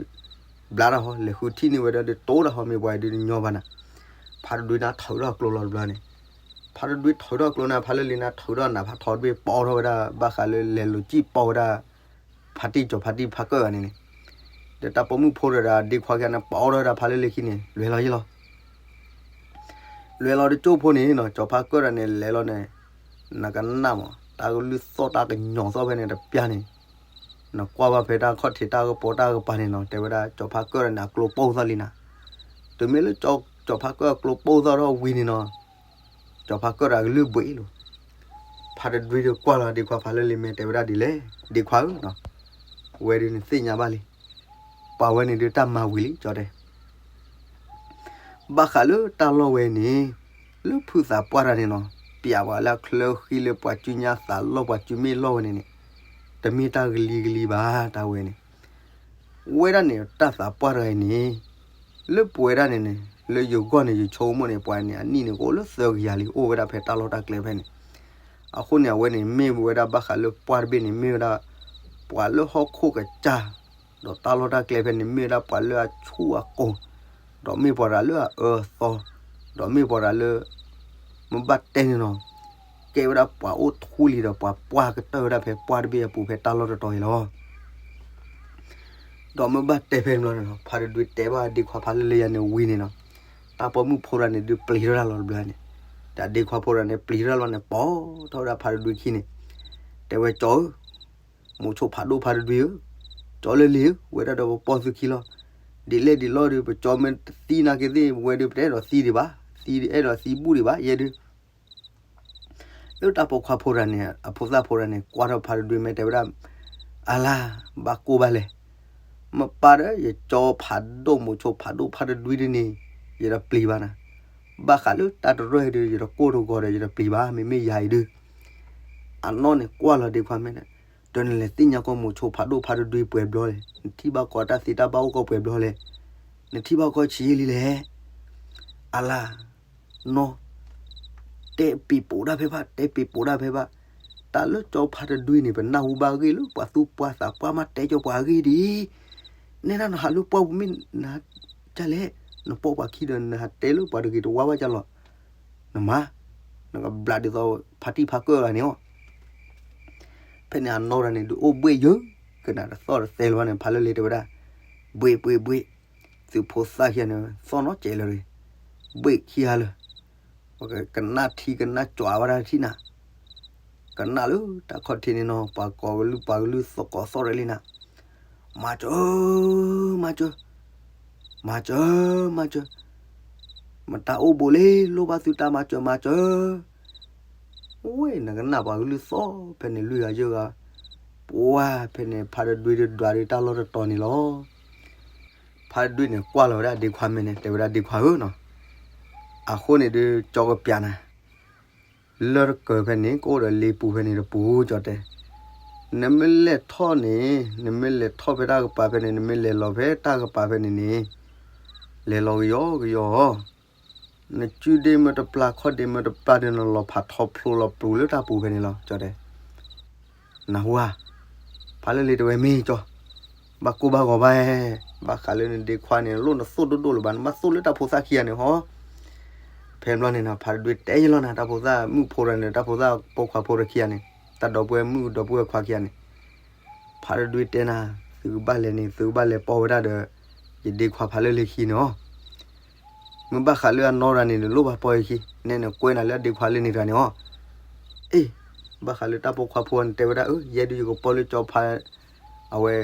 ဘျါတၢ်ဟီ လဲၤဃုထံၣ်န့ၢ်ဝဲဒၣ်ဒုးတိၢ်တၢ်ဟီမ့ၢ်ပှၤဒုးတညီဘၣ်နၤ, ဖါတဒွံန့ၣ်ထုးထီၣ်ကျိလီၤတဘျီန့ၣ်, ဖါတဒွံထုးထီၣ်ကျိန့ၣ် ဖါလၢလ့ၤန့ၣ်ထုးထီၣ်နၤ ဖးထီတဘ့ၣ် ပီထီၣ်ဝဲဒၣ် ဘၣ်ဃးလၢလဲၤလိာ်ကံၣ်ပီဝဲဒၣ် ဖါတံၢ် ကၠီၤဖါတံၢ်ဖါကၢၣ်ဂၤန့ၣ်န့ၣ်, ဒီးတၢ်ပိာ်မုၣ်ဖိတဂၤဒီးဒ့ခွါခံဂၤန့ၣ် ပီထီၣ်ဝဲဒၣ်ဖါလၢလ့ၤခံန့ၣ် လဲၤလီၤယံၤလီၤ လဲၤလီၤတကၠိၢ်ဖိန့ၣ်နီၤ ကၠီၤဖါကၢၣ်တဂၤန့ၣ် လဲၤလီၤန့ၣ်, နကနၣ်မး တၢ်ကလုၢ်သီၣ်တၢ်ကညီၤသီၣ်ဖဲန့ၣ်တပျၢ်န့ၣ်, နကွၢ်ဘၣ်ဖဲတၢ်ခီၣ်ထံးတၢ်ကပီၤတၢ်ကပၤန့ၣ်နီၤ တဲဝဲဒၣ် ကၠီၤဖါကၢၣ်တဂၤန့ၣ် အကျိပိၢ်သီၣ်လံနၤ, တုၤမ့ၢ်လၢ ကၠီၤဖါကၢၣ်အကျိပိၢ်သီၣ်ထီၣ်ဝံၤန့ၣ်နီၤ ကၠီၤဖါကၢၣ်တဂၤကလုၢ်ဘှံးလီၤ, ဖါတဒွံဒီးကွၢ်လီၤဒ့ခွါဖါလၢလ့ၤ မ့ၢ်တဲဝဲဒၣ်ဒ်လဲၣ်, ဒ့ခွါဧၢ, ဝဲဒုးနသ့ၣ်ညါဘၣ်လံ, ပှၤဝဲန့ၣ်ဒုးတၢ်မၤဝံၤလံ ကၠီတဲ ဘၣ်ဃးလၢတၢ်လီၢ်ဝဲန့ၣ်, လၢဖုသးပှၢ်တဂၤန့ၣ်နီၤ, ပျးပှၤလၢအချၢဃံလၢပှၤစုညါသးလီၢ်ပှၤစုမ့ၢ်လီၢ်ဝဲန့ၣ်န့ၣ်, တမ့ၢ်တၢ်ကလံၤကလံၤဘၣ် တၢ်ဝဲန့ၣ်, ဝဲဒၣ်န့ၣ်တၢ်သးပှၢ်တဂၤအံၤန့ၣ်, လၢပဝဲဒၣ်န့ၣ်န့ၣ် လၢယဂီၢ်န့ၣ် ယဆိကမိၣ်န့ၣ် ပှၤန့ၣ် အနံၣ်န့ၣ်ကအိၣ်လၢသၢကယၤလံ အိၣ်ဝဲဒၣ်ဖဲတၢ်လီၢ်တၢ်ကျဲဖဲန့ၣ်, အဃိန့ၣ် အဝဲန့ၣ် မ့ၢ်ဝဲဒၣ်ဘၣ်ဃးလၢပှၢ်တဘ့ၣ်န့ၣ် မ့ၢ်ဝဲဒၣ် ပှၤလၢဟီၣ်ခိၣ်ကစၢ်, ဒီးတၢ်လီၢ်တၢ်ကျဲဖဲန့ၣ် မ့ၢ်ဝဲဒၣ်ပှၤလၢအဆူၣ်အကိၤ, ဒီးမ့ၢ်ပှၤတဂၤလၢအအၢအသီ, ဒီးမ့ၢ်ပှၤတဂၤလၢ မ့ၢ်ဘၣ်တဲန့ၣ်နီၤ, ကဲဝဲဒၣ်ပှၤအိၣ်ထူလံဒီးပှၤပှၢ်ကတၢၢ်ဝဲဒၣ်ဖဲပှၢ်တဘ့ၣ်အပူၤဖဲတၢ်လီၢ်တတီၤအံၤလီၤ. ဒီးမ့ၢ်ဘၣ်တဲဖဲန့ၣ်ဘျီန့ၣ်နီၤ ဖါတဒွံတဲဘၣ်ဒ့ခွါဖါလၢလ့ၤယၤန့ၣ်ဝံၤန့ၣ်နီၤ, တၢ်ပိာ်မုၣ်ဖိတဂၤန့ၣ် ဒုးပျံၤထီၣ်တၢ်လီၤတဘျီန့ၣ်, တၢ်ဒ့ခွါဖိတဂၤန့ၣ် ပျံၤထီၣ်တၢ်လီၤန့ၣ် ပိာ်ထီၣ်ဝဲဒၣ်ဖါတဒွံခံန့ၣ်, တဲဝဲကၠီဧၢ မိၤဆိဖးဒိၣ်ဖါတဒွံဧၢ, ကၠီလၢလ့ၤဧၢ, ဝဲဒၣ်ဒီးပပိာ်သုခံလီၤ. ဒ်လဲၣ်ဒ်လဲၣ်ဒီး ပကၠီမ့ၢ်တသံနာ်က့သ့ၣ် ပဝဲဒုးပတအဲၣ်ဒိးသံဒံးဘၣ်, သံအဲၣ်ဒိးသံဘူၣ်ဒံးဘၣ် ယဲဒုး. လၢတၢ်ပိာ်ခွါဖိတဂၤန့ၣ် အဖိသၣ်ဖိတဂၤန့ၣ် ကွၢ်ထီၣ်ဖါတဒွံမ့ၢ်တဲဝဲဒၣ်, အလါ, ဘၣ်ကိၢ်ဘၣ်လဲၣ်, မ့ၢ်ပၢ်ဒီး ယကၠီဖးဒိၣ် မိၤဆိဖးဒိၣ်ဖါတဒွံဒ်န့ၣ်, ယတပျံၤဘၣ်နၤ. ဘၣ်ဃးလၢတၢ်တရၢၢ်အံၤဒုး ယတကိၢ်တဂီၤဒီး ယတပျံၤဘၣ်, မ့မ့ၢ်ယၤအံၤဒုး အနီၢ်န့ၣ်ကွၢ်လီၤဒ့ခွါမ့ၢ်, ဒီးနလဲၤသ့ၣ်ညါကီၢ် မိၤဆိဖးဒိၣ်ဖါတဒွံပှဲၤဘျီလဲၣ်, နထံၣ်ဘၣ်ကီးတၢ်သံတၢ်ဘၣ်အိၣ်ကီးပှဲၤဘျီလဲၣ်, နထံၣ်ဘၣ်ကီးဆံးယံာ်လံလဲၣ်. အလါ, နီၢ်, တဲပံၤပိာ်ဒၣ်ဖဲဘၣ်, တဲပံၤပိာ်ဒၣ်ဖဲဘၣ်. တၢ်လၢကၠီဖါတဒွံန့ၣ် ပနၢ်ဟူဘၣ်အဂ့ၢ်လၢ ပှၤသူၣ်ပှၢ်သးပှၢ်မးတဲကၠီပှၤအဂ့ၢ်ဒ်အံၤ, နဲဒၣ်နဟးလၢပှၢ်ပူၤမ့ၢ်နကလဲၣ်, နပိာ်ပှၤခံဒီး နဟးတဲလၢပှၤတဂ့ၤတဝါဘၣ်ကၠီလီၤ. နမၤ, နကဘျးဒ်သိးဖါတံၢ်ဖါကၢၣ်ဂၤန့ၣ်အီၤ. ဖဲန့ၣ်အနီၢ်တဂၤန့ၣ် ဒုးအိၣ်ဘှ့ၣ်ယၢၤ, ကနၣ်တသီၣ်တသဲလၢၤဘၣ်န့ၣ် ဖါလၢလ့ၤတဲဝဲဒၣ်, ဘှ့ၣ်ဘှ့ၣ်ဘှ့ၣ်, သုးဖိသၣ်ခံဂၤန့ၣ် သီၣ်နီတစဲးလၢၤ, ဘှ့ၣ်ခံဂၤလၢာ်, ပကကနၣ်ထံကနၣ်ကၠီဝဲဒၣ်ထံနၤ, ကနၣ်လၢတၢ်ခီၣ်ထံးန့ၣ်နီၤ ပှၤကိးကလုၢ်ပှၤကလုၢ်သီၣ်ကိးသီၣ်ရဲၣ်လံနၤ, မၤစၢၤ, မၤစၢၤ, မၤစၢၤ, မၤစၢၤ, မတၤအိၣ်ဘူးလံ လိၣ်ဘၣ်သုတၢ်မၤစၢၤမၤစၢၤ ဝဲ နကနၣ်ပှၤကလုၢ်သီၣ်ဖဲန့ၣ် လွံၢ်ဂၤယဲၢ်ဂၤ, ပှၤဖဲန့ၣ် ဖါတဒွံဒုးဒွးဒုးတၢ်လီၢ်တတီၤန့ၣ်လီၤ. ဖါတဒွံန့ၣ် ကွၢ်လီၤဝဲဒၣ်ဒ့ခွါမ့ၢ်န့ၣ် တဲဝဲဒၣ်ဒ့ခွါဧၢနီၤ, အဃိန့ၣ်ဒုး ကၠီကပျးနၤ, လၢတကၢၢ်ဖဲန့ၣ် ကအိၣ်ဒီးလ့ပူၤဖဲန့ၣ်တပူၤ ကၠီတဲ, နမ့ၢ်လဲၤထီၣ်န့ၣ် နမ့ၢ်လဲၤထီၣ်ဖဲတၢ်ကပၤဖဲန့ၣ် နမ့ၢ်လဲၤလီၤဖဲတၢ်ကပၤဖဲန့ၣ်န့ၣ်, လဲၤလီၤကယီကယီ နစုဒ့မ့ၢ်တပျၢ် ခီၣ်ဒ့မ့ၢ်တပျၢ်ဒီး နလီၤဖးထီဖျိလီၤပျူၤလၢတၢ်ပူၤဖဲန့ၣ်လီၤ ကၠီတဲ, နၢ်ဟူဧါ, ဖါလၢလ့ၤတဲဝဲမ့ၢ်ကၠီ, ဘၣ်ကိၢ်ဘၣ်ဂီၤဘၣ်, ဘၣ်ဃးလၢနဒ့ခွါန့ၣ် လိၣ်နသိၣ်ဒိၣ်ဒိၣ်လၢၤဘၣ် နဘၣ်သိၣ်လၢတၢ်ဖိသၣ်ခံဂၤန့ၣ်ဟီ, ဖဲဘျီန့ၣ်နီၤ ဖါတဒွံတဲယလီၤနၤ တၢ်ဖိသၣ်မုၣ်ဖိတဂၤန့ၣ် တၢ်ဖိသၣ်ပိာ်ခွါဖိတခံဂၤန့ၣ် တၢ်ဒီပုၢ်ဝဲၢ်မုၣ်ဒီပုၢ်ဝဲၢ်ခွါခံဂၤန့ၣ် ဖါတဒွံတဲနၤ, သုကဘၣ်လဲၤန့ၣ် သုကဘၣ်လဲၤပိာ်ဝဲဒၣ်ဒီး ယဒ့ခွါဖါလၢလ့ၤခံန့ၣ်အီၤ, မ့ၢ်ဘၣ်ဃးလၢအနီၢ်တဂၤန့ၣ် နလိၣ်ဘၣ်ပိာ်ယခံ, နဲနကွဲနၤလၢအဒ့ခွါလၢန့ၣ်တဂၤန့ၣ်အီၤ, အ့ၣ်, ဘၣ်ဃးလၢတၢ်ပိာ်ခွါဖိန့ၣ် တဲဝဲဒၣ် အၢ ယဲဒုးယကပိာ်လၢကၠီဖါ, အဝဲ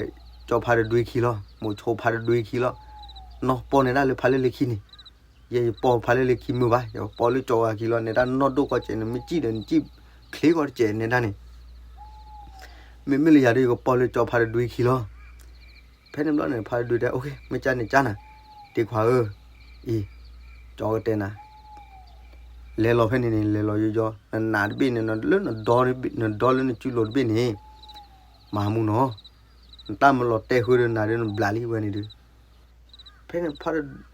ကၠီဖါတဒွံခံလီၤ, မိၤဆိဖါတဒွံခံလီၤ, နီၢ်ပိာ်န့ၢ်ဒၣ်လၢဖါလၢလ့ၤခံန့ၣ်, ယဲယပိာ်ဖါလၢလ့ၤခံမုာ်ဘၣ်, ယပိာ်လၢကၠီဂၤခံလီၤ, နဲဒၣ်နီၢ်ဒိၣ်ကီၢ်စဲး နမ့ၢ်စံၣ်ဒီးနစံၣ်ချ့ကီၢ်တစဲးနဲဒၣ်န့ၣ် မ့မ့ၢ်လၢယၤဒုးယကပိာ်လၢကၠီဖါတဒွံခံလီၤ. ဖဲန့ၣ်ဘျီန့ၣ် ဖါတဒွံတဲ အိၣ်ခ့ မ့ၢ်ကၢ်န့ၣ်ကၢ်နၤ, ဒ့ခွါဧၢ, အံၤ, ကၠီကတဲနၤ, လဲၤလီၤဖဲန့ၣ်န့ၣ် လဲၤလီၤယိယီ, နနးတဘ့ၣ်န့ၣ် လၢနဒီ, နဒီလၢနစုလိၤတဘ့ၣ်န့ၣ်, မၤမူနီၤ, နတၢ်မၤလီၤတဲာ်ဃုာ်ဒီးနၤဒီးနဘျးလံဝဲန့ၣ်ဒုး ဖဲန့ၣ်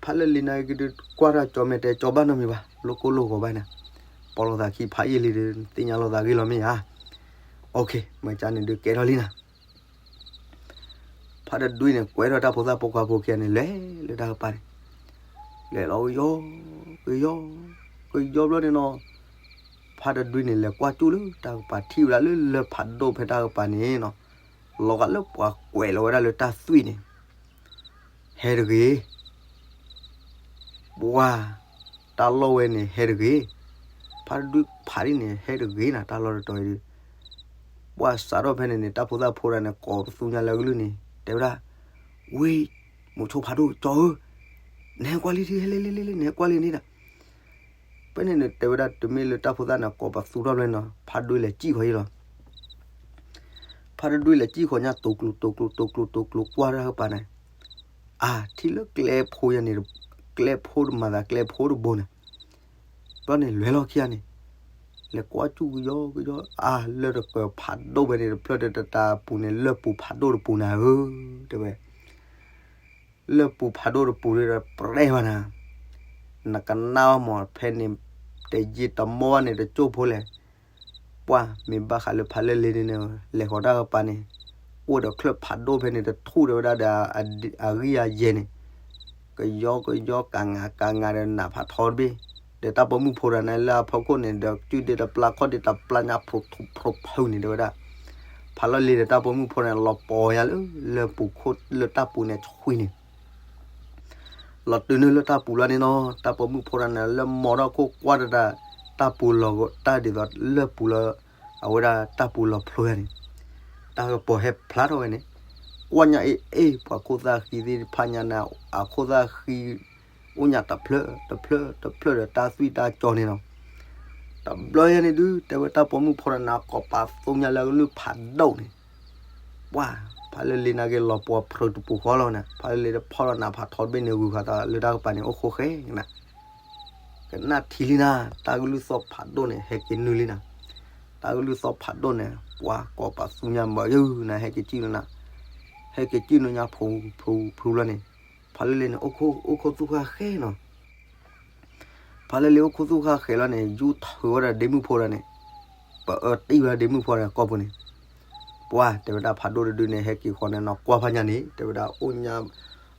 ဖါလၢလ့ၤန့ၣ်က့ၤဒုး ကွၢ်တၢ်ကၠီမဲာ်တဲာ်ကၠီဘၣ်နီတမံၤဘၣ်, လိၣ်ကိၢ်လိၣ်ဂီၤဘၣ်နၤ, ပိာ်လိာ်သးခံဖးယံာ်လံဒီး သ့ၣ်ညါလိာ်သးဂ့ၤလီၤမ့ၢ်ဧါ. မ့ၢ်ကန့ၣ်ဒုးကဲထီၣ်လံနၤ. ဖါတဒွံန့ၣ် ကွဲထီၣ်တၢ်ဖိသၣ်ဖိခွါဖိခံဂၤန့ၣ် လဲၤလၢတၢ်ကပၤန့ၣ်, လဲၤလီၤကယီ, ကယီ, ကယီဘျီန့ၣ်နီၤ, ဖါတဒွံန့ၣ် လဲၤကွၢ်ကၠူၣ်လၢတၢ်ကပၤ ထံၣ်ဝဲဒၣ်လၢလၢၢ်ဖးဒိၣ်ဖဲတၢ်ကပၤန့ၣ်နီၤ, လီၤဂာ်လၢပှၤကွဲးလီၤဝဲဒၣ်လၢတၢ်သွံၣ်န့ၣ် ဟဲတဂ့ၤ ပှၤ, တၢ်လီၢ်ဝဲန့ၣ် ဟဲတဂ့ၤ. ဖါတဒွံဖးဒ်န့ၣ် ဟဲတဂ့ၤနၤ တၢ်လီၢ်တတီၤအံၤဒီး, ပှၤစးထီၣ်ဖဲန့ၣ်န့ၣ် တၢ်ဖိသၣ်ဖိတဂၤန့ၣ် ကိးပသူညါလၢအကလုၢ်န့ၣ် တဲဝဲဒၣ်, ဝ့ၢ်, မိၤဆိဖးဒိၣ် ကၠီဧၢ, နဟဲကွၢ်လံ ဟဲလံလံလံလံ နဟဲကွၢ်လံန့ၣ်ဒီး, ဖဲန့ၣ်န့ၣ် တဲဝဲဒၣ် တမ့ၢ်လၢတၢ်ဖိသၣ်န့ၣ် ကိးပသူထီၣ်ဘျီန့ၣ်နီၤ, ဖါတဒွံလဲၤစံၣ်ဃီၤအံၤလီၤ. ဖါတဒွံလဲၤစံၣ်ဃီၤညါ တိၤကျိၤ တိၤကျိၤ တိၤကျိၤ တိၤကျိၤ ကွၢ်တၢ်ကပၤန့ၣ်, အါ ထံၣ်လၢကျဲဖိယၤန့ၣ်, ကျဲဖိတမၤသး ကျဲဖိတဘိန့ၣ်, ဘျီန့ၣ် လဲၤလီၤခံဂၤန့ၣ်, လဲၤကွၢ်ကၠူၣ်ကယီကယီ အါ လၢၢ်တကၢၤဖးဒိၣ်ဖဲန့ၣ်တဖျၢၣ်ဒီး တၢ်ပူၤန့ၣ် လၢၢ်ပူၤဖးဒိၣ်တပူၤနၤဧၢ, တဲဝဲ လၢၢ်ပူၤဖးဒိၣ်တပူၤဒီး ပြဲၢ်ဘၣ်နၤ, နကနၣ်အီၤမး ဖဲန့ၣ် တယံာ်တမီၢ်ဘၣ်န့ၣ် တကၠိၢ်ဖိလဲၣ်. ပှၤမ့ၢ်ဘၣ်ဃးလၢဖးလၢလ့န့ၣ်န့ၣ် လဲၤဃီၤတၢ်ကပၤန့ၣ်, အိၣ်ဒီးချၢၣ်ဖးဒိၣ်ဖဲန့ၣ် တထူၣ်ဒီးဝဲဒၣ်ဒီး အဂံၢ်အယဲၢ်န့ၣ်, ကယီကယီ ကၤငါကၤငါဒီး နးဖးထီတဘ့ၣ်, ဒီးတၢ်ပိာ်မုၣ်ဖိတဂၤန့ၣ် လၢအဖီခိၣ်န့ၣ်ဒီး စုဒ့တပျၢ်ခီၣ်ဒ့တပျၢ်ညါ ဖျိထူၣ်ဖျိဖုန့ၣ် တဲဝဲဒၣ်, ဖးလၢလ့ဒီးတၢ်ပိာ်မုၣ်ဖိန့ၣ် လီၤပီၤညါလၢ လၢၢ်ပူၤခိၣ်လၢတၢ်ပူၤန့ၣ်ဆှံန့ၣ် လီၤတုၤနုာ်လၢတၢ်ပူၤလီၤန့ၣ်နီၤ, တၢ်ပိာ်မုၣ်ဖိတဂၤန့ၣ် လၢမိထီၣ်ခိၣ်ကွၢ်တၢ်ဒီး တၢ်ပူၤလီၤဂီၤ တၢ်ဒ်သိးလၢၢ်ပူၤလၢ အဝဲဒၣ်တၢ်ပူၤလီၤဖျိယၤန့ၣ်, တၢ်ကပီၤဟဲဖျါထီၣ်ဝဲန့ၣ်, ကွၢ်ညါအ့ၣ်အ့ၣ် ပှၤခိၣ်သၣ်ဃံသ့ၣ်တဖၣ်ညါန့ၣ် အခိၣ်သၣ်ဃံ အိၣ်ညါတဖျၢၣ်တဖျၢၣ်တဖျၢၣ်ဒီးတၢ်သွံၣ်တၢ်ကၠီန့ၣ်နီၤ, တဘျီယၤန့ၣ်ဒုး တဲဝဲတၢ်ပိာ်မုၣ်ဖိတဂၤန့ၣ် ကိးပသူညါလၢအကလုၢ်ဖးဒိၣ်န့ၣ် ပှၤ, ဖးလၢလ့န့ၣ်က့ၤလီၤပှီၤဖျိတပူၤဃီလီၤန့ၣ်, ဖးလၢလ့တဖီၣ်လီၤနးဖးထီတဘ့ၣ်န့ၣ် ဂုၤဃာ်သးလၢတၢ်ကပၤန့ၣ် အိၣ်ဃိဃဲနၤ, ကနၣ်ထံလံနၤ, တၢ်ကလုၢ်သီၣ်ဖးဒိၣ်န့ၣ် ဟဲက့ၤနုာ်လံနၤ, တၢ်ကလုၢ်သီၣ်ဖးဒိၣ်န့ၣ် ပှၤကိးပသူညါမးယုၤနၤ ဟဲက့ၤစံၣ်နၤ, ဟဲက့ၤစံၣ်နၤညါဖုဖုဖုလီၤန့ၣ်, ဖးလၢလ့န့ၣ် အိၣ်ခိၣ်သူၣ်ဃၢ်ဃဲနီၤ ဖးလၢလ့အိၣ်ခိၣ်သူၣ်ဃၢ်ဃဲလီၤန့ၣ် ယူၢ်ထုးဝဲဒၣ်ဒ့မုၣ်ဖိတဂၤန့ၣ်, ပအၢတံၢ်ဝဲဒၣ်ဒ့မုၣ်ဖိတဂၤန့ၣ် ကိာ်ပူၤန့ၣ်, ပှၤ တဲဝဲဒၣ်ဖးဒိၣ်တဒုန့ၣ် ဟဲက့ၤဃီန့ၣ်နီၤ ကွၢ်ဖးညါန့ၣ် တဲဝဲဒၣ်အိၣ်ညါ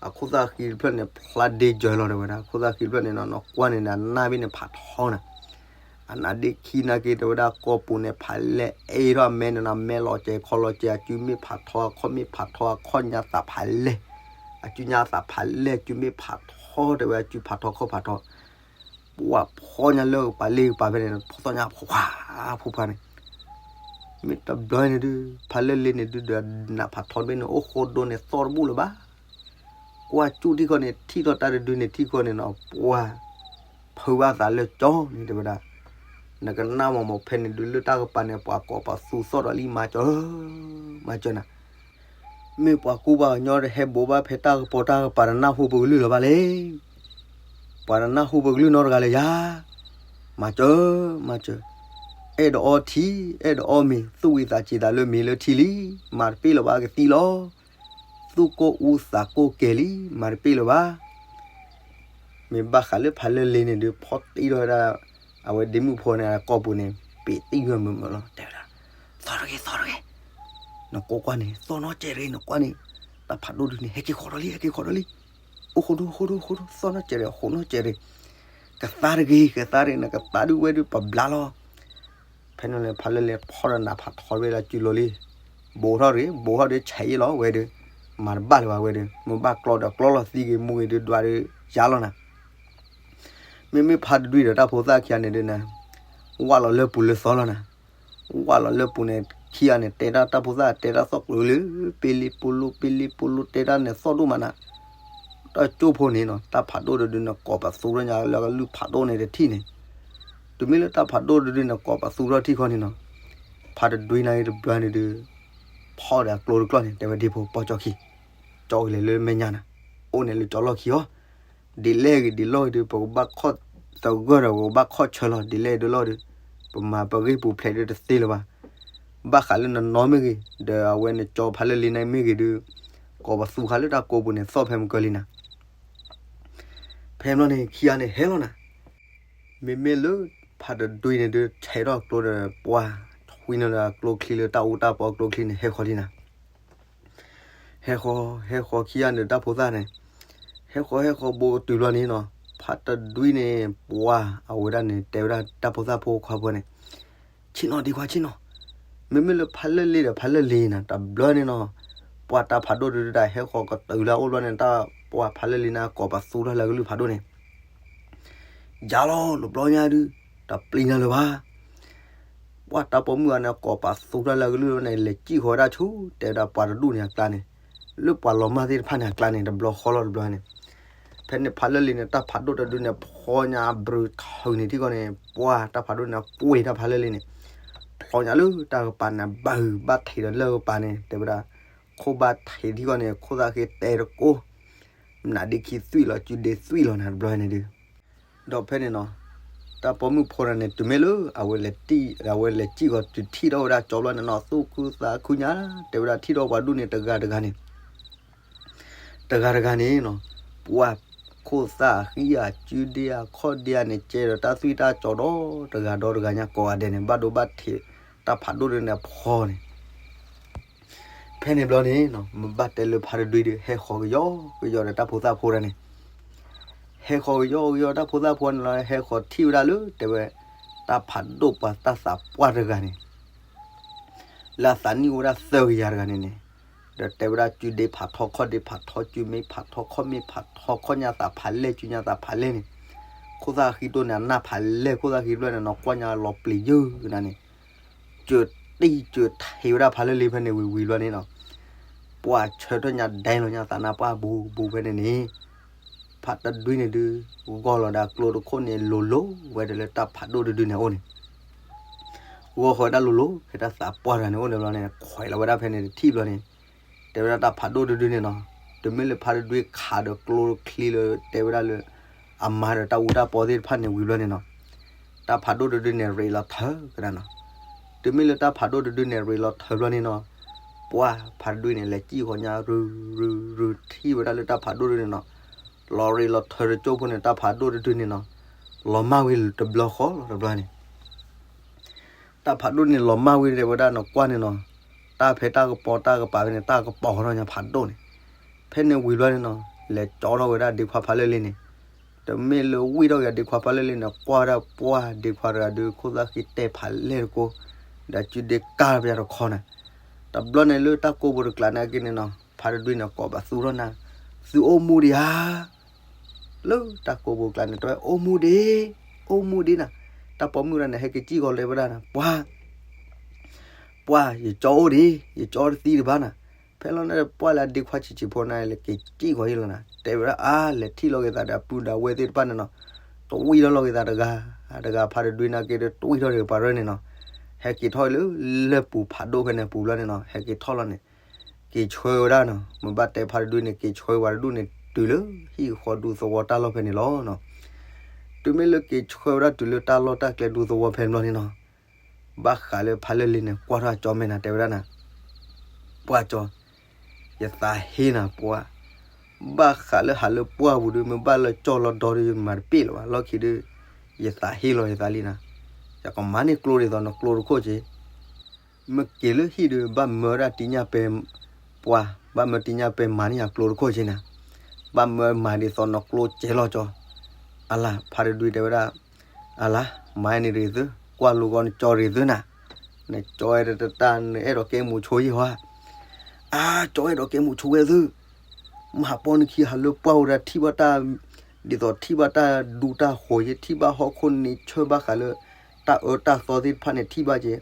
အခိၣ်သၣ်ဃံတဖျၢၣ်န့ၣ် ဖျါဒ့ကၢၤလီၤ တဲဝဲဒၣ် အခိၣ်သၣ်ဃံတဖျၢၣ်န့ၣ်နီၤ နကွၢ်န့ၣ်ဒီး အနၢ်ဘ့ၣ်န့ၣ်ဖးထီနၤ အနါဒ့ခံနာ်က့ တဲဝဲဒၣ် ကိာ်ပူၤန့ၣ် ဖးလဲၢ်အဲၣ်ထီၣ်အမဲန့ၣ်နီၤ မဲလီၤစဲၤခီလီၤစဲၤ အစုမ့ၢ်ဖးထီ အခီၣ်မ့ၢ်ဖးထီ အခီၣ်ညါသးဖးလဲၢ်, အစုညါသးဖးလဲၢ် အစုမ့ၢ်ဖးထီ တဲဝဲ အစုဖးထီခီၣ်ဖးထီ, ပှၤဖီညါလၢကပၤလ့ကပၤဖဲန့ၣ် ဖီသီၣ်ညါဖှါဖှါဖှါန့ၣ်, မ့ၢ်တဘျီန့ၣ်ဒုး ဖးလၢလ့န့ၣ်ဒုးဒီး နးဖးထီတဘ့ၣ်န့ၣ် အိၣ်ဃိဒိန့ၣ် သီၣ်တဘူၣ်လၢၤဘၣ် ကွၢ်ကၠူၣ်ထံၣ်ခီန့ၣ် ထံၣ်ထီၣ်တၢ်တဒုန့ၣ် ထံၣ်ခီန့ၣ်နီၤ ပှၤ ဖုးဘၣ်သးလၢကၠီန့ၣ် တဲဝဲဒၣ်, နကနၣ်မးမးဖဲန့ၣ်ဒုး လၢတၢ်ကပၤန့ၣ် ပှၤကိးပသူသီၣ်ဒီးလံ မၤစၢၤ, မၤစၢၤနၤ, မ့ၢ်ပှၤကူပှၤကညီတဟဲဘိးဘၣ်ဖဲတၢ်ကပီၤတၢ်ကပၤ တနၢ်ဟူပကလုၢ်လၢၤဘၣ်လဲၣ်, ပှၤတနၢ်ဟူပကလုၢ်နီတဂၤလၢၤယၤ, မၤစၢၤ, မၤစၢၤ, အဲၣ်ဒိးအီထံ, အဲၣ်ဒိးအီမ့ၤ, သူၣ်ဝံသးစူၤသးလၢမ့ၤလၢထံလံ, မၤတပ့ၢ်လၢၤဘၣ်ကသံလီၤ သူၣ်ကိၢ်အူသးကိၢ်ကဲၤလံ မၤတပ့ၢ်လၢၤဘၣ်, မ့ၢ်ဘၣ်ဃးလၢဖးလၢလ့န့ၣ်ဒုး ဖီတံၢ်ထီၣ်ဝဲဒၣ်, အဝဲဒ့မုၣ်ဖိန့ၣ် ကိာ်ပူၤန့ၣ် ပ့းတံၢ်ဝဲမုာ်မုာ်လီၤ တဲဝဲဒၣ်, သီၣ်တဂ့ၤ သီၣ်တဂ့ၤ, နကိးကွၢ်န့ၣ် သီၣ်နီၢ်ကဲးတဂ့ၤ နကွၢ်န့ၣ်, တၢ်ဖးဒိၣ်ဒုးန့ၣ် ဟဲက့ၤဃီၤဒီးလံ ဟဲက့ၤဃီၤဒီးလံ, အိၣ်ဃိဒိ ဃိဒိ ဃိဒိ သီၣ်နီၢ်ကဲးတဂ့ၤ ဃိးနီၢ်ကဲးတဂ့ၤ, ကသါတဂ့ၤ ကသါတဂ့ၤ နကသါဒုးဝဲဒုးပဘျါလီၤ ဖဲန့ၣ်လၢဖးလၢလ့ဖီၣ်ဒီးနးဖးထီဝဲလၢစုလိၤလံ, ဘိးထီၣ်တဂ့ၤ ဘိးထီၣ်ဒီးဆဲးယ့လီၤဝဲဒီး, မၤတဘၣ်လၢၤဘၣ်ဝဲဒီး မ့ၢ်ဘၣ်ကျီဒီးကျီလီၤ သံဂ့ၤမူဂ့ၤဒီးဒွးဒီးယါလီၤနၤ, မ့မ့ၢ်ဖးတဒွံဒီးတၢ်ဖိသၣ်ခံဂၤန့ၣ်ဒုးနၤ, ဝၢ်လီၤလၢပူၤလၢသီလီၤနၤ, ဝၢ်လီၤလၢပူၤန့ၣ် ခံဂၤန့ၣ် တဲတၢ်တၢ်ဖိသၣ်တဲတၢ်သီၣ်ကျုၤလၢ ပ့လ့ပူလူ ပ့လ့ပူလူ တဲတၢ်န့ၣ်သီၣ်ဒိၣ်မးနၤ, တၢ်ကၠိဖိန့ၣ်နီၤ တၢ်ဖးဒိၣ်တဒုန့ၣ် ကိးပသူထီၣ်ညါလၢကလုၢ်ဖးဒိၣ်န့ၣ်တထံၣ်န့ၣ်, တုၤမ့ၢ်လၢတၢ်ဖးဒိၣ်တဒုန့ၣ် ကိးပသူထီၣ်ထံၣ်ခီန့ၣ်နီၤ, ဖးတဒွံနၤဂ့ၤတဘျီန့ၣ်ဒုး, ဖီၣ်ဒီးအကျိတကျီၢ်န့ၣ် တဲဝဲဒ့ဖိ ပီၢ်ကၠီခံ, ကၠီကလဲၤလၢမဲာ်ညါနၤ, အိၣ်န့ၣ်လၢကၠီလီၢ်ခံအီၤ, ဒ်လဲၣ်ဂ့ၤဒ်လဲၣ်ဂ့ၤဒုး ပကဘၣ်ခီၣ်သဂၢၢ်ဒီး ပကဘၣ်ခီၣ်ဆၢလီၤ ဒ်လဲၣ်ဒ်လဲၣ်ဂ့ၤဒုး, ပမၤပဂ့ၢ်ပူၤဖျဲးဒုးတသ့လၢၤဘၣ် ဘၣ်ဃးလၢနနီၢ်မ့ၢ်ဂ့ၤ, ဒီးအဝဲန့ၣ်ကၠီဖးလၢလ့န့ၣ်မ့ၢ်ဂ့ၤဒုး, ကိးပသူဃာ်လၢတၢ်ကိာ်ပူၤန့ၣ် သီၣ်ဖဲမုၢ်ကၢလံနၤ, ဖဲမုၢ်န့ၣ် ခံဂၤန့ၣ်ဟဲလီၤနၤ, မ့မ့ၢ်လၢ ဖါတဒွံန့ၣ်ဒုး ဆဲးထီၣ်ကျိဒီး ပှၢ်ထွံနုာ်လၢကျိချံလၢတၢ်အူတၢ်ပီကျိချံန့ၣ် ဟဲဃီၤလံနၤ. ဟဲဃီၤ ဟဲဃီၤခံဂၤန့ၣ် တၢ်ဖိသၣ်န့ၣ် ဟဲဃီၤ ဟဲဃီၤဘိတုၤလီၤန့ၣ်နီၤ, ဖါတဒွံန့ၣ် ပှၢ်အဝဲဒၣ်န့ၣ် တဲဝဲဒၣ်တၢ်ဖိသၣ်ဖိခွါဖိန့ၣ် ဆ့ၣ်နီၤဒံးခွါဆ့ၣ်နီၤ, မ့မ့ၢ်လၢဖါလၢလ့ဒီးဖါလၢလ့နၤ တဘျီန့ၣ်နီၤ, ပှၢ်တၢ်ဖးဒိၣ်တဒုဒၣ် ဟဲဃီၤကတုၤလၢအအိၣ်ဘျီန့ၣ် တၢ်ပှၢ်ဖါလၢလ့န့ၣ် ကိးပသူထီၣ်လၢကလုၢ်ဖးဒိၣ်န့ၣ် ယၤလီၤ တဘျီညါဒုး တပျံၤနၤလၢၤဘၣ်. ပှၢ်တၢ်ပိာ်မုၣ်အံၤန့ၣ် ကိးပသူထီၣ်လၢကလုၢ်န့ၣ် လဲၤစံၣ်ဃီၤဝဲဒၣ်ဆူ တဲဝဲဒၣ်ပှၢ်တဒူၣ်န့ၣ်အကျါန့ၣ်, လၢပှၢ်လီၤမၢ်သ့ၣ်တဖၣ်န့ၣ်အကျါန့ၣ် တဘျီဃီလီၤတဘျီန့ၣ်, ဖဲန့ၣ်ဖါလၢလ့န့ၣ် တၢ်ဖးဒိၣ်တဒုန့ၣ် ဖီညါဘြူၤထုးန့ၣ်ထံကီၢ်န့ၣ် ပှၢ်တၢ်ဖးဒိၣ်န့ၣ် ကွံာ်တၢ်ဖါလၢလ့န့ၣ် ဖျီညါလၢတၢ်ကပၤန့ၣ် ဘၣ်ဘၣ်ထံးဒီးလၢကပၤန့ၣ် တဲဝဲဒၣ် ခိၣ်ဘၣ်ထံးထံကီၢ်န့ၣ် ခိၣ်သၣ်ဃ့တဲတကိး နးဒ့ခံသွံၣ်လီၤ စုဒ့သွံၣ်လီၤနၤတဘျီန့ၣ်ဒုး, ဒီးဖဲန့ၣ်နီၤ, တၢ်ပိာ်မုၣ်ဖိန့ၣ်န့ၣ် တုၤမ့ၢ်လၢ အဝဲလဲၤစံၣ်ဃီၤတုၤထံၣ်ထီၣ်ဝဲဒၣ်ကၠီဘျီန့ၣ်နီၤ သူၣ်ခုသးခုညါ, တဲဝဲဒၣ်ထံၣ်ထီၣ်ပှၤဒူၣ်န့ၣ်တဂၤတဂၤန့ၣ် တဂၤတဂၤန့ၣ်နီၤ, ပှၢ်ခိၣ်သၣ်ဃံဧါ စုဒ့ဧါ ခီၣ်ဒ့ဧါန့ၣ် ကဲဒီးတၢ်သွံၣ်တၢ်ကၠီဒီးတဂၤဒီးတဂၤညါကိးဂၤဒဲးန့ၣ် ဘၣ်ဒိဘၣ်ထံးတၢ်ဖးဒိၣ်ဒုန့ၣ်ဖီန့ၣ် ဖဲန့ၣ်ဘျီန့ၣ်နီၤ မ့ၢ်ဘၣ်တဲလၢဖါတဒွံဒီး ဟဲဃီၤကယီကယီဒီးတၢ်ဖိသၣ်ဖိတဂၤန့ၣ်, ဟဲဃီၤကယီကယီတၢ်ဖိသၣ်ဖိန့ၣ်လီၤ ဟဲဃီၤထံၣ်ဝဲဒၣ်လၢ တဲဝဲ တၢ်ဖးဒိၣ်ပှၤတၢ်သးပှၢ်တဂၤန့ၣ် လၢအသးနံၣ်အိၣ်ဝဲဒၣ်သၢကယၤတဂၤန့ၣ်န့ၣ်, ဒီးတဲဝဲဒၣ်စုဒ့ဖးထီ ခီၣ်ဒ့ဖးထီ စုမ့ၢ်ဖးထီ ခီၣ်မ့ၢ်ဖးထီ ခီၣ်ညါသးဖးလဲၢ် စုညါသးဖးလဲၢ်န့ၣ်, ခိၣ်သၣ်ဃံတိၢ်န့ၣ် အနၢ်ဖးလဲၢ် ခိၣ်သၣ်ဃံတဖျၢၣ်န့ၣ်နီၤ ကွၢ်ညါလီၤပျံၤယုၢ်နၤန့ၣ် စၢၤတံၢ်စၢၤထံးဝဲဒၣ်ဖါလၢလ့ဖဲန့ၣ်ဝံၤဝံၤဘျီန့ၣ်နီၤ, ပှၢ်ဆၢထၢၣ်ညါဒဲလီၤညါသးနါပှၢ်ဘူးဘူးဖဲန့ၣ်န့ၣ်, ဖါတဒွံန့ၣ်ဒုး ဂီၢ်လီၤဒီးကျိတခိၣ်န့ၣ် လိၤလိၤဝဲဒၣ်လၢတၢ်ဖးဒိၣ်တဒုန့ၣ်အအိၣ်န့ၣ် ဂီၢ်ဃီဝဲဒၣ်လိၤလိၤဖဲတၢ်သးပှၢ်တဂၤန့ၣ်အိၣ်န့ၣ်ဘျီန့ၣ် ခွဲးလီၤဝဲဒၣ်ဖဲန့ၣ်တထံၣ်ဘျီန့ၣ်, တဲဝဲဒၣ်တၢ်ဖးဒိၣ်တဒုန့ၣ်နီၤ, တုၤမ့ၢ်လၢဖါတဒွံခးဒီးကျိချံလၢတဲဝဲဒၣ်လၢ အမါဒီးတၢ်အူတၢ်ပီသ့ၣ်တဖၣ်န့ၣ်ဝံၤဘျီန့ၣ်နီၤ, တၢ်ဖးဒိၣ်တဒုန့ၣ်ရ့းလီၤထၢကဒါနီၤ, တုၤမ့ၢ်လၢတၢ်ဖးဒိၣ်တဒုန့ၣ်ရ့းလီၤထၢဘျီန့ၣ်နီၤ, ပှၢ်ဖါတဒွံန့ၣ် လဲၤစံၣ်ဃီၤညါရုရုရုထံၣ်ဝဲဒၣ်လၢတၢ်ဖးဒိၣ်တဒုန့ၣ်နီၤ, လီၤရ့းလီၤထၢတကၠိဖိန့ၣ် တၢ်ဖးဒိၣ်တဒုန့ၣ်နီၤ, လီၤမၢ်ဝံၤတဘျီဃီလီၤတဘျီန့ၣ် တၢ်ဖးဒိၣ်န့ၣ်လီၤမၢ်ဝံၤတဲဝဲဒၣ်နီၤ ကွၢ်န့ၣ်နီၤ, တၢ်ဖဲတၢ်ကပီၤတၢ်ကပၤဖဲန့ၣ် တၢ်ကပီၤထီၣ်ညါဖးဒိၣ်န့ၣ်, ဖဲန့ၣ်ဝံၤဘျီန့ၣ်နီၤ လဲၤကၠီထီၣ်ဝဲဒၣ်ဒ့ခွါဖါလၢလ့န့ၣ်, တမ့ၢ်လၢဝံၣ်ထီၣ်က့ၤဒ့ခွါဖါလၢလ့န့ၣ် ကွၢ်ဝဲဒၣ်ပှၢ်ဒ့ခွါတဂၤဒုး ခိၣ်သၣ်ဃံတဲဖးလဲၢ်တကိး, ဒီးစုဒ့ကါပယါတခီနၤ, တဘျီန့ၣ်လၢတၢ်ကိးပူၤတကျးန့ၣ်အက့န့ၣ်နီၤ ဖါတဒွံန့ၣ်ကိးပသူထီၣ်နၤ, သုအိၣ်မူဒံးဧါ လၢတၢ်ကိးပူၤကျါန့ၣ် တဲဝဲအိၣ်မူဒံး, အိၣ်မူဒံးနၤ, တၢ်ပိာ်မုၣ်တဂၤန့ၣ် ဟဲက့ၤစံၣ်ဃီၤတဲဝဲဒၣ်နၤ ပှၢ်, ပှၢ် ယကၠီအိၣ်ဒံး, ယကၠီတသံတဘၣ်နၤ, ဖဲလီၤန့ၣ်ပှၢ်လၢအဒ့ခွါဆံးဆံးဖိန့ၣ် လဲၤက့ၤစံၣ်ဃီၤယလီၤနၤ, တဲဝဲဒၣ်အါ လဲၤထံၣ်လီၤက့ၤသးဒီးအပုၢ်ဒီးဝဲၢ်သ့ၣ်တဖၣ်န့ၣ်နီၤ, တဝံၣ်ထီၣ်လီၤက့ၤသးတဂၤ, တဂၤဖါတဒွံန့ၣ်က့ဒီးတဝံၣ်ထီၣ်က့ၤပှၤရၢန့ၣ်နီၤ, ဟဲက့ၤထီၣ်လၢလၢၢ်ပူၤဖးဒိၣ်ဖဲန့ၣ်ပူၤဘျီန့ၣ်နီၤ, ဟဲက့ၤထီၣ်လီၤန့ၣ် က့ၤဆှၢဝဲဒၣ်နီၤ, မ့ၢ်ဘၣ်တဲဖါတဒွံန့ၣ် က့ၤဆှၢဝဲတဒူၣ်န့ၣ် တုၤလၢဟံၣ်ဃီဒူသဝီတၢ်လီၢ်ဖဲန့ၣ်လီၤနီၤ. တုၤမ့ၢ်လၢက့ၤဆှၢဝဲဒၣ်တုၤလၢတၢ်လီၢ်တၢ်ကျဲဒူသဝီဖဲန့ၣ်ဘျီန့ၣ်နီၤ, ဘၣ်ဃးလၢဖါလၢလ့န့ၣ် ကွၢ်ထီၣ်ကၠီမဲာ်နၤ တဲဝဲဒၣ်နၤ, ပှၢ်ကၠီ, ယသးဟ့နၤပှၢ်, ဘၣ်ဃးလၢဟးလၢပှၢ်ပူၤဒုး မ့ၢ်ဘၣ်လၢကၠီလီၤဒီဒုး မၤတပ့ၢ်လၢၤဘၣ် လီၢ်ခံဒုး, ယသးဟ့လီၤယသးလံနၤ, ယကမၤန့ၢ်ကျိဒ်သိးနကျိတခိၣ်က့ မ့ၢ်က့ၤလၢဟံၣ်ဒုး ဘၣ်မၢဒၣ်တံညၣ်ပဲ ပှၢ်, ဘၣ်မၢတံညၣ်ပဲမၤန့ၢ်ယၤကျိတခိၣ်က့နၤ, ဘၣ်မၢမၤဒ်သိးနကျိကဲလီၤကၠီ, အလၤ ဖါတဒွံတဲဝဲဒၣ်, အလၤ မၤန့ၢ်ဒ်သု, ကွၢ်လိကီနကၠီဒ်သုနၤ, နကၠီအဲၣ်ဒိးတၢ် နအဲၣ်ဒိးကဲမူးဆိယ့ၢ်ဟီဧါ, အါ ကၠီအဲၣ်ဒိးကဲမူးဆိဝဲသု မဟးပီၢ်နခံဟးလၢပှၢ်ဝဲဒၣ်ထံၣ်ဘၣ်တၢ်, ဒ်သိးထံၣ်ဘၣ်တၢ်ဒူတၢ်ဃိးယ့ၢ် ထံၣ်ဘၣ်ဟီၣ်ခိၣ်န့ၣ်ဆၢဘၣ်ဃးလၢ, တၢ်အၢတၢ်သီသ့ၣ်တဖၣ်န့ၣ်ထံၣ်ဘၣ်က့,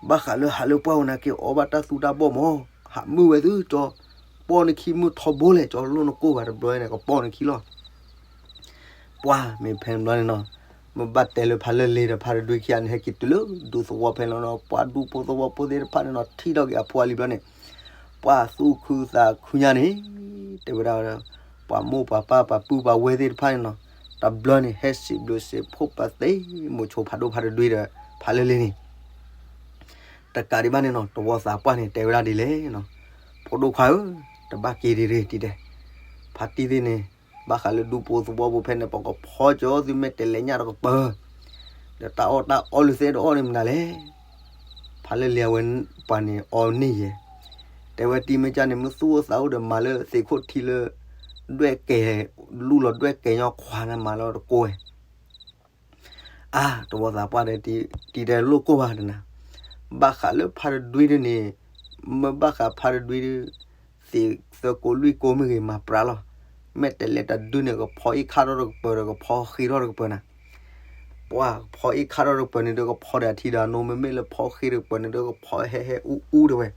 ဘၣ်ဃးလၢဟးလၢပှၢ်ဝဲန့ၣ်က့ၤအီဘၣ်တၢ်သူတၢ်ဘီၣ်မး, ဟးမုာ်ဝဲသုကၠီ, ပီၢ်နခံမုၢ်ထီဘိလဲၣ်ကၠီ လိၣ်နကိၢ်ဘၣ်တဘျီန့ၣ် ကပီၢ်နခံလီၤ ပှၢ်မ့ၢ်ဖဲန့ၣ်ဘျီန့ၣ်နီၤ, မ့ၢ်ဘၣ်တဲလၢဖါလၢလ့ဒီးဖါတဒွံခံဂၤန့ၣ် ဟဲက့ၤတုၤလၢဒူသဝီဖဲန့ၣ်လီၤနီၤ, ပှၤဒူဖိသဝီဖိသ့ၣ်တဖၣ်န့ၣ်နီၤ ထံၣ်ထီၣ်က့ၤအဖိအလံၤဘျီန့ၣ်, ပှၢ်သူၣ်ခုသးခုညါန့ၣ်, တဲဝဲဒၣ်, ပှၤမိၢ်ပှၤပၢ်ပှၤပုၢ်ပှၤဝဲၢ်သ့ၣ်တဖၣ်န့ၣ်နီၤ, တဘျီန့ၣ် ဟဲစံးဘျုးစံးဖှိၣ်ပသ့ မိၤဆိဖးဒိၣ်ဖါတဒွံဒီး ဖါလၢလ့န့ၣ် တကးဒံးဘၣ်န့ၣ်နီၤ တဝီသးပှၢ်န့ၣ်တဲဝဲဒၣ်ဒ်လဲၣ်နီၤ, ဖိဒိၣ်ခွါဧၢ, တဘၣ်က့ၤဒံးရ့ၣ်တံၤဒဲး, ဖါတံၢ်သ့ၣ်န့ၣ်, ဘၣ်ဃးလၢဒူဖိသဝီဖိဖဲန့ၣ် ပကဖီကၠီသုမ့ၢ်တဲလဲၤညၣ်တကပၤ, ဒီးတၢ်အီၣ်တၢ်အီလုာ်သ့ၣ်ဒီးအီၣ်န့ၣ်မနုၤလဲၣ်. ဖးလၢလံၤအဝဲပှၤန့ၣ်အီန့ၢ်ယဲၢ်, တဲဝဲတံၤမ့ၢ်ကၢ်န့ၣ် မ့ၢ်သူၣ်အိၣ်သးအိၣ်ဒီးမၤလၢသ့ၣ်ခိၣ်ထံလၢ ဒွဲၣ်ကဲၤ, လူလီၤဒွဲၣ်ကဲၤညီခွါန့ၣ်မၤလၢတကိးဝဲ အါ တဝီသးပှၢ်ဒီး တံၤတဲလိၣ်ကိၢ်ဘၣ်တနၤ, ဘၣ်ဃးလၢဖါတဒွံဒုန့ၣ်, မ့ၢ်ဘၣ်ဃးဖါတဒွံဒု, သ့ၣ်သၢကိးလွံၢ်ကိးမ့ၢ်ဂ့ၤမၤပြးလီၤ. မဲာ်တဲးလဲးတဒုန့ၣ် ကဖီအ့ၣ်ခါထီၣ်တကပၤဒီး ကဖီဃ့ထီၣ်တကပၤနၤ, ပှၢ်ကဖီအ့ၣ်ခါထီၣ်တကပၤန့ၣ်ဒီး ကဖီဒီးအထံဒီးအနိ မ့မ့ၢ်လၢဖီဃ့တကပၤန့ၣ်ဒီး ကဖီဟဲဟဲအူအူတဲဝဲ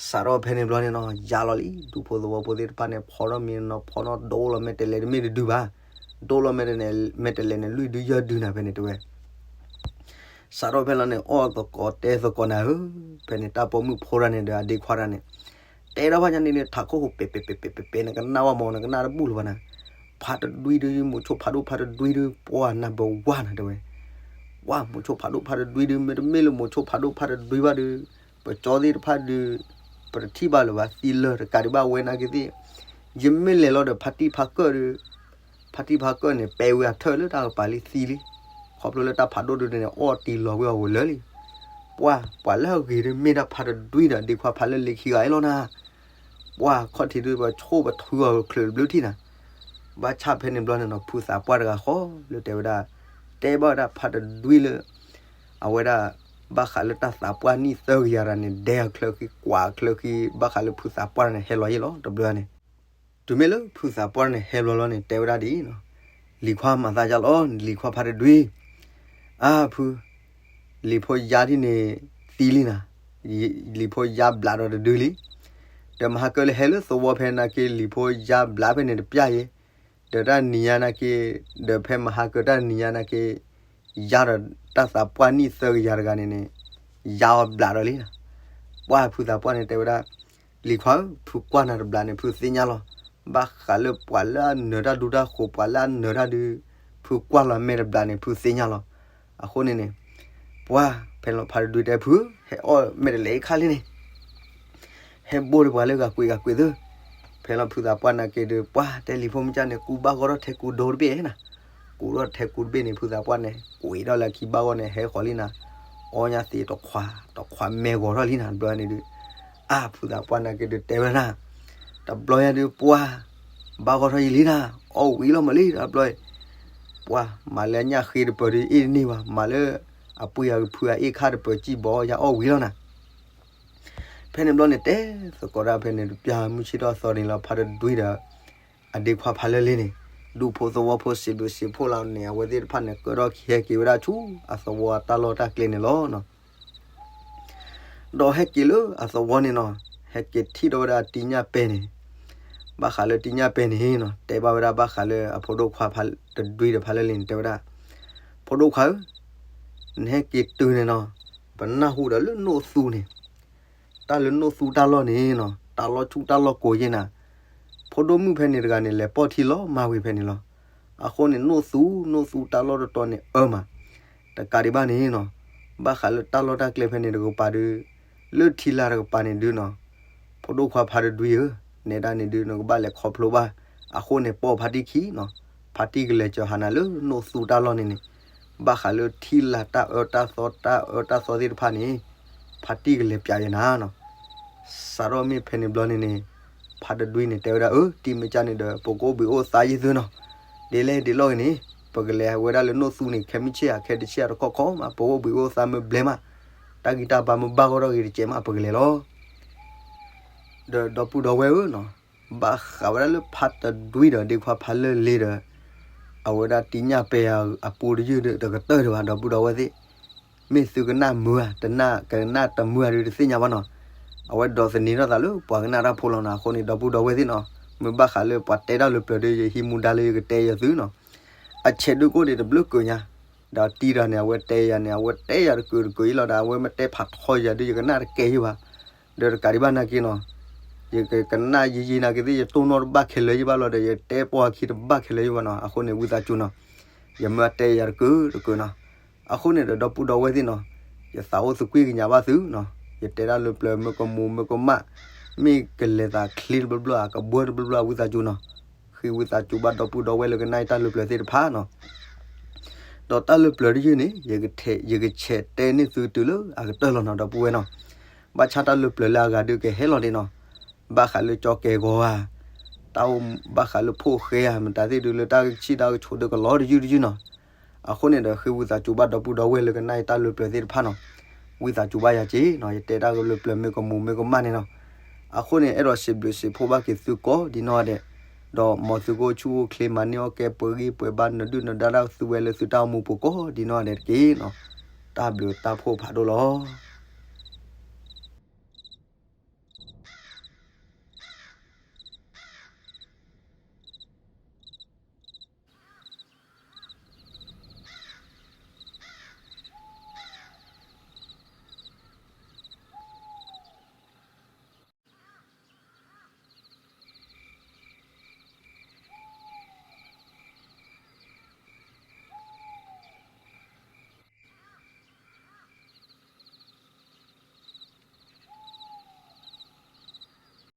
စးထီၣ်ဖဲန့ၣ်ဘျီန့ၣ်နီၤ ယါလီၤလံ ဒူဖိသဝီဖိသ့ၣ်တဖၣ်န့ၣ် ဖီထီၣ်မံၤနီၤဖီနီၤ ဒိလီၤမဲာ်တဲးလဲးတမ့ၢ်တဒုဘၣ်, ဒိလီၤမဲာ်တဲးလဲးန့ၣ် လွံၢ်ဒုယဲၢ်ဒုနၤ ဖဲန့ၣ်တဲဝဲ စးထီၣ်ဖဲလီၤန့ၣ် အီၣ်သကိးတဲသကိးနၤဧၢ, ဖဲန့ၣ်တၢ်ပိာ်မုၣ်ဖိတဂၤန့ၣ်ဒီးအဒ့ခွါတဂၤန့ၣ် တဲထီၣ်ဘၣ်ညါန့ၣ် ထးခိၣ်ဟူးပဲာ်ပဲာ်ပဲာ်ပဲာ်ပဲာ်ပဲာ် နကနၣ်ဝဲမး နကနၣ်တဘူၣ်လၢၤဘၣ်နၤ, ဖါတဒွံဒု မိၤဆိဖးဒိၣ်ဖါတဒွံဒု ပှၢ်နဘၣ်ဝါနၤတဲဝဲ, ပှၢ်မိၤဆိဖးဒိၣ်ဖါတဒွံဒု မ့တမ့ၢ်လၢမိၤဆိဖးဒိၣ်ဖါတဒွံဘၣ်ဒု ပကၠီသ့ၣ်တဖၣ်ဒု ပတထံၣ်ဘၣ်လၢၤဘၣ် သံလၢာ်တကးဒံးဘၣ်ဝဲနာ်က့သ့ၣ်, ယမ့ၢ်လဲၤလီၤဒီးဖါတံၢ်ဖါကၢၢ်ဒု, ဖါတံၢ်ဖါကၢၢ်န့ၣ် ပဲဝဲအထၢၣ်လၢတၢ်ကပၤလံသံလံ, ခီဖျိလၢတၢ်ဖးဒိၣ်ဒုန့ၣ် အီၣ်တံၢ်လီၤဝဲအီၤဝဲလၢာ်လံ, ပှၢ်ပှၤလၢအဂ့ၤဒုမ့ၢ်ဒၣ်ဖါတဒွံဒီးဒ့ခွါဖးလၢလ့ခံဂၤအံၤလီၤနၤ ပှၢ်ခီၣ်ထံးဒုပှၤဆိၣ်ပထုအီၤချုးတဘျုးထံၣ်နၤ, ဘၣ်ဆၣ်ဖဲန့ၣ်ဘျီန့ၣ်နီၤ ဖုသးပှၢ်တဂၤဃီလၢတဲဝဲဒၣ်, တဲဘၣ်ဝဲဒၣ်ဖါတဒွံလၢ အဝဲဒၣ် ဘၣ်ဃးလၢတၢ်သးပှၢ်နံၣ်သၢကယၤတဂၤန့ၣ် ဒဲအချၢဃံကွၢ်အချၢဃံ ဘၣ်ဃးလၢဖုသးပှၢ်န့ၣ် ဟဲလီၤယ့ၢ်လီၤတဘျီန့ၣ်, တုၤမ့ၢ်လၢဖုသးပှၢ်န့ၣ် ဟဲဘျီလီၤန့ၣ် တဲဝဲဒၣ်ဒ်အံၤ, လံၤခွါမၤသးယါလီၤ လံၤခွါဖါတဒွံ, အါဖု လံၤဖိယါဒ်န့ၣ်သံလံနၤ, လံၤဖိယါဘျးဒီးတဒုလံ, ဒီးမဟါကၢလၢဟဲလၢသဝီဖဲနာ်က့ လံၤဖိယါဘျးဖဲန့ၣ်တပျၢ်ယဲ, ဒီးတၢ်နံၤညါနာ်က့, ဒီးဖဲမဟါကၢတၢ်နံၤညါနာ်က့, ယါဒီးတၢ်သးပှၢ်နံၣ်သၢကယၤတဂၤန့ၣ်န့ၣ်, ယါအီၤဘျးဒီးလံနၤ, ပှၢ်ဖုသးပှၢ်န့ၣ်တဲဝဲဒၣ်, လံၤခွါဧၢ, ဖုကွၢ်နၤတဘျးန့ၣ် ဖုသ့ၣ်ညါလီၤ, ဘၣ်ဃးလၢပှၤလၢအနၢၤတၢ်ဒူတၢ်ဃိၤ ပှၤလၢအနၢၤတၢ်ဒု, ဖုကွၢ်လီၤမဲာ်တဘျးန့ၣ် ဖုသ့ၣ်ညါလီၤ, အဃိန့ၣ်န့ၣ်, ပှၢ်ဖဲလီၤဖါတဒွံတဲဖု, ဟဲအီၣ်မဲာ်တဲးလဲးအံၤခါလံန့ၣ် ဟဲဘိၣ်ဒီးပှၤလၢဂၤကွံာ်ဂၤကွံာ်သု, ဖဲလီၤဖုသးပှၢ်နာ်က့ဒီး ပှၢ်တဲလံၤဖိမ့ၢ်ကၢ်န့ၣ် ကူဘၣ်ဂီၢ်ထီၣ်ထဲကူဒိတဘ့ၣ်နၤ, ကူထီၣ်ထဲကူတဘ့ၣ်န့ၣ် ဖုသးပှၢ်န့ၣ် ကွံာ်ထီၣ်လၢခံဘၣ်ဂီၢ်န့ၣ် ဟဲဃီၤလံနၤ, အီၣ်ညါသ့တခွး, တခွးမဲဂီၤထီၣ်လံနၤ တဘျီန့ၣ်ဒုး, အါဖုသးပှၢ်နာ်က့ဒုးတဲဝဲဒၣ်, တဘျီညါဒုးပှၢ်, ဘၣ်ဂီၢ်ထီၣ်ယံာ်လံနၤ, အီၣ်ဝံၤလီၤမးလံတဘျီ, ပှၢ်မၤလၢအညၣ်ဃ့တပၢၤဒုးအ့ၣ်တန့ၢ်ဘၣ်, မၤလၢအပှ့ၤအကဖုအအ့ၣ်ခါတပၢၤစံၣ်ဘီယါအီၣ်ဝံၤလီၤနၤ ဖဲန့ၣ်ဘျီန့ၣ် တဲသကိးတၢ်ဖဲန့ၣ် တပျၢ်မုၢ်ဆ့ၣ်ထီၣ်သီန့ၣ်လီၤ ဖါတဒွံဒီး အဒ့ခွါဖးလၢလ့န့ၣ်, ဒူဖိသဝီဖိစံးဘျုးစံးဖှိၣ်လီၤန့ၣ် အဝဲသ့ၣ်တဖၣ်န့ၣ် ကၢထီၣ်က့ၤဟဲက့ၤဝဲဒၣ်ဆူအသဝီအတၢ်လီၢ်တၢ်ကျဲန့ၣ်လီၤ. ဒီးဟဲက့ၤလၢအသဝီန့ၣ်နီၤ, ဟဲက့ၤထံၣ်ဒီးဝဲဒၣ်တံၤညၣ်ပဲန့ၣ်, ဘၣ်ဃးလၢတံၤညၣ်ပဲန့ၣ်နီၤ, တဲဘၣ်ဝဲဒၣ်ဘၣ်ဃးလၢအဖိဒိၣ်ခွါဖးတဒွံဒီးဖးလၢလ့န့ၣ် တဲဝဲဒၣ်, ဖိဒိၣ်ခွါဧၢ, နဟဲက့ၤတုၤန့ၣ်နီၤ, ပနၢ်ဟူဒီးလၢနိၣ်သူန့ၣ် တၢ်လၢနိၣ်သူတၢ်လီၢ်န့ၣ်နီၤ, တၢ်လီၢ်ဆူၣ်တၢ်လီၢ်ကိၤယဲၢ်နၤ, ဖိဒိၣ်မုၣ်ဖဲန့ၣ်တဂၤန့ၣ် လဲၤပိာ်ထံလီၤမၢ်ဝံၤဖဲန့ၣ်လီၤ. အဃိန့ၣ် နိၣ်သူ, နိၣ်သူတၢ်လီၢ်တတီၤန့ၣ်အၢမး, တကးဒံးဘၣ်န့ၣ်နီၤ, ဘၣ်ဃးလၢတၢ်လီၢ်တၢ်ကျဲဖဲန့ၣ်တကပၤဒုး, လၢထံလာ်တကပၤန့ၣ်ဒုးနီၤ, ဖိဒိၣ်ခွါဖးတဒွံဧၢ, နဲဒၣ်န့ၣ်ဒုး နကဘၣ်လဲၤခီဖျိဘၣ်, အဃိန့ၣ် ပိာ်ဖါတံၢ်ခံနီၤ, ဖါတံၢ်ကလဲၤကၠီၤဟးနၤလၢနိၣ်သူတၢ်လီၢ်န့ၣ်န့ၣ် ဘၣ်ဃးလၢထံလာ်တၢ်အၢတၢ်သီ တၢ်အၢတၢ်သီသ့ၣ်တဖၣ်န့ၣ်, ဖါတံၢ်ကလဲၤပျးယဲၢ်နၤနီၤ. စးထီၣ်မ့ၢ်ဖဲန့ၣ်ဘျီန့ၣ်န့ၣ်, ဖါတဒွံန့ၣ် တဲဝဲဒၣ် အၢ တံၤမ့ၢ်ကၢ်န့ၣ်ဒီး ပကအိၣ်ဘှံးအိၣ်သါယံၤသုနီၤ, ဒ်လဲၣ်ဒ်လဲၣ်ဂ့ၤန့ၣ်, ပကလဲၤဝဲဒၣ်လၢနိၣ်သူန့ၣ် ခဲမုၢ်ဆ့ၣ်ဧါ ခဲတဆ့ၣ်ဧါတခီခီမး ပအိၣ်ဘှံးအိၣ်သါမ့ၢ်ဘျဲမး, တၢ်ဂံၢ်တၢ်ဘါမ့ၢ်ဘၣ်ဂီၢ်ထီၣ်ဂ့ၤတကဲးမး ပကလဲၤလီၤ. ဒီးဒီပုၢ်ဒီဝဲၢ်ဧၢနီၤ, ဘၣ်ဃးဝဲဒၣ်လၢဖါတဒွံဒီးဒ့ခွါဖးလၢလ့ဒီး, အဝဲဒၣ်တံၤညၣ်ပဲအပူတယုၢ်ဒီးတကတၢၢ်ဒံးဘၣ် ဒီပုၢ်ဒီဝဲၢ်သ့ၣ်, မ့ၢ်သုကနၣ်မုာ်ဧါ တနၣ်ကနၣ်တမုာ်ဧါဒုးတသ့ၣ်ညါဘၣ်နီၤ. အဝဲဒိးသန့ၤထီၣ်သးလၢပှၤကနၣ်တၢ်ဖိလီၤနီၤ. အဃိန့ၣ် ဒီပုၢ်ဒီဝဲၢ်သ့ၣ်နီၤ, မ့ၢ်ဘၣ်ဃးလၢပှၤတဲတၢ်လၢပျၢၤဒီး ယဟံးမူဒါလၢယကတဲယသုနီၤ. အဆဲးဒုးကိၣ်ဒံးတဘျုးကၢၢ်ညါ, ဒီးတံၤတၢ်န့ၣ် အဝဲတဲယၤန့ၣ် အဝဲတဲယၤတကုာ်တကုာ်အံၤလီၤဒီး အဝဲမ့ၢ်တဲဖးထီယၤဒုး ယကနၣ်တကဲယုၢ်ဘၣ်. ဒီးတကးဒံးဘၣ်နာ်က့နီၤ, ယကနၣ်ယံာ်ယံာ်နာ်က့သ့ၣ် ယတိၢ်နီၣ်တဘၣ်ခဲလၢာ်ယဘၣ်လီၤဒီး ယတဲပှၤခံတဘၣ်ခဲလၢာ်ယဘၣ်နီၤ. အဃိန့ၣ် ဝံသးစူၤနီၤ, ယမ့ၢ်တဲယၤတကုာ်တကုာ်နီၤ. အဃိန့ၣ်ဒီး ဒီပုၢ်ဒီဝဲၢ်သ့ၣ်နီၤ, ယသးအိၣ်သကွံၢ်ကညးဘၣ်သုနီၤ. ယတဲတၢ်လၢပျၢၤမ့ၢ်ကမူးမ့ၢ်ကမၣ်, မ့ၢ်ကလဲၤသးချ့တဘျီဘျီ ကဘှၢတဘျီဘျီ ဝံသးစူၤနီၤ. ဃ့ဝံသးစူၤဘၣ်ဒီပုၢ်ဒီဝဲၢ်လၢကနၣ်တၢ်လၢပျၢၤသ့ၣ်တဖၣ်နီၤ. ဒီးတၢ်လၢပျၢၤတယုၢ်န့ၣ် ယကဆဲးတဲန့ၢ်သုတုၤလၢအကတၢၢ်လီၤနီၤ ဒီပုၢ်ဝဲၢ်နီၤ. ဘၣ်ဆၣ်တၢ်လၢပျၢၤလၢအဂၤဒုးကဟဲလီၤန့ၣ်နီၤ, ဘၣ်ဃးလၢကၠီကဲဂီၤဧါ, တၢ်အိၣ်ဘၣ်ဃးလၢဖိၣ်ဃဲဧါ, မတၤသ့ၣ်ဒုးလၢတၢ်ဆံၣ်တၢ်ကဆိးဒုးကလီၤတယုၢ်တယုၢ်နီၤ. အဃိန့ၣ်ဒီး ဃ့ဝံသးစူၤဘၣ်ဒီပုၢ်ဒီဝဲၢ်လၢကနၣ်အံၤတၢ်လၢပျၢၤသ့ၣ်တဖၣ်နီၤ, ဝံသးစူၤဘၣ်ယၤက့နီၤ, ယတဲတၢ်လၢပျၢၤမ့ၢ်ကမူၤမ့ၢ်ကမၣ်န့ၣ်နီၤ. အဃိန့ၣ် အဲၣ်ဒိးစံးဘျုးစံးဖှိၣ်ဘၣ်က့ၤသုကိးဒ်နီၢ်ဂၤဒဲး, ဒီးမ်သုကအိၣ်ဆူၣ်အိၣ်ချ့ မၤန့ၢ်အီၣ်ကဲ ပှဲၤဂံၢ်ပှဲၤဘါ နဒုၣ်နဒါတၢ်သုဝဲလၢသုတၢ်အိၣ်မူပူၤကိးဒ်နီၢ်ဂၤဒဲးတက့ၢ်နီၤ. တၢ်ဘျုးတၢ်ဖှိၣ်ဖးဒိၣ်လီၤ.